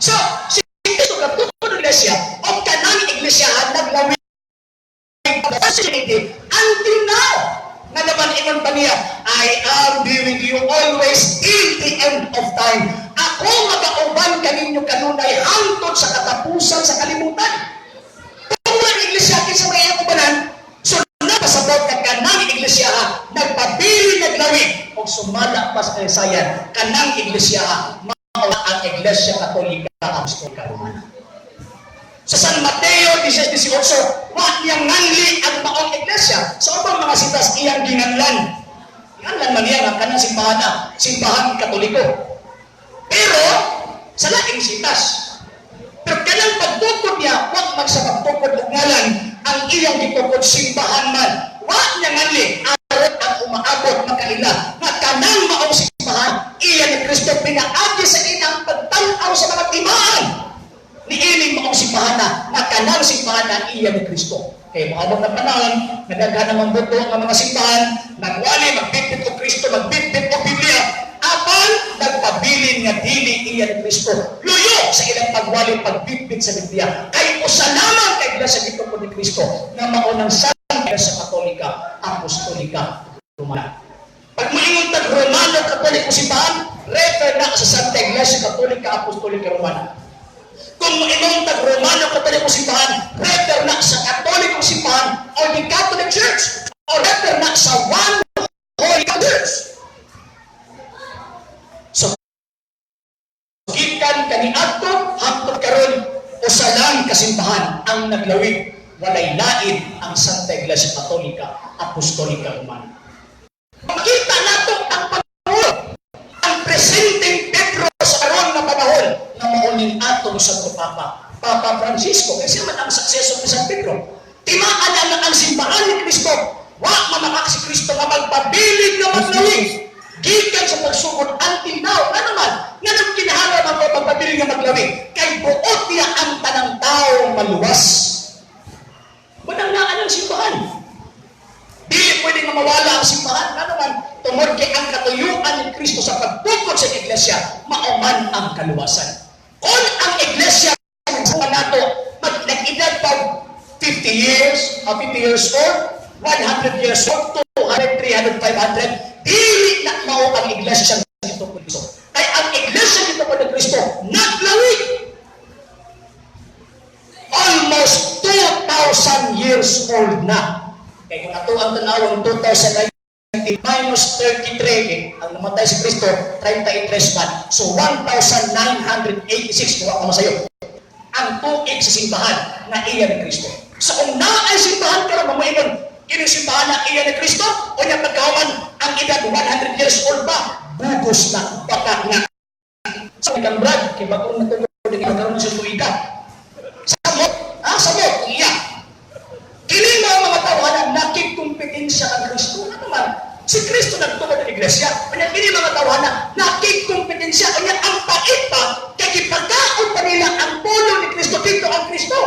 So, si Kristo katukod ng iglesia o kanang iglesia naglawig until now. Nga naman ingon pa niya, "I am be with you always in the end of time." Ako magauban kaninyo kanunay hangtod sa katapusan sa kalibutan. Kung ang iglesia kinsa may iyang ubanan, so napasabot na kanang iglesia nagpabili naglawig og sumala pa sa kasaysayan, kanang iglesia mao ang Iglesia Katolika Apostolika Romana. Sa San Mateo 16:18, wa niyang nganli ang maong iglesia. Sa ubang mga sitas iyang ginganlan. Ginganlan man niya ang kanang simbahan na, simbahan Katoliko. Pero sa laing sitas. Pero kanang pagtukod niya, wa man sa pagtukod og ngalan, ang iyang gitukod simbahan man. Wa niya nganli aron ang umaabot makaila nga kanang maong simbahan iya ni Kristo pinaagi sa inang pagtan-aw sa mga timaan ni ining maong simbahan na nga kanang simbahan na iya ni Kristo. Kay moabot na panahon, nagdaghan ang buto ang mga simbahan, nagwali, magbitbit og Kristo, magbitbit og Biblia, apan nagpabilin nga dili iya ni Kristo. Luyo sa ilang pagwali pagbitbit sa Biblia. Kay usa lamang kay Iglesia gitukod ni Kristo nga mao nang sa Iglesia Katolika Apostolika Romana. Pag moingon tag Romano Katoliko simbahan, refer na sa Santa Iglesia Katolika Apostolika Romana. Kung moingon tag Romano Katoliko simbahan, refer na sa Katolikong simbahan or the Catholic Church or refer na sa One Holy Church. So, gikan kaniadto hangtod karon usa lang kasimbahan ang naglawig, walay lain ang Santa Iglesia Katolika Apostolika Romana. Makita nato ang panahon, ang presenteng Pedro sa karon nga panahon nga mao ning atong Santo Papa, Papa Francisco, kasi man ang successor ni San Pedro. Timaan na ang simbahan ni Kristo, wa mamakak si Kristo nga magpabilin nga maglawig gikan sa pagsugod until now. Ano man, nga nang kinahanglan man ko magpabilin nga maglawig, kay buot niya ang tanang tao maluwas. Manang naan ang simbahan. Dili pwede nga mawala ang simbahan. Ano man, tungod kay ang katuyuan ni Kristo sa pagtukod sa iglesia, mao man ang kaluwasan. Kung ang iglesia sa nato, mag nag-edad pa 50 years, 50 years old, 100 years old, 200, 300, 500, dili na mao ang iglesia ni Kristo. Kay ang iglesia ni Kristo naglawig almost 2,000 years old na. Kaya kung ato ang tanawang 2019 minus 33, eh, ang namatay si Kristo, 33 man. So 1,986, kuha ko masayo, ang tuig sa simbahan na iya ni Kristo. So kung naay simbahan karon mamoingon, kini simbahan na iya ni Kristo, o niya pagkahuman ang edad 100 years old ba, bugos na, baka na. Sa kang Brad, kay bagong natugod ang karon sa tuiga. Samot, samot, iya. Kini mga mga tawhana nakigkumpetensya kang Kristo. Ano man? Si Kristo nagtukod ng iglesia. Kanya kini mga tawhana, nakikompetensya. Kanya ang pait pa, kay gipakaon pa nila ang pulong ni Kristo, dito ang Kristo.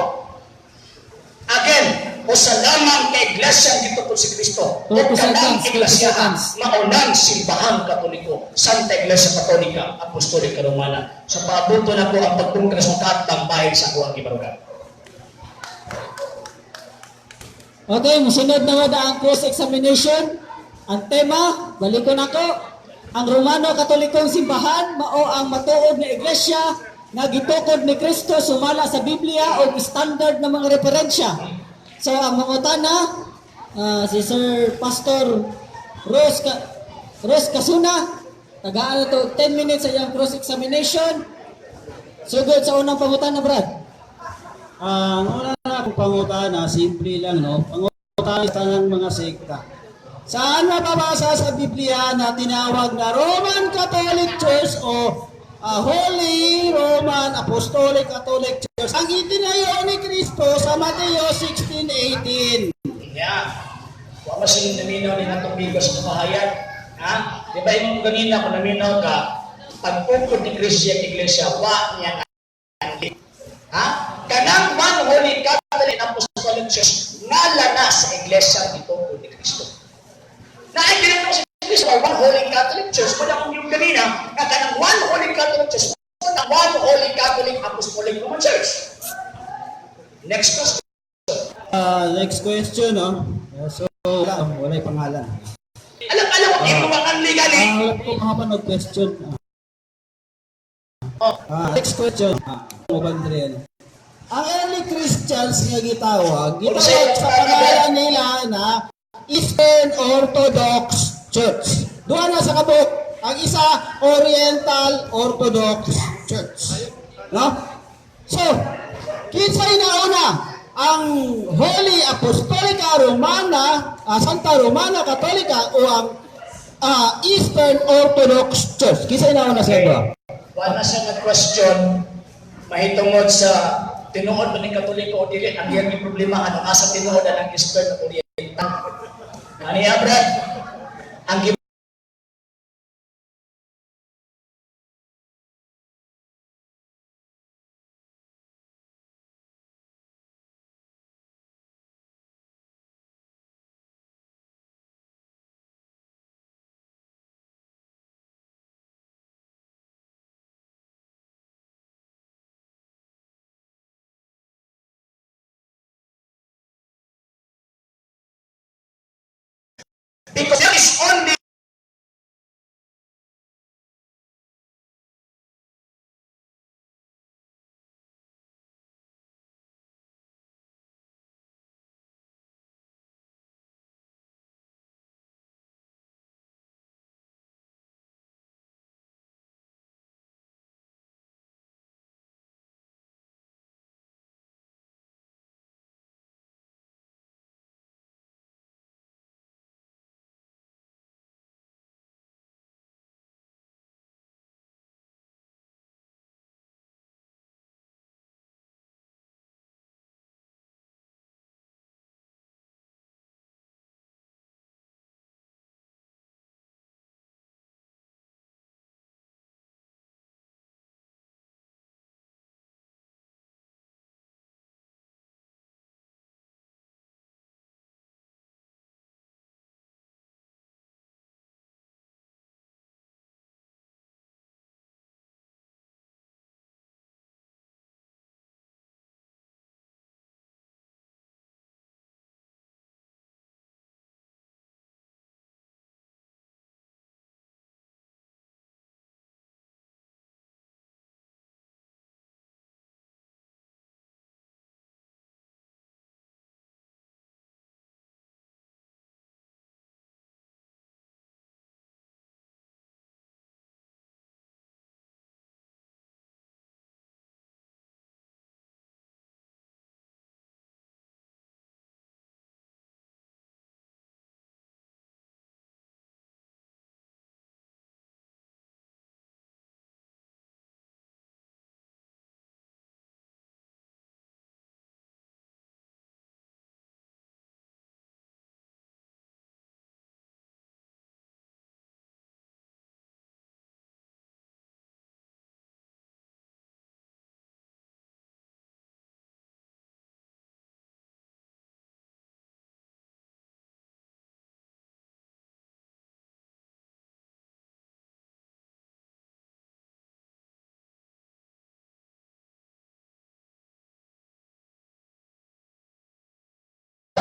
Again, usa lamang ka iglesia ang gitukod si Kristo. O 30 kanang seconds, 30 iglesia seconds. maunang simbahang Katoliko, Santa Iglesia Katolika, Apostolika Romana. Sa paabuto na po ang pagtungkol sa katang bahin sa ako ang gibarugan. Okay, musunod na wada ang cross-examination. Ang tema, balikon ako, ang Romano Katolikong Simbahan mao ang matuod nga iglesia nga gitukod ni Kristo sumala sa Biblia o standard ng mga referensya. So ang mangutana, si Sir Pastor Rose Casuna, tagaan na to 10 minutes sa iyang cross-examination. Sugod sa unang pangutana, Brad. Ang una na akong pangutana, simple lang, no? Pangutana sa ng mga sekta. Saan mababasa sa Biblia na tinawag na Roman Catholic Church o Holy Roman Apostolic Catholic Church ang itinayo ni Kristo sa Mateo 16:18? Yeah. Wa man sila naminaw ni natong bigo sa kapahayag. Ha? Di ba imong ganina kung naminaw ka, pagtukod ni Kristo ang iglesia, wa niya nga. Ha? Kanang One Holy Catholic Apostolic Church, ngala na sa iglesia gitukod ni Kristo. Naay sa Kristo, One Holy Catholic Church, wala akong yung ganina, nga kanang One Holy Catholic Church, na One Holy Catholic Apostolic Roman Church. Next question. Next question, no? So, wala yung pangalan. Alam-alam, ito ang legally. Wala ko mga panood question. Next question. Bandrian. Ang early Christians nga gitawag sa pangalan nila na Eastern Orthodox Church. Duha na sa kabuok. Ang isa, Oriental Orthodox Church. No? So, kinsay nauna ang Holy Apostolica Romana, Santa Romana Katolika o ang Eastern Orthodox Church? Kinsay nauna sa duha? Wala siya nga question mahitungod sa tinuod ba ni Katoliko o dili, ang iyang problema ano asa tinuod ang Eastern o Oriental. Ani Brad, ang because there is only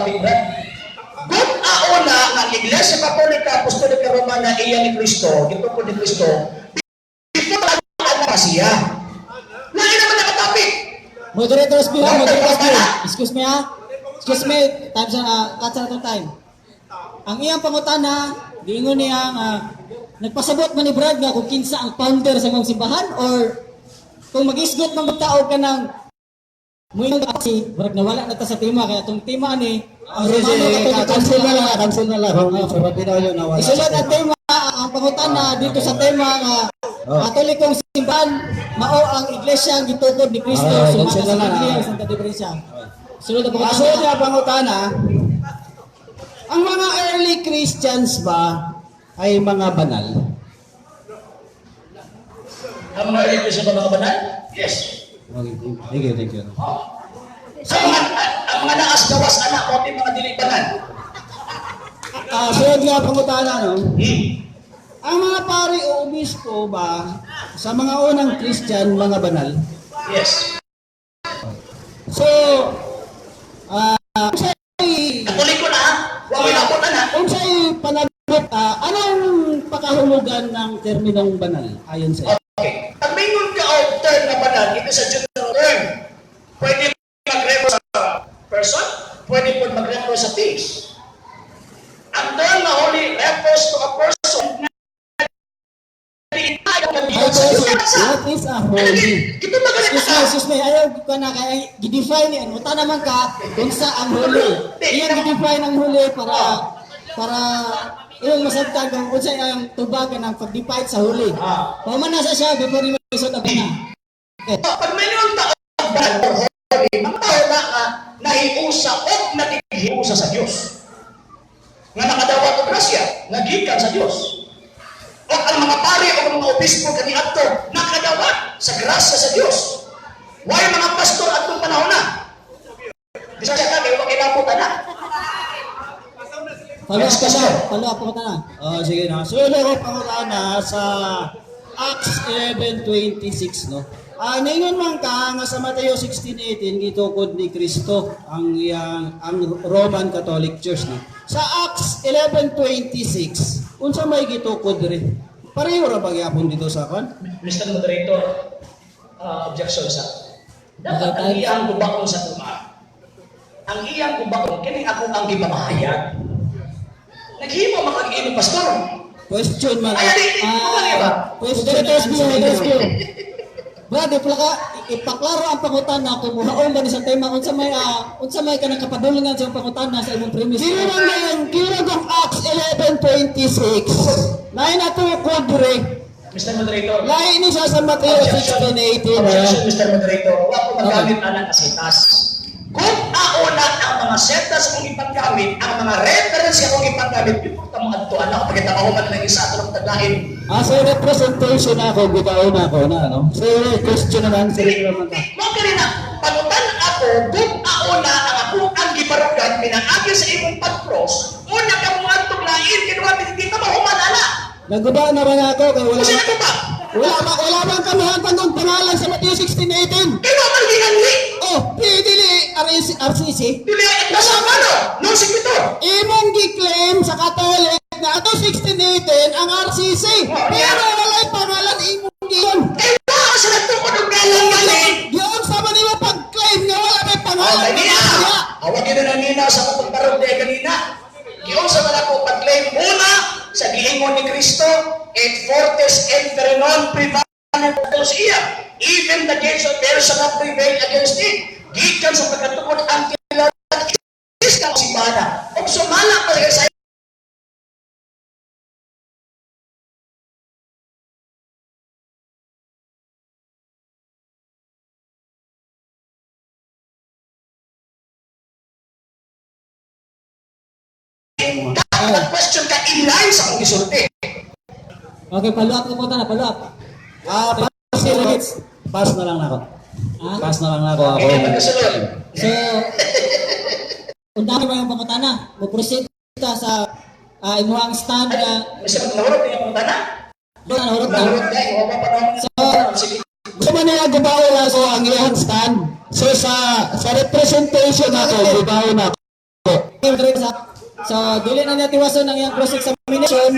topic, Brad. Kung auna nga ang Iglesia Katolika Apostolika Romana iya ni Kristo, gitukod ni Kristo, before ang na siya. Lain naman naka-topic. Moderator speak, moderator speak. Excuse me ha. Excuse me, time sa cut sa atong time. Ang iyang pangutana, giingon niya nga nagpasabot man ni Brad nga kung kinsa ang founder sa imong simbahan or kung magisgot man tao ka ng muingon ka kasi murag nawala na ta sa tema kaya atong tema ni ang Sige, Romano sige, Catholic cancel na lang, cancel na lang. Sa pabinaw yun, nawala. Isulod ang tema, ang pangutana dito sa tema nga Oh. Katolikong simbahan mao ang iglesia ang gitukod ni Kristo Ah, sumala cancel sa na lang, Biblia ah. ug Santa Diferensya. Sulod ang Kaso pangutana. niya, pangutana, ang mga early Christians ba ay mga banal? Ang mga early Christian ba mga banal? Yes. Okay, thank you, thank you. Oh. Ang mga naas gawas anak, o mga dili banal. Ah, sunod nga pangutana, no? Ang mga pari o obispo ba sa mga unang Christian, mga banal? Yes. So, unsay Katoliko na ha. Wa may lapot na. unsay panagot, anong pakahulugan ng terminong banal ayon sa iyo? Okay. Pag mingon ka og term na banal, ito sa general term. Pwede mag-refer sa person, pwede po mag-refer sa things. Ang term na holy refers to a person na What is a holy? Ito magaling Excuse me, ka. excuse me, ayaw ko na kay gi-define ni ano naman ka kung sa ang huli. Iyang gi-define ang huli para para iyong masabtan kung unsay ang tubag ng pag-define sa huli. Ah. Paman na sa siya before ni maisod ang na. Okay. Pag mayroon tao banal or holy, ang tao na nga nahiusa o nakikhiusa sa Dios. Nga nakadawat og grasya, nagikan sa Dios. O ang mga pari o mga obispo kaniadto nakadawat sa grasya sa Dios. Why mga pastor atong panahon na? Di sa ka kay wa kilapot ana. Follow up Yes, ka Pastor. Follow up ka na. Oh, sige na. Sunod ako pangutana sa Acts 11:26, no. Ningon man ka nga sa Mateo 16:18 gitukod ni Kristo ang iyang ang Roman Catholic Church, no. Sa Acts 11:26, unsa may gitukod diri? Pareho ra ba gyapon dito sa kon? Mr. Moderator, objection sa. Dapat ang iyang gubaon sa tuma. Ang iyang gubaon, kini ako ang gipamahayag. Naghimo makag-imo, pastor. Question man. Ay, di, di, di ba? Question Moderator and speak, answer. moderator speak. Brad, ipla ka, ipaklaro ang pangutana kung muhaon ba ni sa tema unsa may kanang kapadulungan sa imong pangutana sa imong premise. Dili man ngayon, kira kong Acts 11:26. Lain na tukod diri. Mr. Moderator. Lain ni siya sa Mateo Objection. 16:18. Objection, Mr. Moderator. Wa ko magamit anang kasitas. Kung auna ang mga setas akong ipanggamit, ang mga reference akong ipanggamit, before ta mo adto anak, pagkita mahuman lang isa ato ng taglain. Ah, so representation ako, gitaon ako na, no? So, question naman, sige naman ka. Mo kini na panutan ako kung auna ang ako ang gibarugan pinaagi sa imong pag-cross, una ka mo adtong lain kinuha dito mahuman ana. Naguba na ba na ako kay wala Kasi ako ba? wala man kami hantang kong pangalan sa Mateo 16:18. Kaya man gihanli. Oh, dili RC, RCC. Dili ay nasa ano? Non sequitur. Imong gi-claim sa Catholic na ato 16:18 ang RCC. Pero walay pangalan imong giyon. Kaya wa sila tukod og galang galing. Giyon sa man nimo pag-claim nga wala may pangalan. Ay, niya. Awag yun na nina sa akong pagtarong diya kanina. Giunsa man ako pag-claim una sa giingon ni Kristo, et fortes et non prevalentos iya. Even the gates of hell shall not prevail against it. Gikan sa pagkatukod ang kilalan is ka simana. Og sumala pa sa Nag-question ka inline sa akong gisulti. Okay, follow up ko na, follow up. Ah, pass, pass na lang ako. Ah? Pass na lang ako ako. Okay, pagkasunod. So, undangan mo yung pangutana. Mo-proceed ta sa imuhang stand nga Mr. Nahurot niya ang tana. nahurot na. Nahurot niya, iwa pa naman. So, Sige. Gusto man niya gubaw na ako ang iyang stand. So sa representation ako, gubaw na ako. So, dili na niya tiwason ang iyang cross-examination.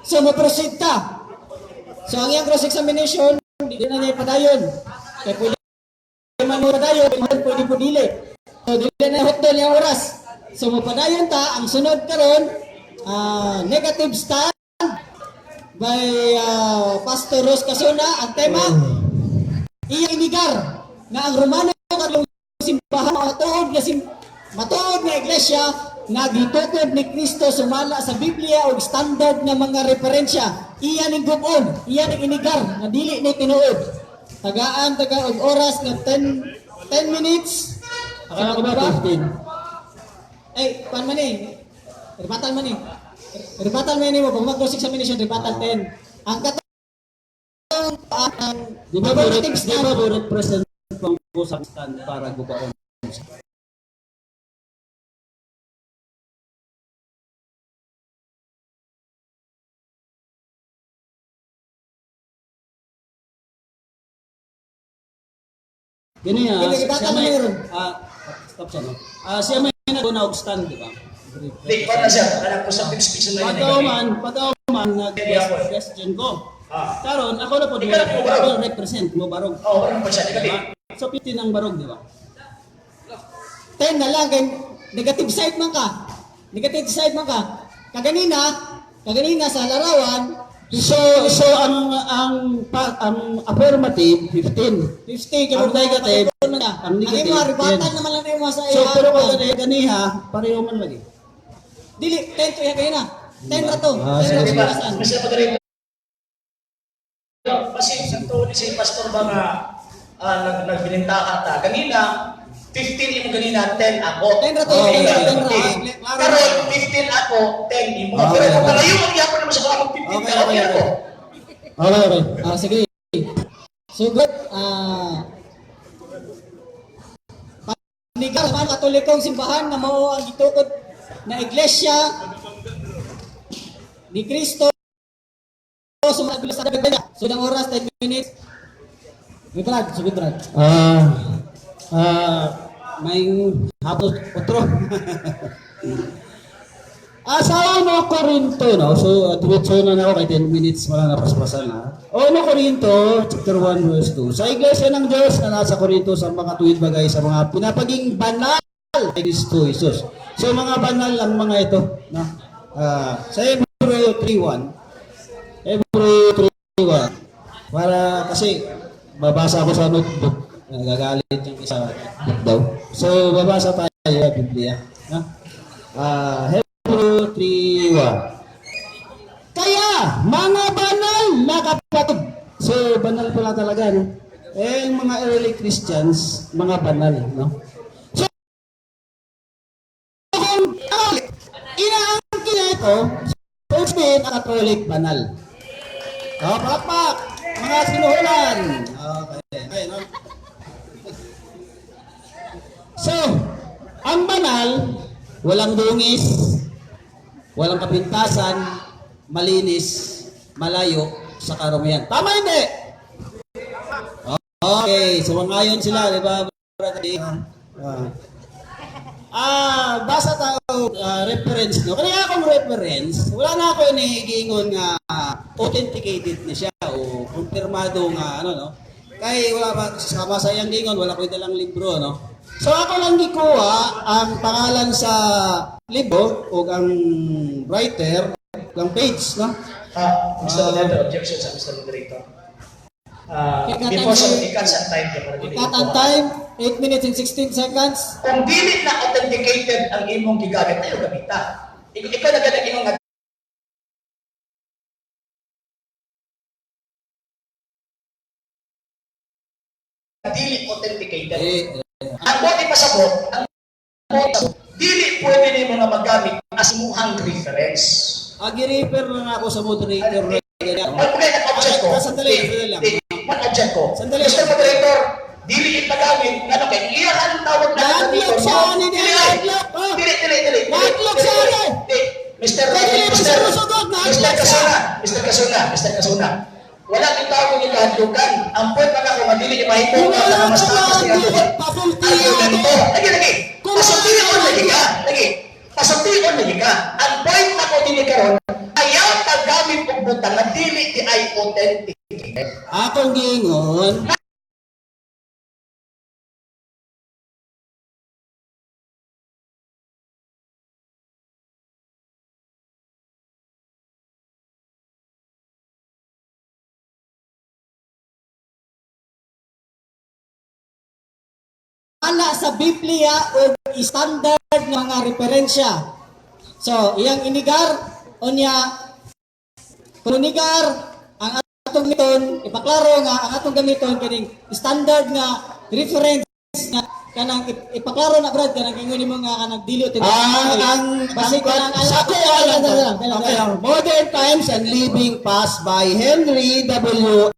So, mo-proceed ta. So, ang iyang cross-examination, dili na niya ipadayon. Kaya pwede man mo padayon, pwede po dili. So, dili na hotdog yung oras. So, mopadayon ta, ang sunod karon, negative stand by Pastor Ros Casona. Ang tema, iya inigar nga ang Romano Katolikong simbahan matuod nga iglesia nga gitukod ni Kristo sumala sa Biblia og standard nga mga referensya. Iya ning gub-on, iya ning inigar nga dili ni tinuod. Tagaan taga og oras nga 10 10 minutes. Akala ko ba 15? Ay, kuan man eh. Rebuttal man eh. Rebuttal man eh mo pag mag-cross examination, rebuttal 10. Ang katong ang Di ba mo affirmative di ba stand mo represent pang ko sa stand para gubaon? Gani ah, Gani, siya rebuttal may man yun. Stop siya, no. Siya may naguna og stand, di ba? Di, para siya, kanang constructive speech na yun. Pagkauman nag-question ko. Karon ako na po Ikaw na po, barog. ako represent mo barog. Oo, parang po siya. Di ba? So 15 ang barog, di ba? 10 na lang kay negative side man ka. Negative side man ka. Kaganina sa larawan, So ang affirmative 15. 50 kay Ang negative, ang ang negative, imo rebuttal 10. naman lang nimo sa So iya. pero kung ganiha pareho man lagi. Dili 10 to iya kay na. 10 ra to. Ah, 10 ra sige, to Di ba? orasan. Mr. Moderator, kasi sa to ni si Pastor ba nga nagbininta ta kanina, 15 imo kanina, 10 ako. 10 ra to, Okay, 10 ra. 15. Klaro. Karon 15 ako, 10 imo. Okay, Pero kung okay. kalayo ang yapon naman sa kung 15 Okay, ka, okay okay, ako. Okay. Sige. So good. Panigar sa Katolikong simbahan na mao ang gitukod na iglesia ni Kristo sumala sa Biblia. So ang oras 10 minutes. May Brad, sugod Brad. Ah, may hapon otro. Sa 1 Corinto, no? So, diretso na na ako kay 10 minutes, wala na paspasan na. 1 Corinto, chapter 1, verse 2. Sa iglesia ng Diyos na nasa Corinto sa mga tuwid bagay sa mga pinapaging banal kay Kristo Jesus. So, mga banal ang mga ito, no? Sa Hebreo 3:1. Hebreo 3:1. Para kasi babasa ako sa notebook. Nagagalit yung isa notebook daw. So babasa tayo sa Biblia. No? Hebreo 3:1. Kaya mga banal na kapatid. So banal pala talaga, no? Eh yung mga early Christians, mga banal, no? So kung Catholic, inaangkin niya ito, so sabihin, ang Catholic banal. Oh, palakpak! Mga sinuhulan! Okay. Okay, no? So, ang banal, walang dungis, walang kapintasan, malinis, malayo sa karumihan. Tama hindi? Okay, so ngayon sila, di ba, brother? Basa tayo reference, no? Kaya akong reference, wala na ako inigingon nga authenticated ni siya o kumpirmado nga ano, no? Kay wala pa sama sa iyang gingon, wala ko dalang libro, no? So ako lang gikuha ang pangalan sa libro o ang writer ng page, no? Mr. Moderator, objection sa Mr. Moderator. Cut Before ang sa time. ikat sa time kay para dili Cut ang time, 8 minutes and 16 seconds. Kung dili na authenticated ang imong gigamit, ayo gamita. Ikaw na ganang imong nga dili authenticated. Eh, Ang bote pasabot, ang bote dili pwede nimo nga magamit as imuhang reference. Agi-refer lang ako sa moderator. Ang okay, ang object ko. Sandali, sandali lang. Ang object ko. Sandali. Mr. Moderator, dili ipagamit ngano kay iya ang tawag na Naadlok sa ani ni Dili, naadlok. Oh. Dili, dili, dili. Naadlok sa Dili, ani. dili. Mr. Dili, Mr. Mr. Rusugog, naadlok Mr. siya. Casona, Mr. Casona, Mr. Casona. Wala gitawag ko gikahadlukan. Ang point man ako nga dili mahimo Kung nga wala mas ka taas lang, nga pasultihan argumento. Lagi lagi. Kung Pasultihan lagi ka. Lagi. Pasultihan lagi ka. Ang point nako dinhi karon, ayaw paggamit og butang nga dili di ay authentic. Akong giingon, Wala sa Biblia o standard nga mga referensya. So, iyang inigar unya kung inigar ang atong gamiton, ipaklaro nga ang atong gamiton kining standard nga reference nga kanang ipaklaro na, Brad, kanang ingon nimo nga kanang dili authentic. Ang Basi ang kanang sa ko alam. Okay, ang Modern Times and Living Past by Henry W.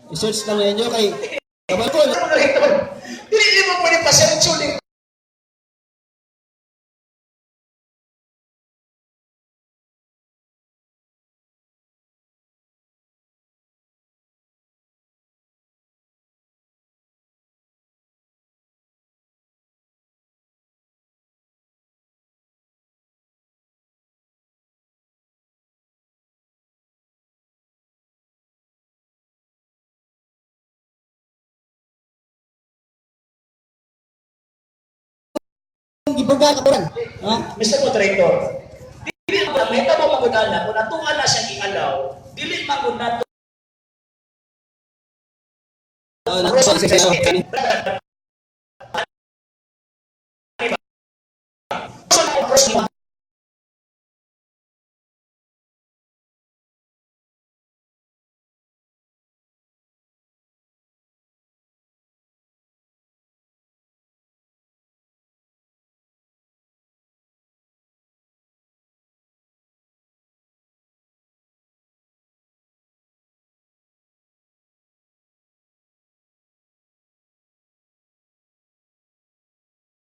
I-search lang ninyo kay kabal ko. Moderator, dili mo pwede pa-search. Gibuga ka. Ha? Mr. Moderator, dili man may tabo magudana kung atuan na siyang ialaw, dili man gud nato. Oh,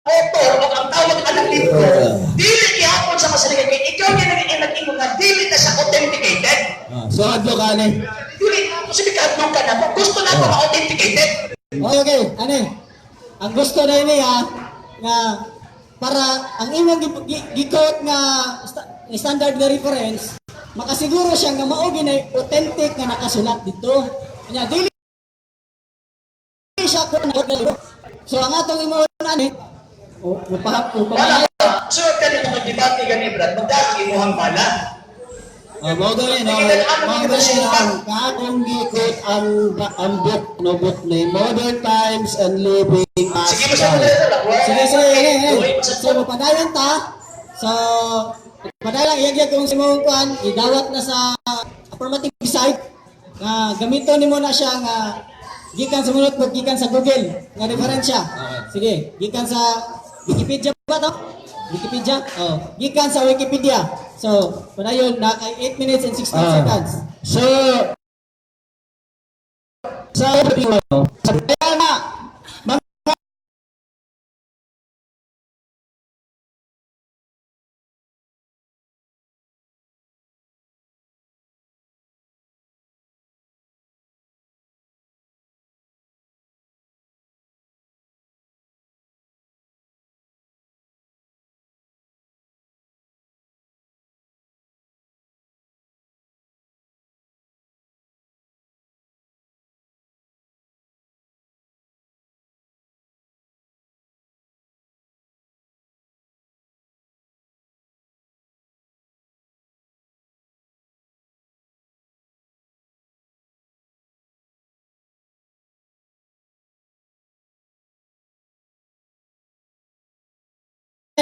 Author o ang tawag anang libro, dili gihapon sa masaligan kay ikaw gyud ang nag-ingon nga dili na siya authenticated. Ah, so adlo ka ni. Dili kasi kahadlok ka na kung gusto na ako ma-authenticated. Okay. Ani. Ang gusto na ini ha, nga para ang imong gi-quote nga standard nga reference, makasiguro siya nga mao ginay authentic nga nakasulat dito. Nya dili siya kun. So ang atong imong ani o mapahap o Wala. So kani kung magdebate gani, Brad, magdaan imuhang bala. Ah, mao gani no. Mao gani no. Akong gi-quote ang book no, book ni Modern Times and Living Past Sige mo sa by. moderator. Sige, sige, sige, sige. So, mapadayon ta. So, padayon lang, iyag-iyag kung si mong kuan, idawat na sa affirmative side. Nga, gamiton nimo na siya nga gikan sa notebook, gikan sa Google, nga referensya. Sige, gikan sa Wikipedia ba to? Wikipedia? Oh, gikan sa Wikipedia. So, padayon na kay 8 minutes and 16 seconds. So sa kaya nga mga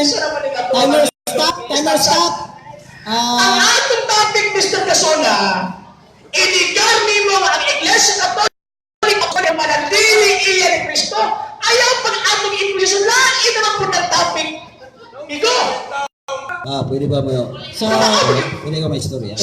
Isa naman yung ato. Timer stop, timer stop. Ang Ah, atong topic, Mr. Casona, inigar nimo nga ang Iglesia Katolika kung manatili iya ni Kristo, ayaw pag atong inquisition, lain naman po ng topic. Igo! Ah, pwede ba mo yun? So, Pwede ka may istorya?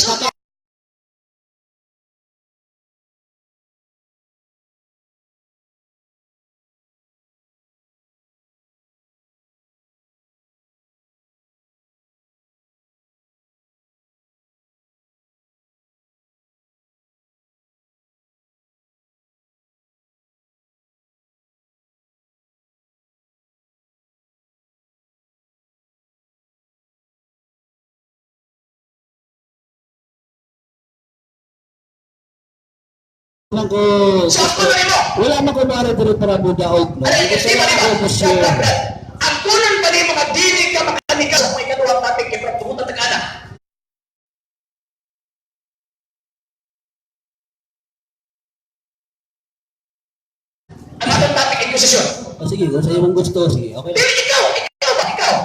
Lang ko, So, ako na nimo! wala man ko maaari diri para budaog, no? Aray, Gusto di ba, lang di ako ba? mo Brad, share. Brad, Brad. Ang kunan ba nimo nga dili ka makaniga sa mga ikaduhang topic kay Brad Tumutan Tagana? Ang atong topic, inquisition. Oh, sige, kung sa imong gusto, sige, okay lang. Dili ikaw, ikaw ba, ikaw?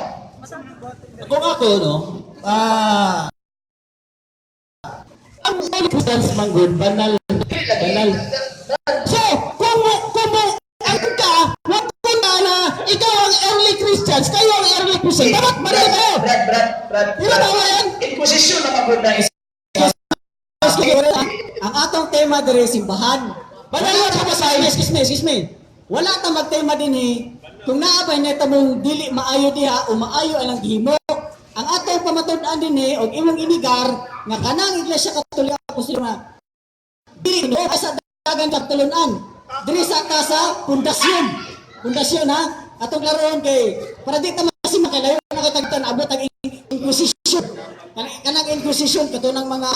Kung ako, no, Ang early Christians man gud, banal, Dili lagi. banal. So, kung mo, ang ka, wag ko na na, ikaw ang early Christians, kayo ang early Christians, dapat banal kayo. Brad, Brad, Brad, Di ba Brad. tama yan? Inquisition na magod na is. Ang atong tema diri simbahan. Banal na ka sa, excuse me, excuse me. Wala ta magtema din eh. Kung naa ba neta mong dili maayo diha o maayo ang gihimo. Ang atong pamatud-an din eh og imong inigar nga kanang Iglesia Katolika Apostolika nga dili no sa dagan katulunan. Diri sa kasa pundasyon. Pundasyon ha. Atong klaroon kay para di ta masima kay layo na kay tagtan abot ang inquisition. Kanang inquisition kato ng mga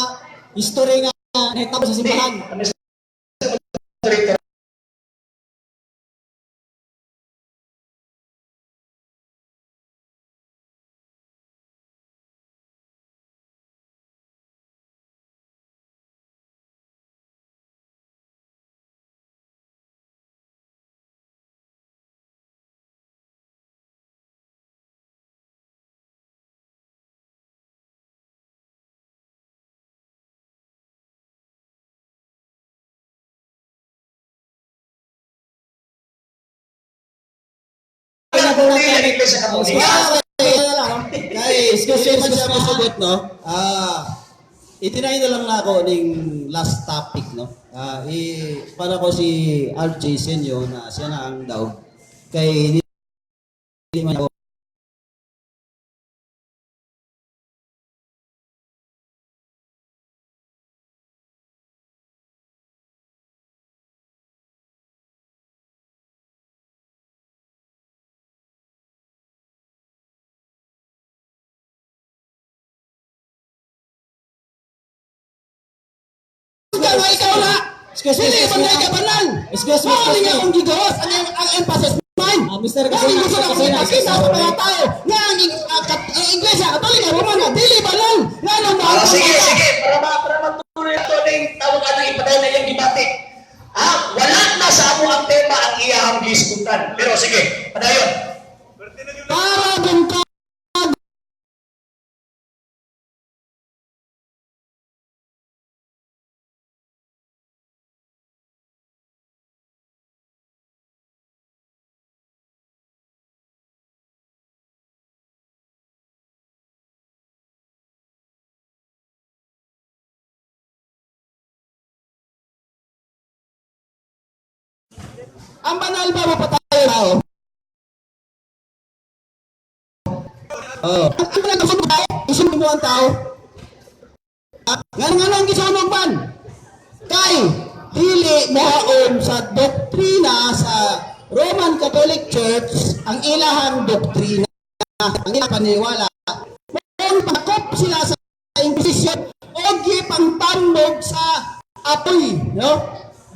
history nga nahitabo sa simbahan. Mr. Moderator, Dili ang Iglesia Katolika. Ah, okay, lang. Guys, kasi man siya masagot, no? Itinay na lang na ako ning last topic, no? Para ko si RJ Senyo na siya na ang daw. Kay hindi man ako. Ikaw, ikaw na! Excuse me, Dili excuse man me. na ka banal! Excuse me, Mao excuse nga me. akong gigawas ang emphasis mine. Ah, Mr. Mao Casona, gusto na akong Mr. Casona, ipakita sa mga tao nga ang Iglesia Katolika Romana dili banal. Nga nang Ah, sige, sige, para matuloy ito ning tawag anang ipadayon na iyang debate. Wala na sa amo ang tema ang iyang gisgutan. Pero sige, padayon. Para bungkag. Ang banal ba mapatay tao? Oh. Ang banal ba tao? Isunog mo ang tao. Ah, Nga nga ang gisunog man? Kay dili mohaon sa doktrina sa Roman Catholic Church ang ilahang doktrina, ang ilang paniwala. Kung pakop sila sa Inquisition o gipangtambog sa apoy, no?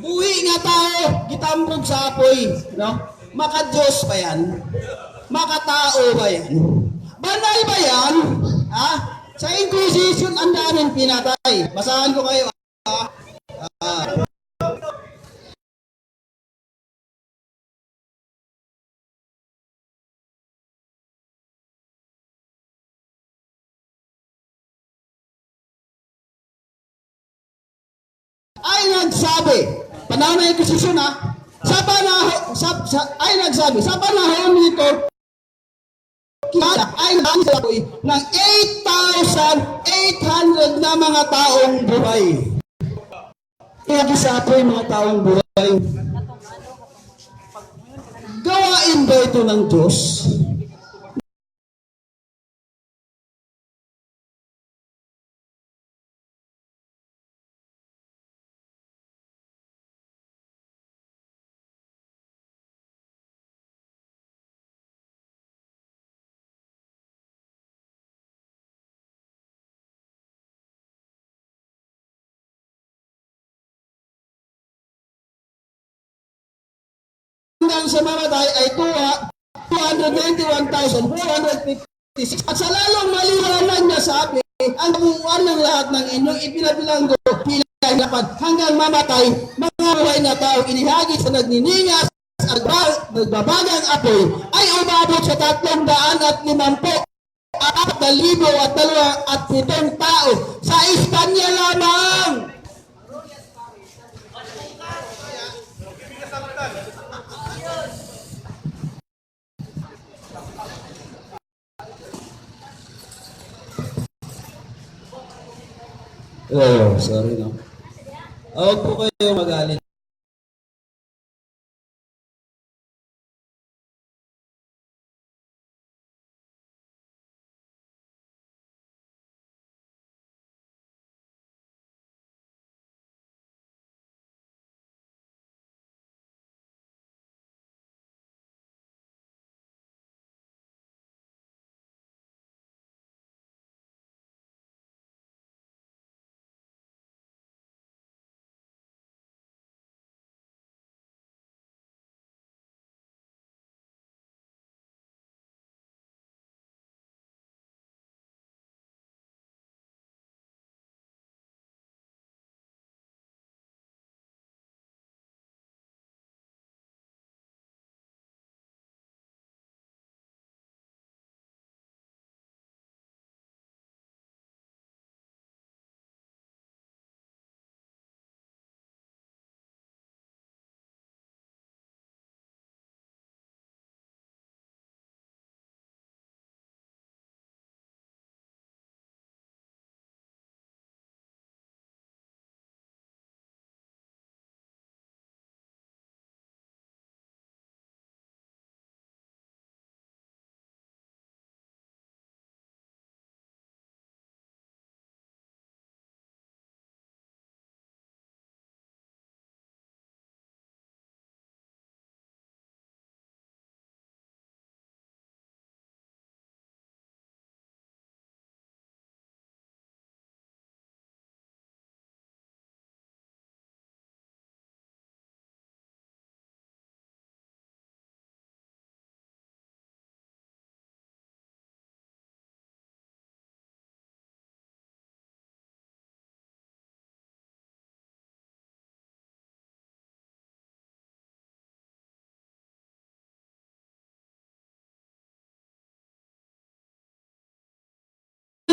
Buhi nga tao, gitambog sa apoy, no? Maka-Diyos ba yan? Makatao ba yan? Banal ba yan? Ha? Sa Inquisition, ang daming pinatay. Basahan ko kayo. Ah. Ah. nagsabi, panahon ng Inquisition ha, sa panahon, sa, ay nagsabi, sa panahon nito, kilala ay nagsabi ng 8,800 na mga taong buhay. Kaya sa apoy mga taong buhay. Gawain ba ito ng Diyos? Hanggang sa mamatay ay 291,456. At sa lalong maliwanag na sabi, ang buuan ng lahat ng inyong ipinabilanggo pinahirapan hanggang mamatay, mga buhay na tao inihagis sa nagniningas at nagbabagang apoy ay umabot sa 354,027 tao sa Espanya lamang. Oh, sorry no. Huwag po kayo magalit.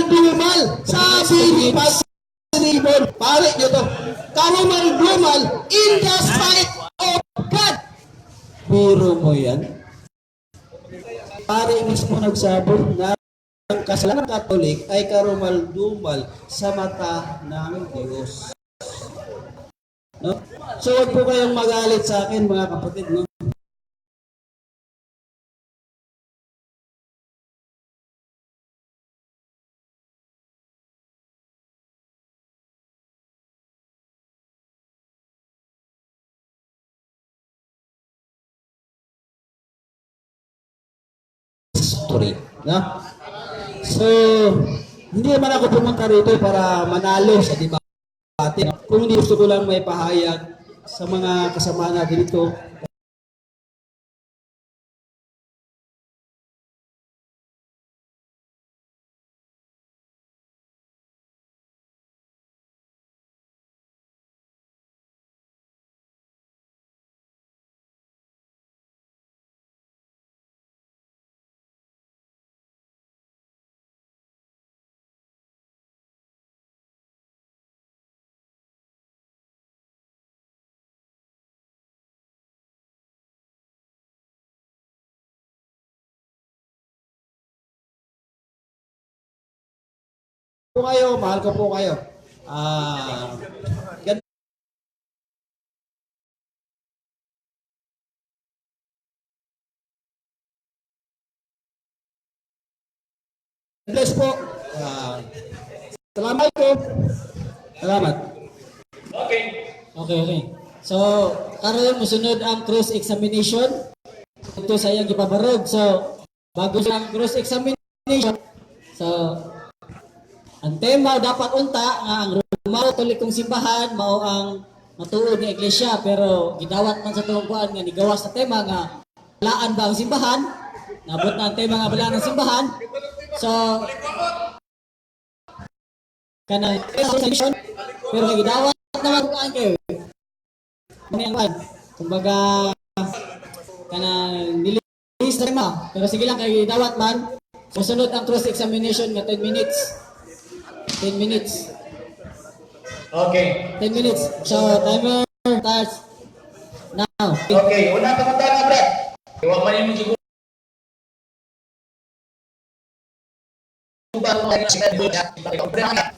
Dumal, sabi ni Pastor Ibon, pare nyo to, karumal-dumal in the sight of God. Biro mo yan. Pare mismo nagsabi na ang kasalanan ng Katolik ay karumal-dumal sa mata ng Diyos. No? So wag po kayong magalit sa akin, mga kapatid. No? History. No? So, hindi naman ako pumunta rito para manalo sa debate. No? Kung hindi, gusto ko lang may pahayag sa mga kasama natin dito. kayo, mahal ko po kayo. God bless po. Salamat po. Salamat. Okay. Okay. So, karon mosunod ang cross examination. Ito sa iyang gipabarog. So, bago sa ang cross examination, so ang tema dapat unta nga ang Romano Katolikong simbahan mao ang matuod nga iglesia, pero gidawat man sa tuong kuan nga nigawas sa tema nga balaan ba ang simbahan. Nabot na ang tema nga balaan ang simbahan. So kanang examination, pero kay gidawat naman kuan kayo may ang kuan, kumbaga kanang nilihis na tema, pero sige lang kay gidawat man. Musunod ang cross examination nga 10 minutes, 10 minutes. Okay. 10 minutes. So, timer starts now. Okay, una pa na, Brad. Iwa man yung gigo.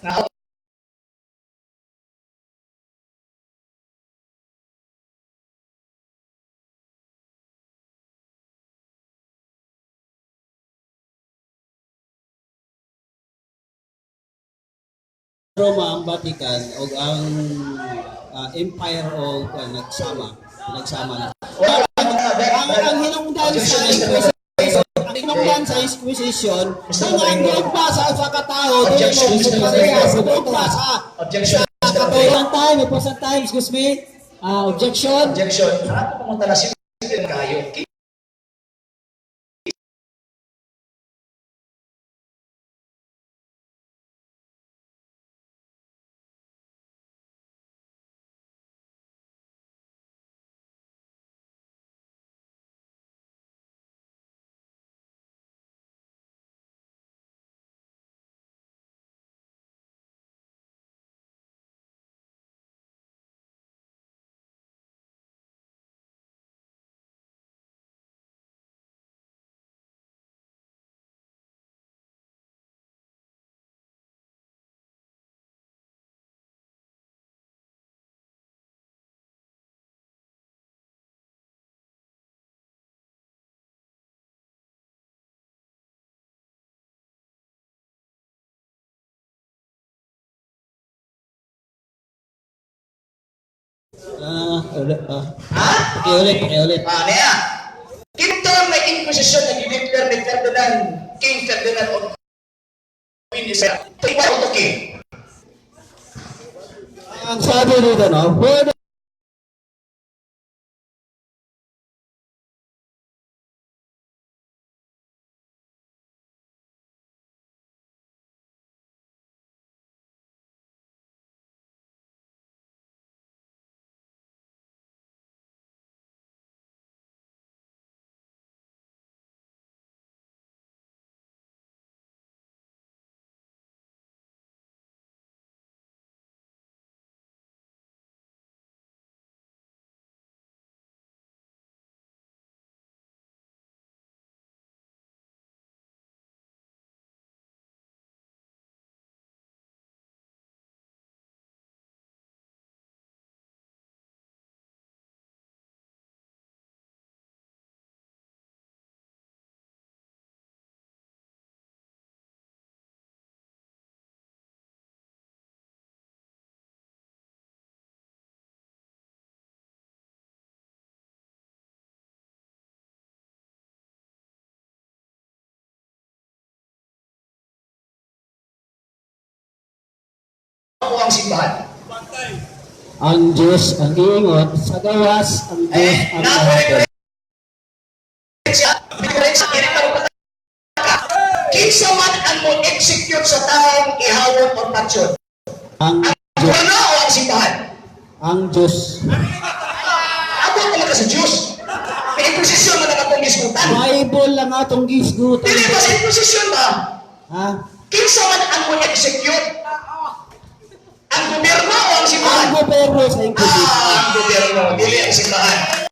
Na Roma ang Vatican o ang empire o nagsama na. Ang hinungdan sa Inquisition, ang hinungdan sa Inquisition, kung ang dogma sa katao, dili Objection, mo Mr. parehas sa dogma sa Objection. sa Pause Katoliko. on time, pause on time, excuse me. Objection. Objection. Ako pumunta na siya kayo. Ulit, ah. Ha? Pakiulit, pakiulit. Niya. Kinto may inquisition na gideclare ni Ferdinand, King Ferdinand of Queen Isabella. Ikaw to king. Ang sabi dito, no, where the Ako ang simbahan. Ang Diyos ang iingon sa gawas, ang Diyos Eh, ang mahapon. na-diferensya, diferensya, kinsa man ang mo execute sa taong ihawon o patsyon? Ang Ang Diyos, gobyerno o ang simbahan? ang Diyos. Abot talaga sa Diyos. May inquisition man ang atong gisgutan. Bible lang atong gisgutan. Dili ba sa inquisition ba? Ha? Kinsa man ang mo execute? Ang gobyerno o ang Ang simbahan? gobyerno sa Inquisition. Ang gobyerno, dili ang simbahan.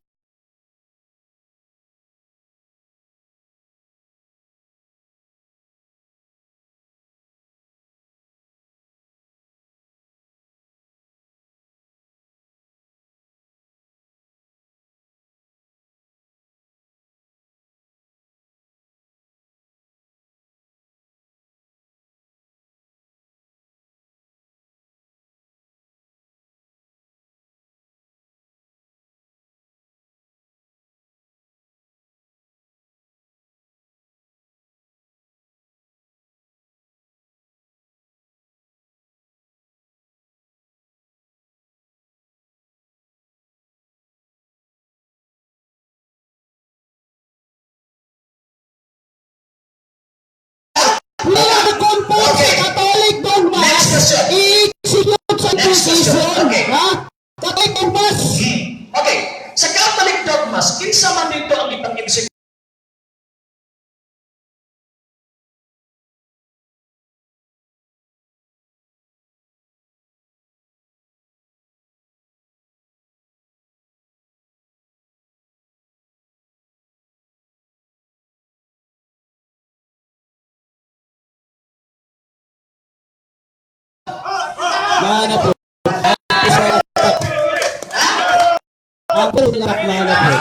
Maana po. Ang pero nila maana po.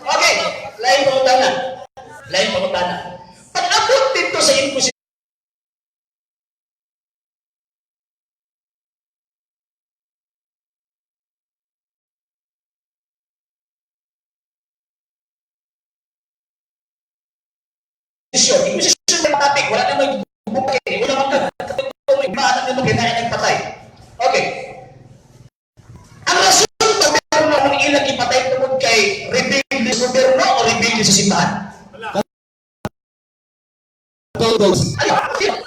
Okay, lain pangutana. Lain pangutana. Pag-abot dito sa Inquisition, Inquisition ng topic, wala na may bukay, wala man ka, may maanak nito kinain ng patay. Okay. Ang rason ba meron na ng ilang ipatay tungkol kay rebelde sa gobyerno o rebelde sa simbahan? Todos. Ano?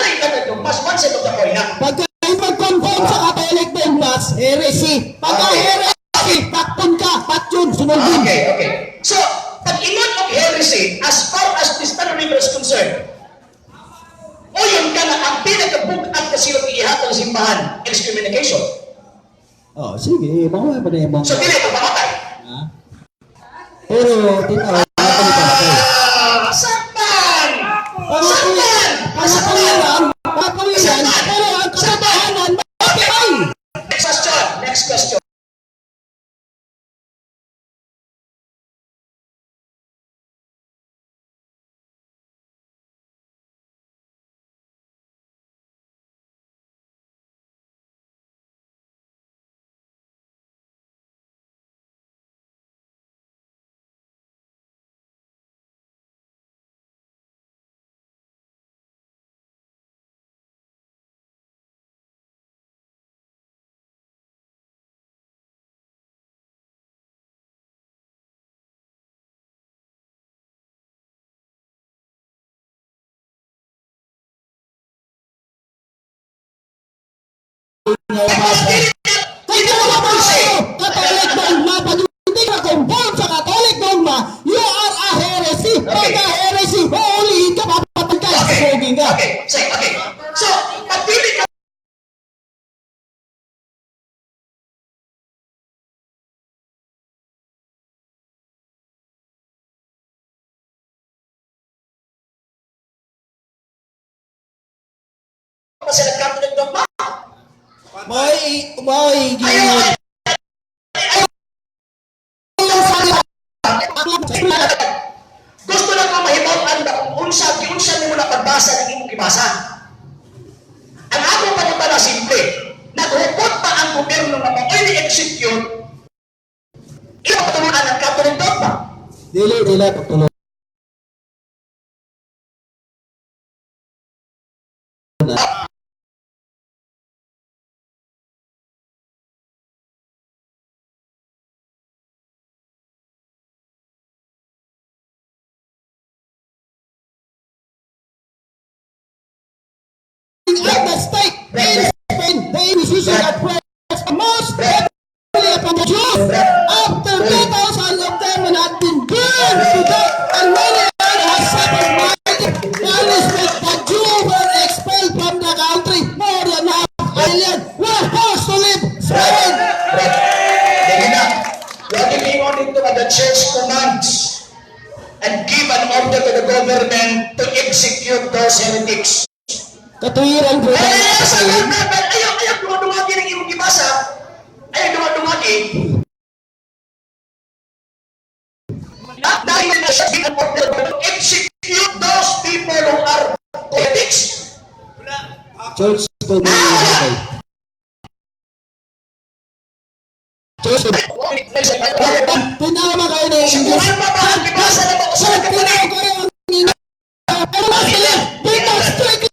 Ay, mas one side of the coin na. Pagka mag-conform sa Catholic dogmas, heresy. Pagka heresy, takpon ka, patyon, sunod. Okay. So, pag ingon og heresy, as far as this River is concerned, o yun ka na ang pinakabug-at na silong ihatag sa simbahan, excommunication. Oh, sige, baka pa na yung So, dili ka pamatay. Ha? Pero, tinaw, napalitan. Ah, saktan! Saktan! Pangakawilan, pangakawilan, pero ang katotohanan, mapatay! Next question. Next question. Kaya nga ba kayo, Catholic dogma, pag hindi ka conform sa Catholic dogma, you are a heresy. Pagka heresy, huhulihin ka, papatay ka, susugin ka. Okay. Say, okay. So, pag dili ka pa sila Catholic dogma. May, Ayaw, gingon. Gusto lang ko mahibaw-an ba kung unsa giunsa nimo na pagbasa ng imong gibasa. Ang akong pangutana simple. Naghukot pa ang gobyerno nga mao'y ni-execute ipatuluan ang Catholic dogma. Dili, dili, pagtulog. At the stake in Spain, the Inquisition oppressed most heavily upon the Jews. After 2,000 of them had been burned to death, and many others have suffered mighty punishment, the Jews were expelled from the country. More than half a million were forced to leave Spain. Dili na. Lagi lingon dito nga the church commands and give an order to the government to execute those heretics. Katuwiran po Eh, sa ayaw, ayaw, dumadungagi ng imong gibasa. Ayaw, dumadungagi. Ah, dahil na siya give an order to execute those people who are heretics. Church command. Church Tinama kayo ng Sa English. Quran pa ba ang gibasa na ba? Sa Tinama kayo ang English. Pero sila, because strictly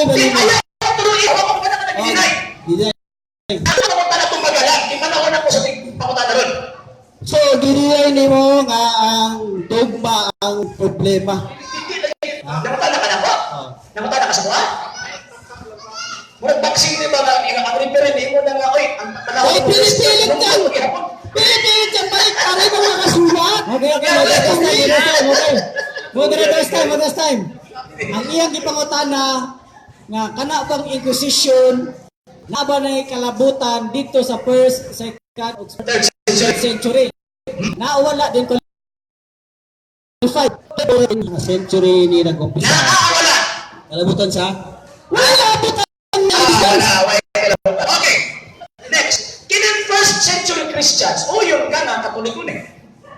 Di balhin. ayaw tuloy, ako pa na ka nag-deny. Deny. Ako na na itong magalang, di panahon ako sa pangutana ron. So, giniyay nimo nga ang dogma ang problema. Hindi lagi. Nangutana ka na ko? Nangutana ka sa kuha? Murag boxing di ba nga ang referee ni mo na nga oy ang panahon Ay, pili-pilit ka! Gihapon. Pili-pilit ka, balik pa rin ang nakasulat! Okay, moderators time, moderators time, okay. Moderators time, moderators time. Ang iyang gipangutana nga kana bang inquisition na ba na kalabutan dito sa first, second, ug Third century. third century? Nawala din qualified. Century ni nag-umpisa. Naawala. Kalabutan sa? Wala butan na Wala, wala kalabutan. Okay. Next. Kining first century Christians, o yun ka na, Katoliko ni.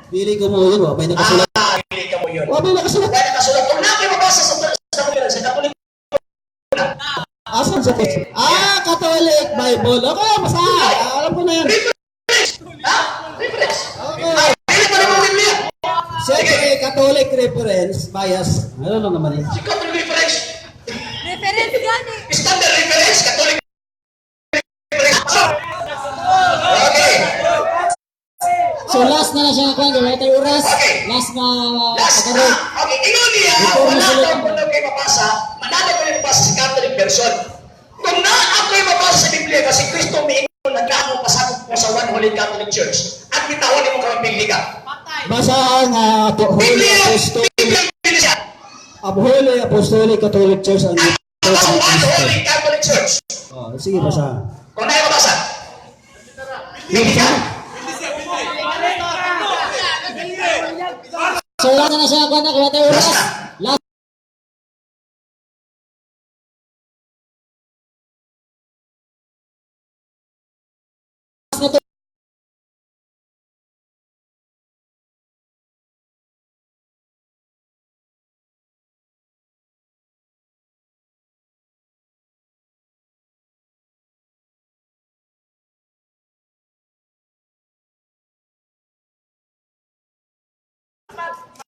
Pili ko mo yun, wa may nakasulat. Ah, dili ka mo yun. Wa may nakasulat. Wala nakasulat. Kung na kayo mabasa sa Katoliko na. Asan sa text? Ah, Catholic Bible. Okay, basta. Ah, alam ko na yan. Reference. Ha? Reference. Okay. Ah, dili pa naman Biblia. Siyempre, Catholic reference, bias. Ano lang naman yun? Si Catholic reference. Reference gani. Standard reference, Catholic reference. Okay. So last na na siya nga kwan, wala tayo oras. Okay. Last na Last na. pagkaroon. Okay, ingon niya, Before wala masulot. daw kuno kay mabasa, manalo ko yung mabasa sa Catholic version. Kung na ako'y mabasa sa Biblia, kasi Kristo miingon, nagkaamo pasakop ko sa One Holy Catholic Church. At bitawon nimo karon Biblia. Basa ang Holy Biblia, Apostolic, Biblia, Biblia. ang Holy Apostolic Catholic Church ang Ang Church of One Cristo. Holy Catholic Church. Oh, sige, basa. Kung na mabasa. Biblia. So last na na siya nga kwan, wala tayo oras. Last. Na to.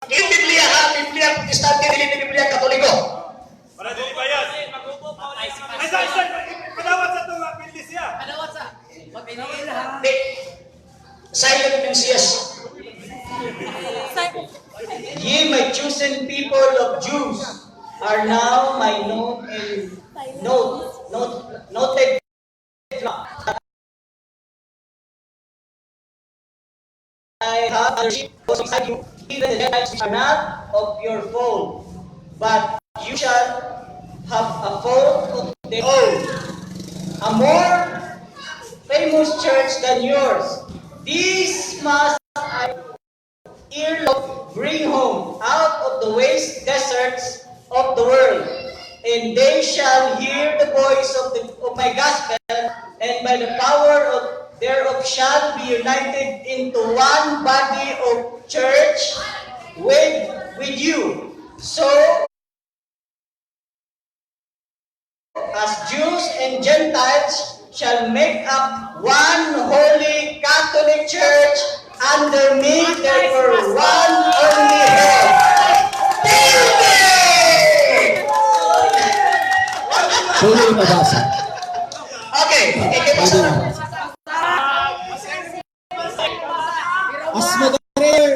Yung Biblia ha, Biblia Protestante, dili ni Biblia Katoliko. Para dili bayad. Ay, sa, sa, padawat sa itong apendis siya. Di. Silent Messias. Ye, my chosen people of Jews, are now my known and note, note, noted flock. I have other sheep beside you, even the Gentiles which are not of your fold, but you shall have a fold of their own, a more famous church than yours. This must I earlobe bring home out of the waste deserts of the world, and they shall hear the voice of my gospel, and by the power of thereof shall be united into one body of church with you. So as Jews and Gentiles shall make up one holy Catholic Church under me, therefore one only head. Pwede mabasa. Okay, okay, Pwede basa na. mabasa. As moderator,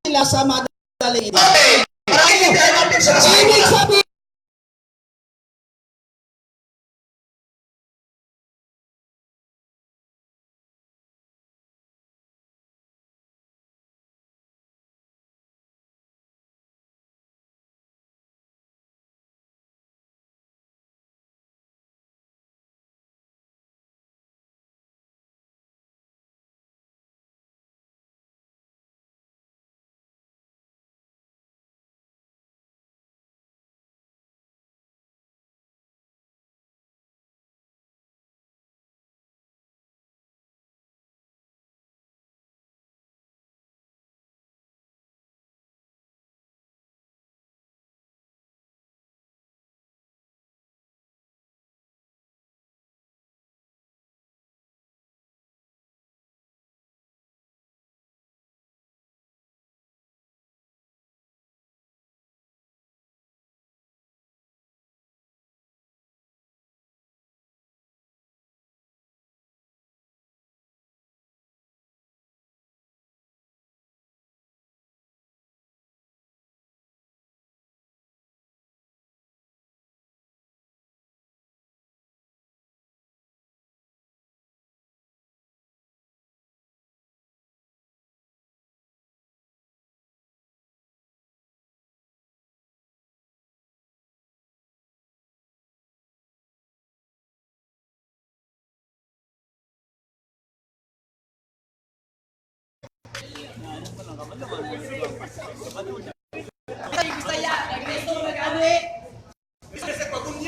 nila sa Mother Magaling. Okay, para intindihan natin sa Ibig sabihin,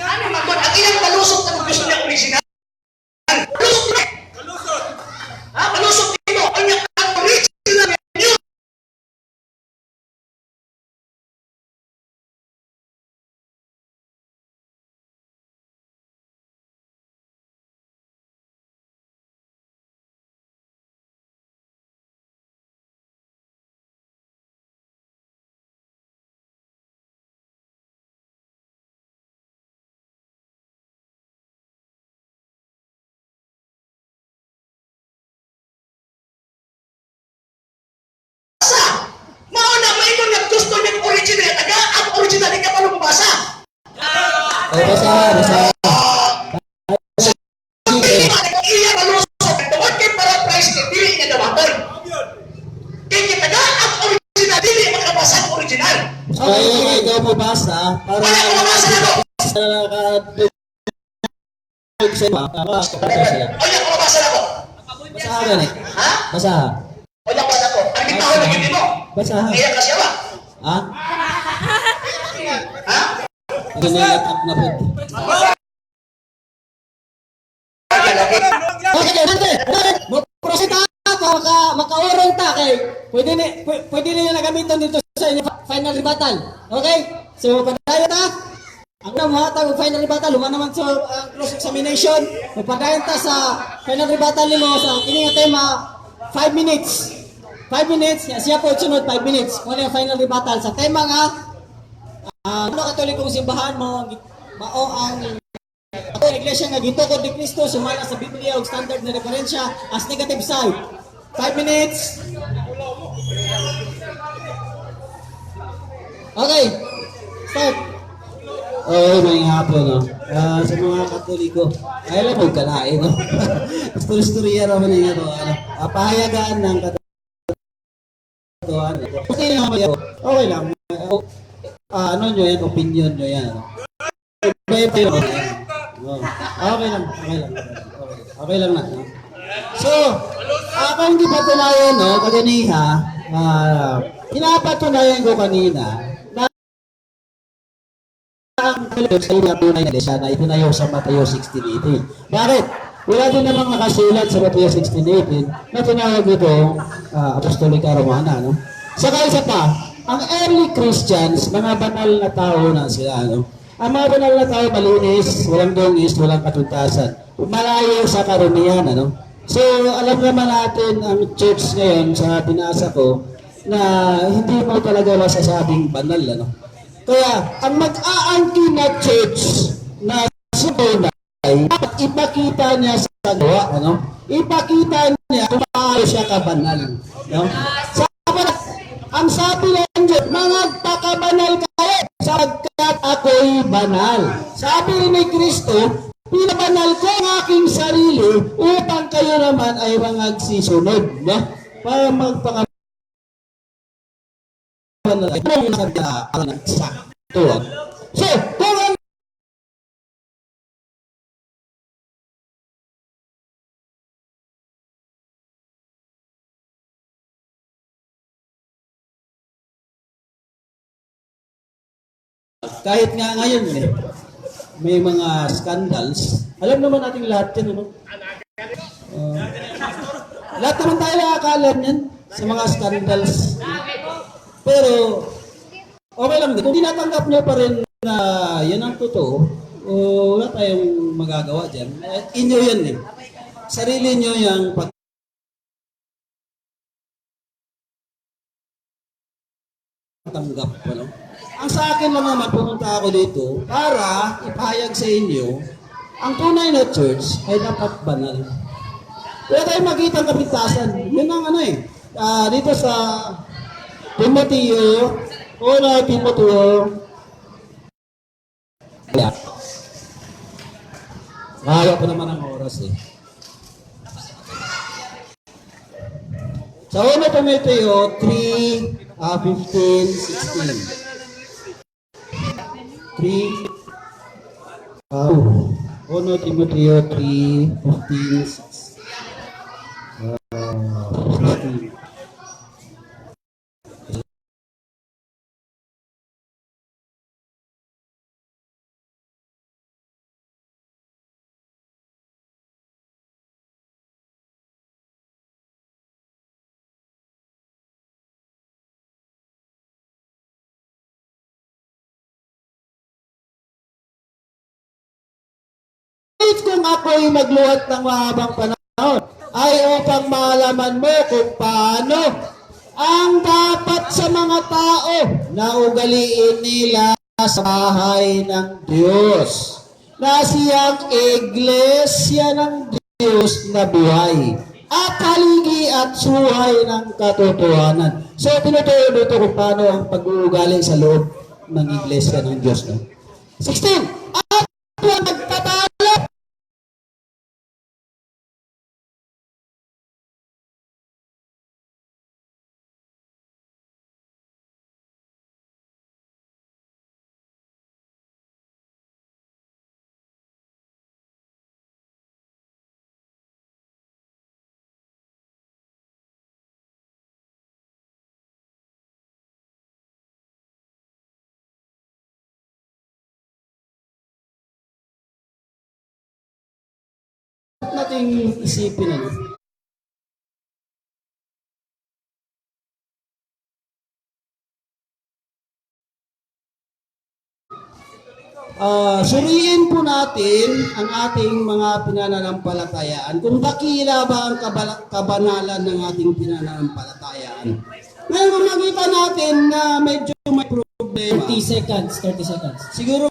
Ano magod? Ang iyang palusot na gusto niya original. Palusot na. Kalusot. Ha? Palusot nimo. Ang iyang ang original niyo. Sa mao na maingon nga gusto niyang original taga ang original di ka pa lumabasa. O, basa, basa. Dili man ang iyang palusot tungod kay para price ni dili niya dawaton. Kay kita ang original dili makabasa ang original. Okay, okay, ikaw mo basa para Wala ko mabasa na ko. sa nakadugtog sa iba. Makakapasa sila. Onya ko mabasa na ko. Basa ka ni. Ha? Basa. Onya ko na ko. Ang bitahon na gyud nimo. Basa. Iya ka siya ba? Ha? Ha? Ito na yung up na po. Okay, nante. Mo proceed ta maka makaurong ta kay pwede ni na gamiton dito sa inyo final rebuttal. Okay? So padayon ta. Ang unang muhatag og final rebuttal human naman sa ang cross examination. Mapadayon ta sa final rebuttal nimo sa kini nga tema 5 minutes. 5 minutes, ya siya po sunod 5 minutes. Mo na yung final rebuttal sa tema nga ang ano Katolikong simbahan mo mao ang Ato ang iglesia nga gitukod ni Kristo sumala sa Biblia og standard na referensya as negative side. 5 minutes. Okay. Start. Oo, may hapon, no? Sa mga Katoliko, ay alam mo, kalain, no? Story-storya naman yung ano, ano, pahayagaan ng katotohanan. Okay lang, okay lang. Ano nyo yan, opinion nyo yan, ano? Iba-iba yun. Oo. Okay lang, okay lang. Okay, okay lang na, no? So, ako hindi patunayan, no, kaganiha, pinapatunayan ko kanina, na ang Katoliko sa tunay na iglesia na itinayo sa Mateo 16:18. Bakit? Wala din namang nakasulat sa Mateo 16:18 na tinawag itong Apostolica Romana, no? Saka isa pa, ang early Christians, mga banal na tao na sila, no? Ang mga banal na tao, malinis, walang dungis, walang katuntasan. Malayo sa karumihan, ano? So, alam naman natin ang church ngayon sa binasa ko na hindi mo talaga masasabing banal, ano? Kaya, ang mag-aangkin na church na sunay, dapat ipakita niya sa gawa, ano? Ipakita niya kung paano siya kabanal. No? Sabi, ang sabi ng Diyos, mga banal. Sabi ni Kristo, "Pinabanal ko ang aking sarili upang kayo naman ay mangagsisunod." No? Para magpaka sakto. So, kung ang kahit nga ngayon eh, may mga scandals, alam naman natin lahat yan, ano? Lahat naman tayo nakakaalam yan sa mga scandals. Pero, okay lang din. Kung tinatanggap niyo pa rin na yan ang totoo, o wala tayong magagawa dyan. Eh, inyo yan eh. Sarili niyo yung pagtanggap. Ano? Ang sa akin lang naman, pumunta ako dito para ipahayag sa inyo, ang tunay na church ay dapat banal. Wala tayong makita ang kapintasan. Yun ang ano eh. Dito sa Timoteo, una Timoteo, yeah. Kaya pa naman ang oras eh. Sa 1 Timoteo 3, 15, 16. 3, 1 Timoteo 3, 15, 6, 16. Kung ako'y magluhat ng mahabang panahon, ay upang malaman mo kung paano ang dapat sa mga tao na ugaliin nila sa bahay ng Diyos, na siyang iglesia ng Diyos na buhay at haligi at suhay ng katotohanan. So, tinuturo dito kung paano ang pag-uugali sa loob ng iglesia ng Diyos. No? 16. At magtatalo nating isipin, ano? Suriin po natin ang ating mga pinananampalatayaan. Kung dakila ba ang kabanalan ng ating pinananampalatayaan. Ngayon, kung makita natin na medyo may problema, 30 seconds, 30 seconds. Siguro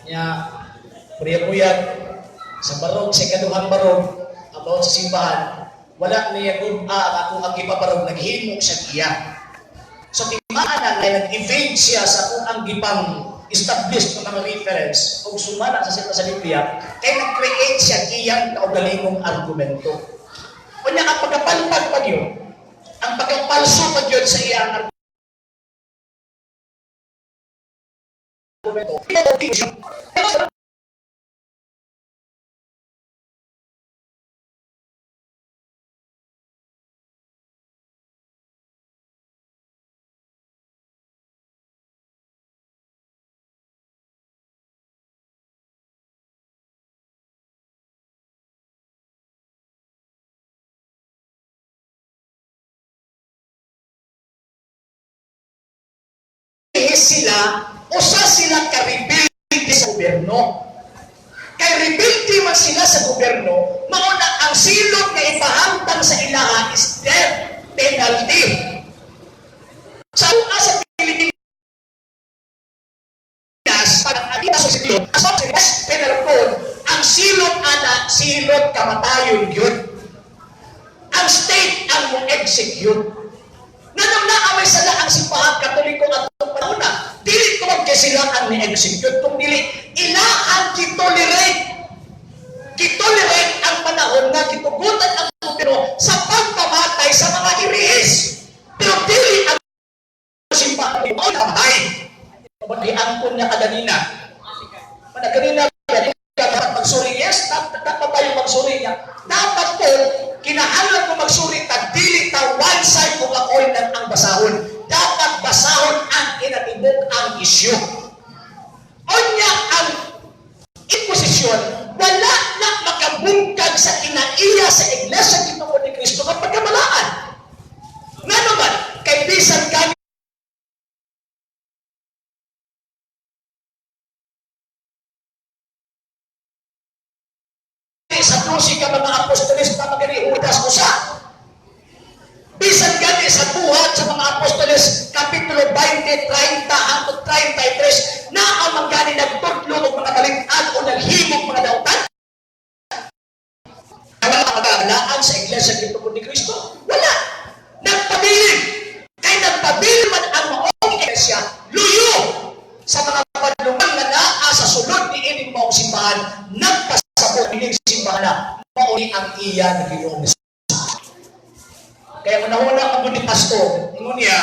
Nya puyat sa barog, sa ikaduhang barog about sa simbahan, wala niya gud-a ang akong ang gipabarog, naghimo sa iya. So timaan na nga nag-evade siya sa kung ang gipang establish ng mga reference o sumala sa sila sa Biblia, kay nag-create siya iyang kaugalingong argumento. Unya ang pagkapalpag pa yun, Ang pagkapalso pa gyud sa iyang argumento. Sila, usa sila ka rebelde sa gobyerno. Kay rebelde man sila sa gobyerno, mao na ang silot nga ipahamtang sa ilaha is death penalty. Sa sa Pilipinas, pag ang sa silot, sa penal code, ang silot ana, silot kamatayon yun. Ang state ang mo execute. Nganong naa may sala ang Simbahan Katoliko atong panahon na, dili tungod kay sila ang ni-execute, kung dili ila ang gitolerate. Gitolerate ang panahon nga gitugutan ang gobyerno sa pagpamatay sa mga irihis. Pero dili ang simbahan mo namatay. Giangkon niya kaganina. Mana kanina dapat magsuri. Yes, dapat tayo magsuri niya. Dapat po, kinahanglan mo magsuri ta dili ta one side of a coin lang ang basahon. Dapat basahon ang kinatibuk ang issue. Unya ang imposisyon, wala na makabungkag sa kinaiya sa Iglesia Ginoo ni Kristo nga pagkamalaan. Nga naman, kay bisan gani sa 12 ka mga apostoles pa magani Judas usa. Bisan gani sa buhat sa mga apostoles, kapitulo 20, 30 hangtod 33, na ang manggani nagtudlo og mga kalig-an o naghimog mga dautan. Wala pagkalaan sa Iglesia Ginoo ni Kristo? Wala. Nagpabilin. Kay nagpabilin man ang maong iglesia, luyo sa mga padlungan nga naa sa sulod ni ining maong simbahan, nagpasabot ining simbahan na mao ni ang iya ni Ginoong Jesus. Kaya una-una ang ni pastor, ingon niya,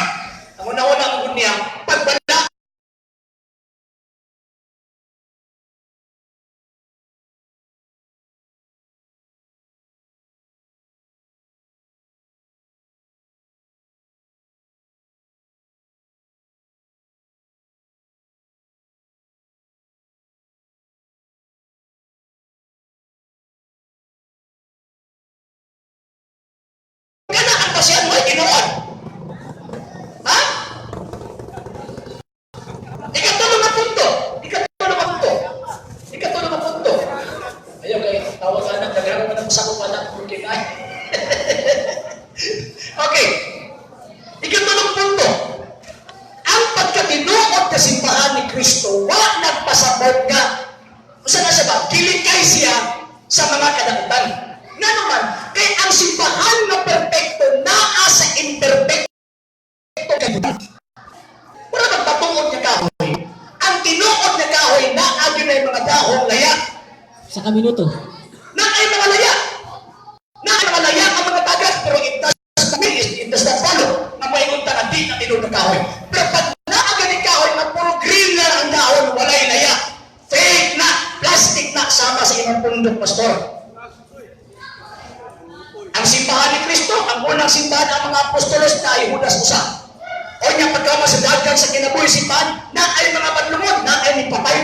ang una-una ang niya, pagbala kana ang basihan mo ay Ginoon. Ha? Ikatulo nga punto. Ikatulo nga punto. Ikatulo nga punto. Ayaw kay tawag ka na, daghan man ang sakop anak kung kinay. Okay. Ikatulong punto. Ang pagkatinuod na simbahan ni Kristo, wa nagpasabot nga, usa na siya ba, gilikay siya sa mga kadautan. Nga naman, kay ang simbahan nga perpekto naa sa imperfecto kalibutan. Wala magpatuod nga kahoy. Ang tinuod nga kahoy naa gyud na mga dahong laya. Sa ka minuto. Na ay mga laya. Na ay mga laya ang mga tagat, pero it does not follow na maingon ta nga di na tinuod nga kahoy. Pero pag naa gani kahoy na puro green na ang dahon, walay laya. Fake na, plastic na, sama sa imong pundok, pastor. Ang simbahan ni Kristo, ang unang simbahan ang mga apostolos na ay Judas usa. O niya pagkama sa dagan sa kinabuhi simbahan, na ay mga badlungon, na ay nipatay.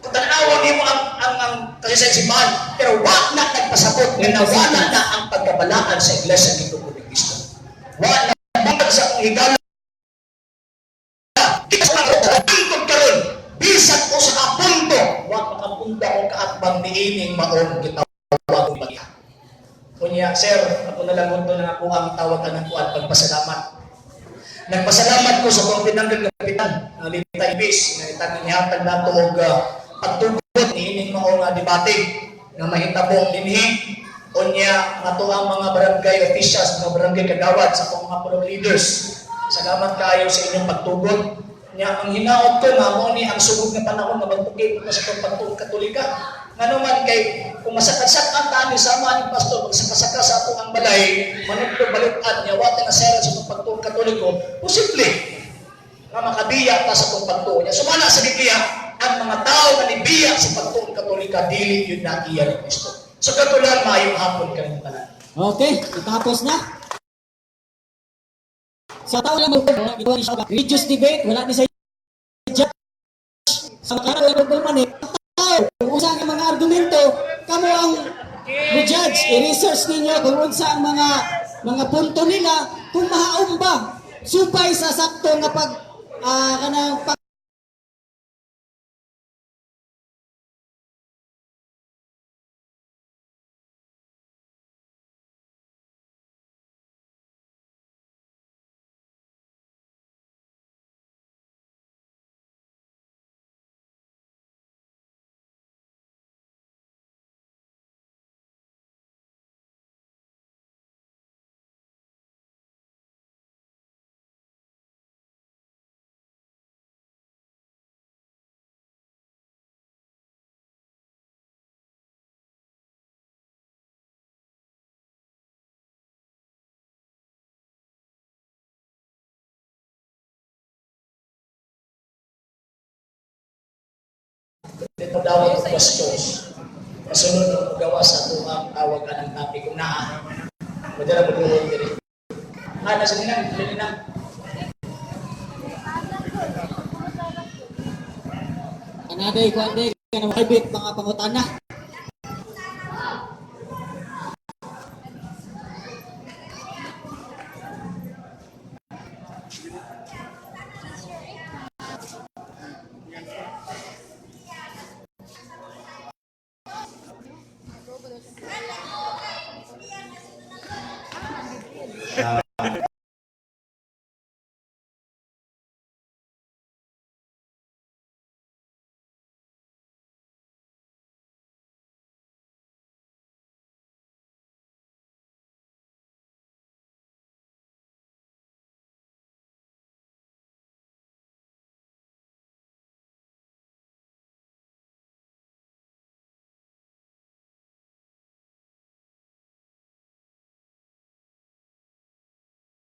Kung tanawa nimo ang kasi sa simbahan, pero wa na nagpasabot nga nawala na ang pagkabalaan sa Iglesia Ginoo ni Kristo. Wa na bangag sa akong higala. Hangtod karon, bisan ko sa kapunto, wa makapunta og kaatbang niining maong gitawag og bagya. Unya, sir, ako na lang to na ako ang tawag ng kuan pagpasalamat. Nagpasalamat ko sa akong tinanggal nga kapitan, ang Lita Ibis, nga itang nihatag nato og pagtugot niining maong debate nga mahitabo dinhi. Unya, ato ang mga barangay officials, mga barangay kagawad, sa akong mga pulong leaders. Salamat kaayo sa inyong pagtugot. Nya ang hinaot ko nga mao ni ang sugod nga panahon nga magtukig ko sa atong pagtuong Katolika. Ngano man kay kung masakad-sakan ta ni sama ni pastor magsakasaka sa atong ang balay, manudlo balik-ad nya wa ta nasera sa atong pagtuong Katoliko, posible nga makabiya ta sa atong pagtuo niya. Sumala sa Biblia, ang mga tao nga nibiya sa pagtuong Katolika dili yun na iya ni Kristo. So katulan, maayong hapon kaninyong tanan. Okay, natapos na. Sa tao lang mo, religious debate, wala ni sa judge. Sa karon ko man eh, tao, kung unsa ang mga argumento, kamo ang mo-judge, i-research ninyo kung unsa ang mga punto nila, kung mahaom ba subay sa sakto nga pag kanang pag Dito dawat og questions. Masunod ang gawa sa atuang tawag anang topic kung naa. Madara mo duhol diri. Ah, nasa ninang, dili ninang. Kanaday ko anday kanang private mga pangutana.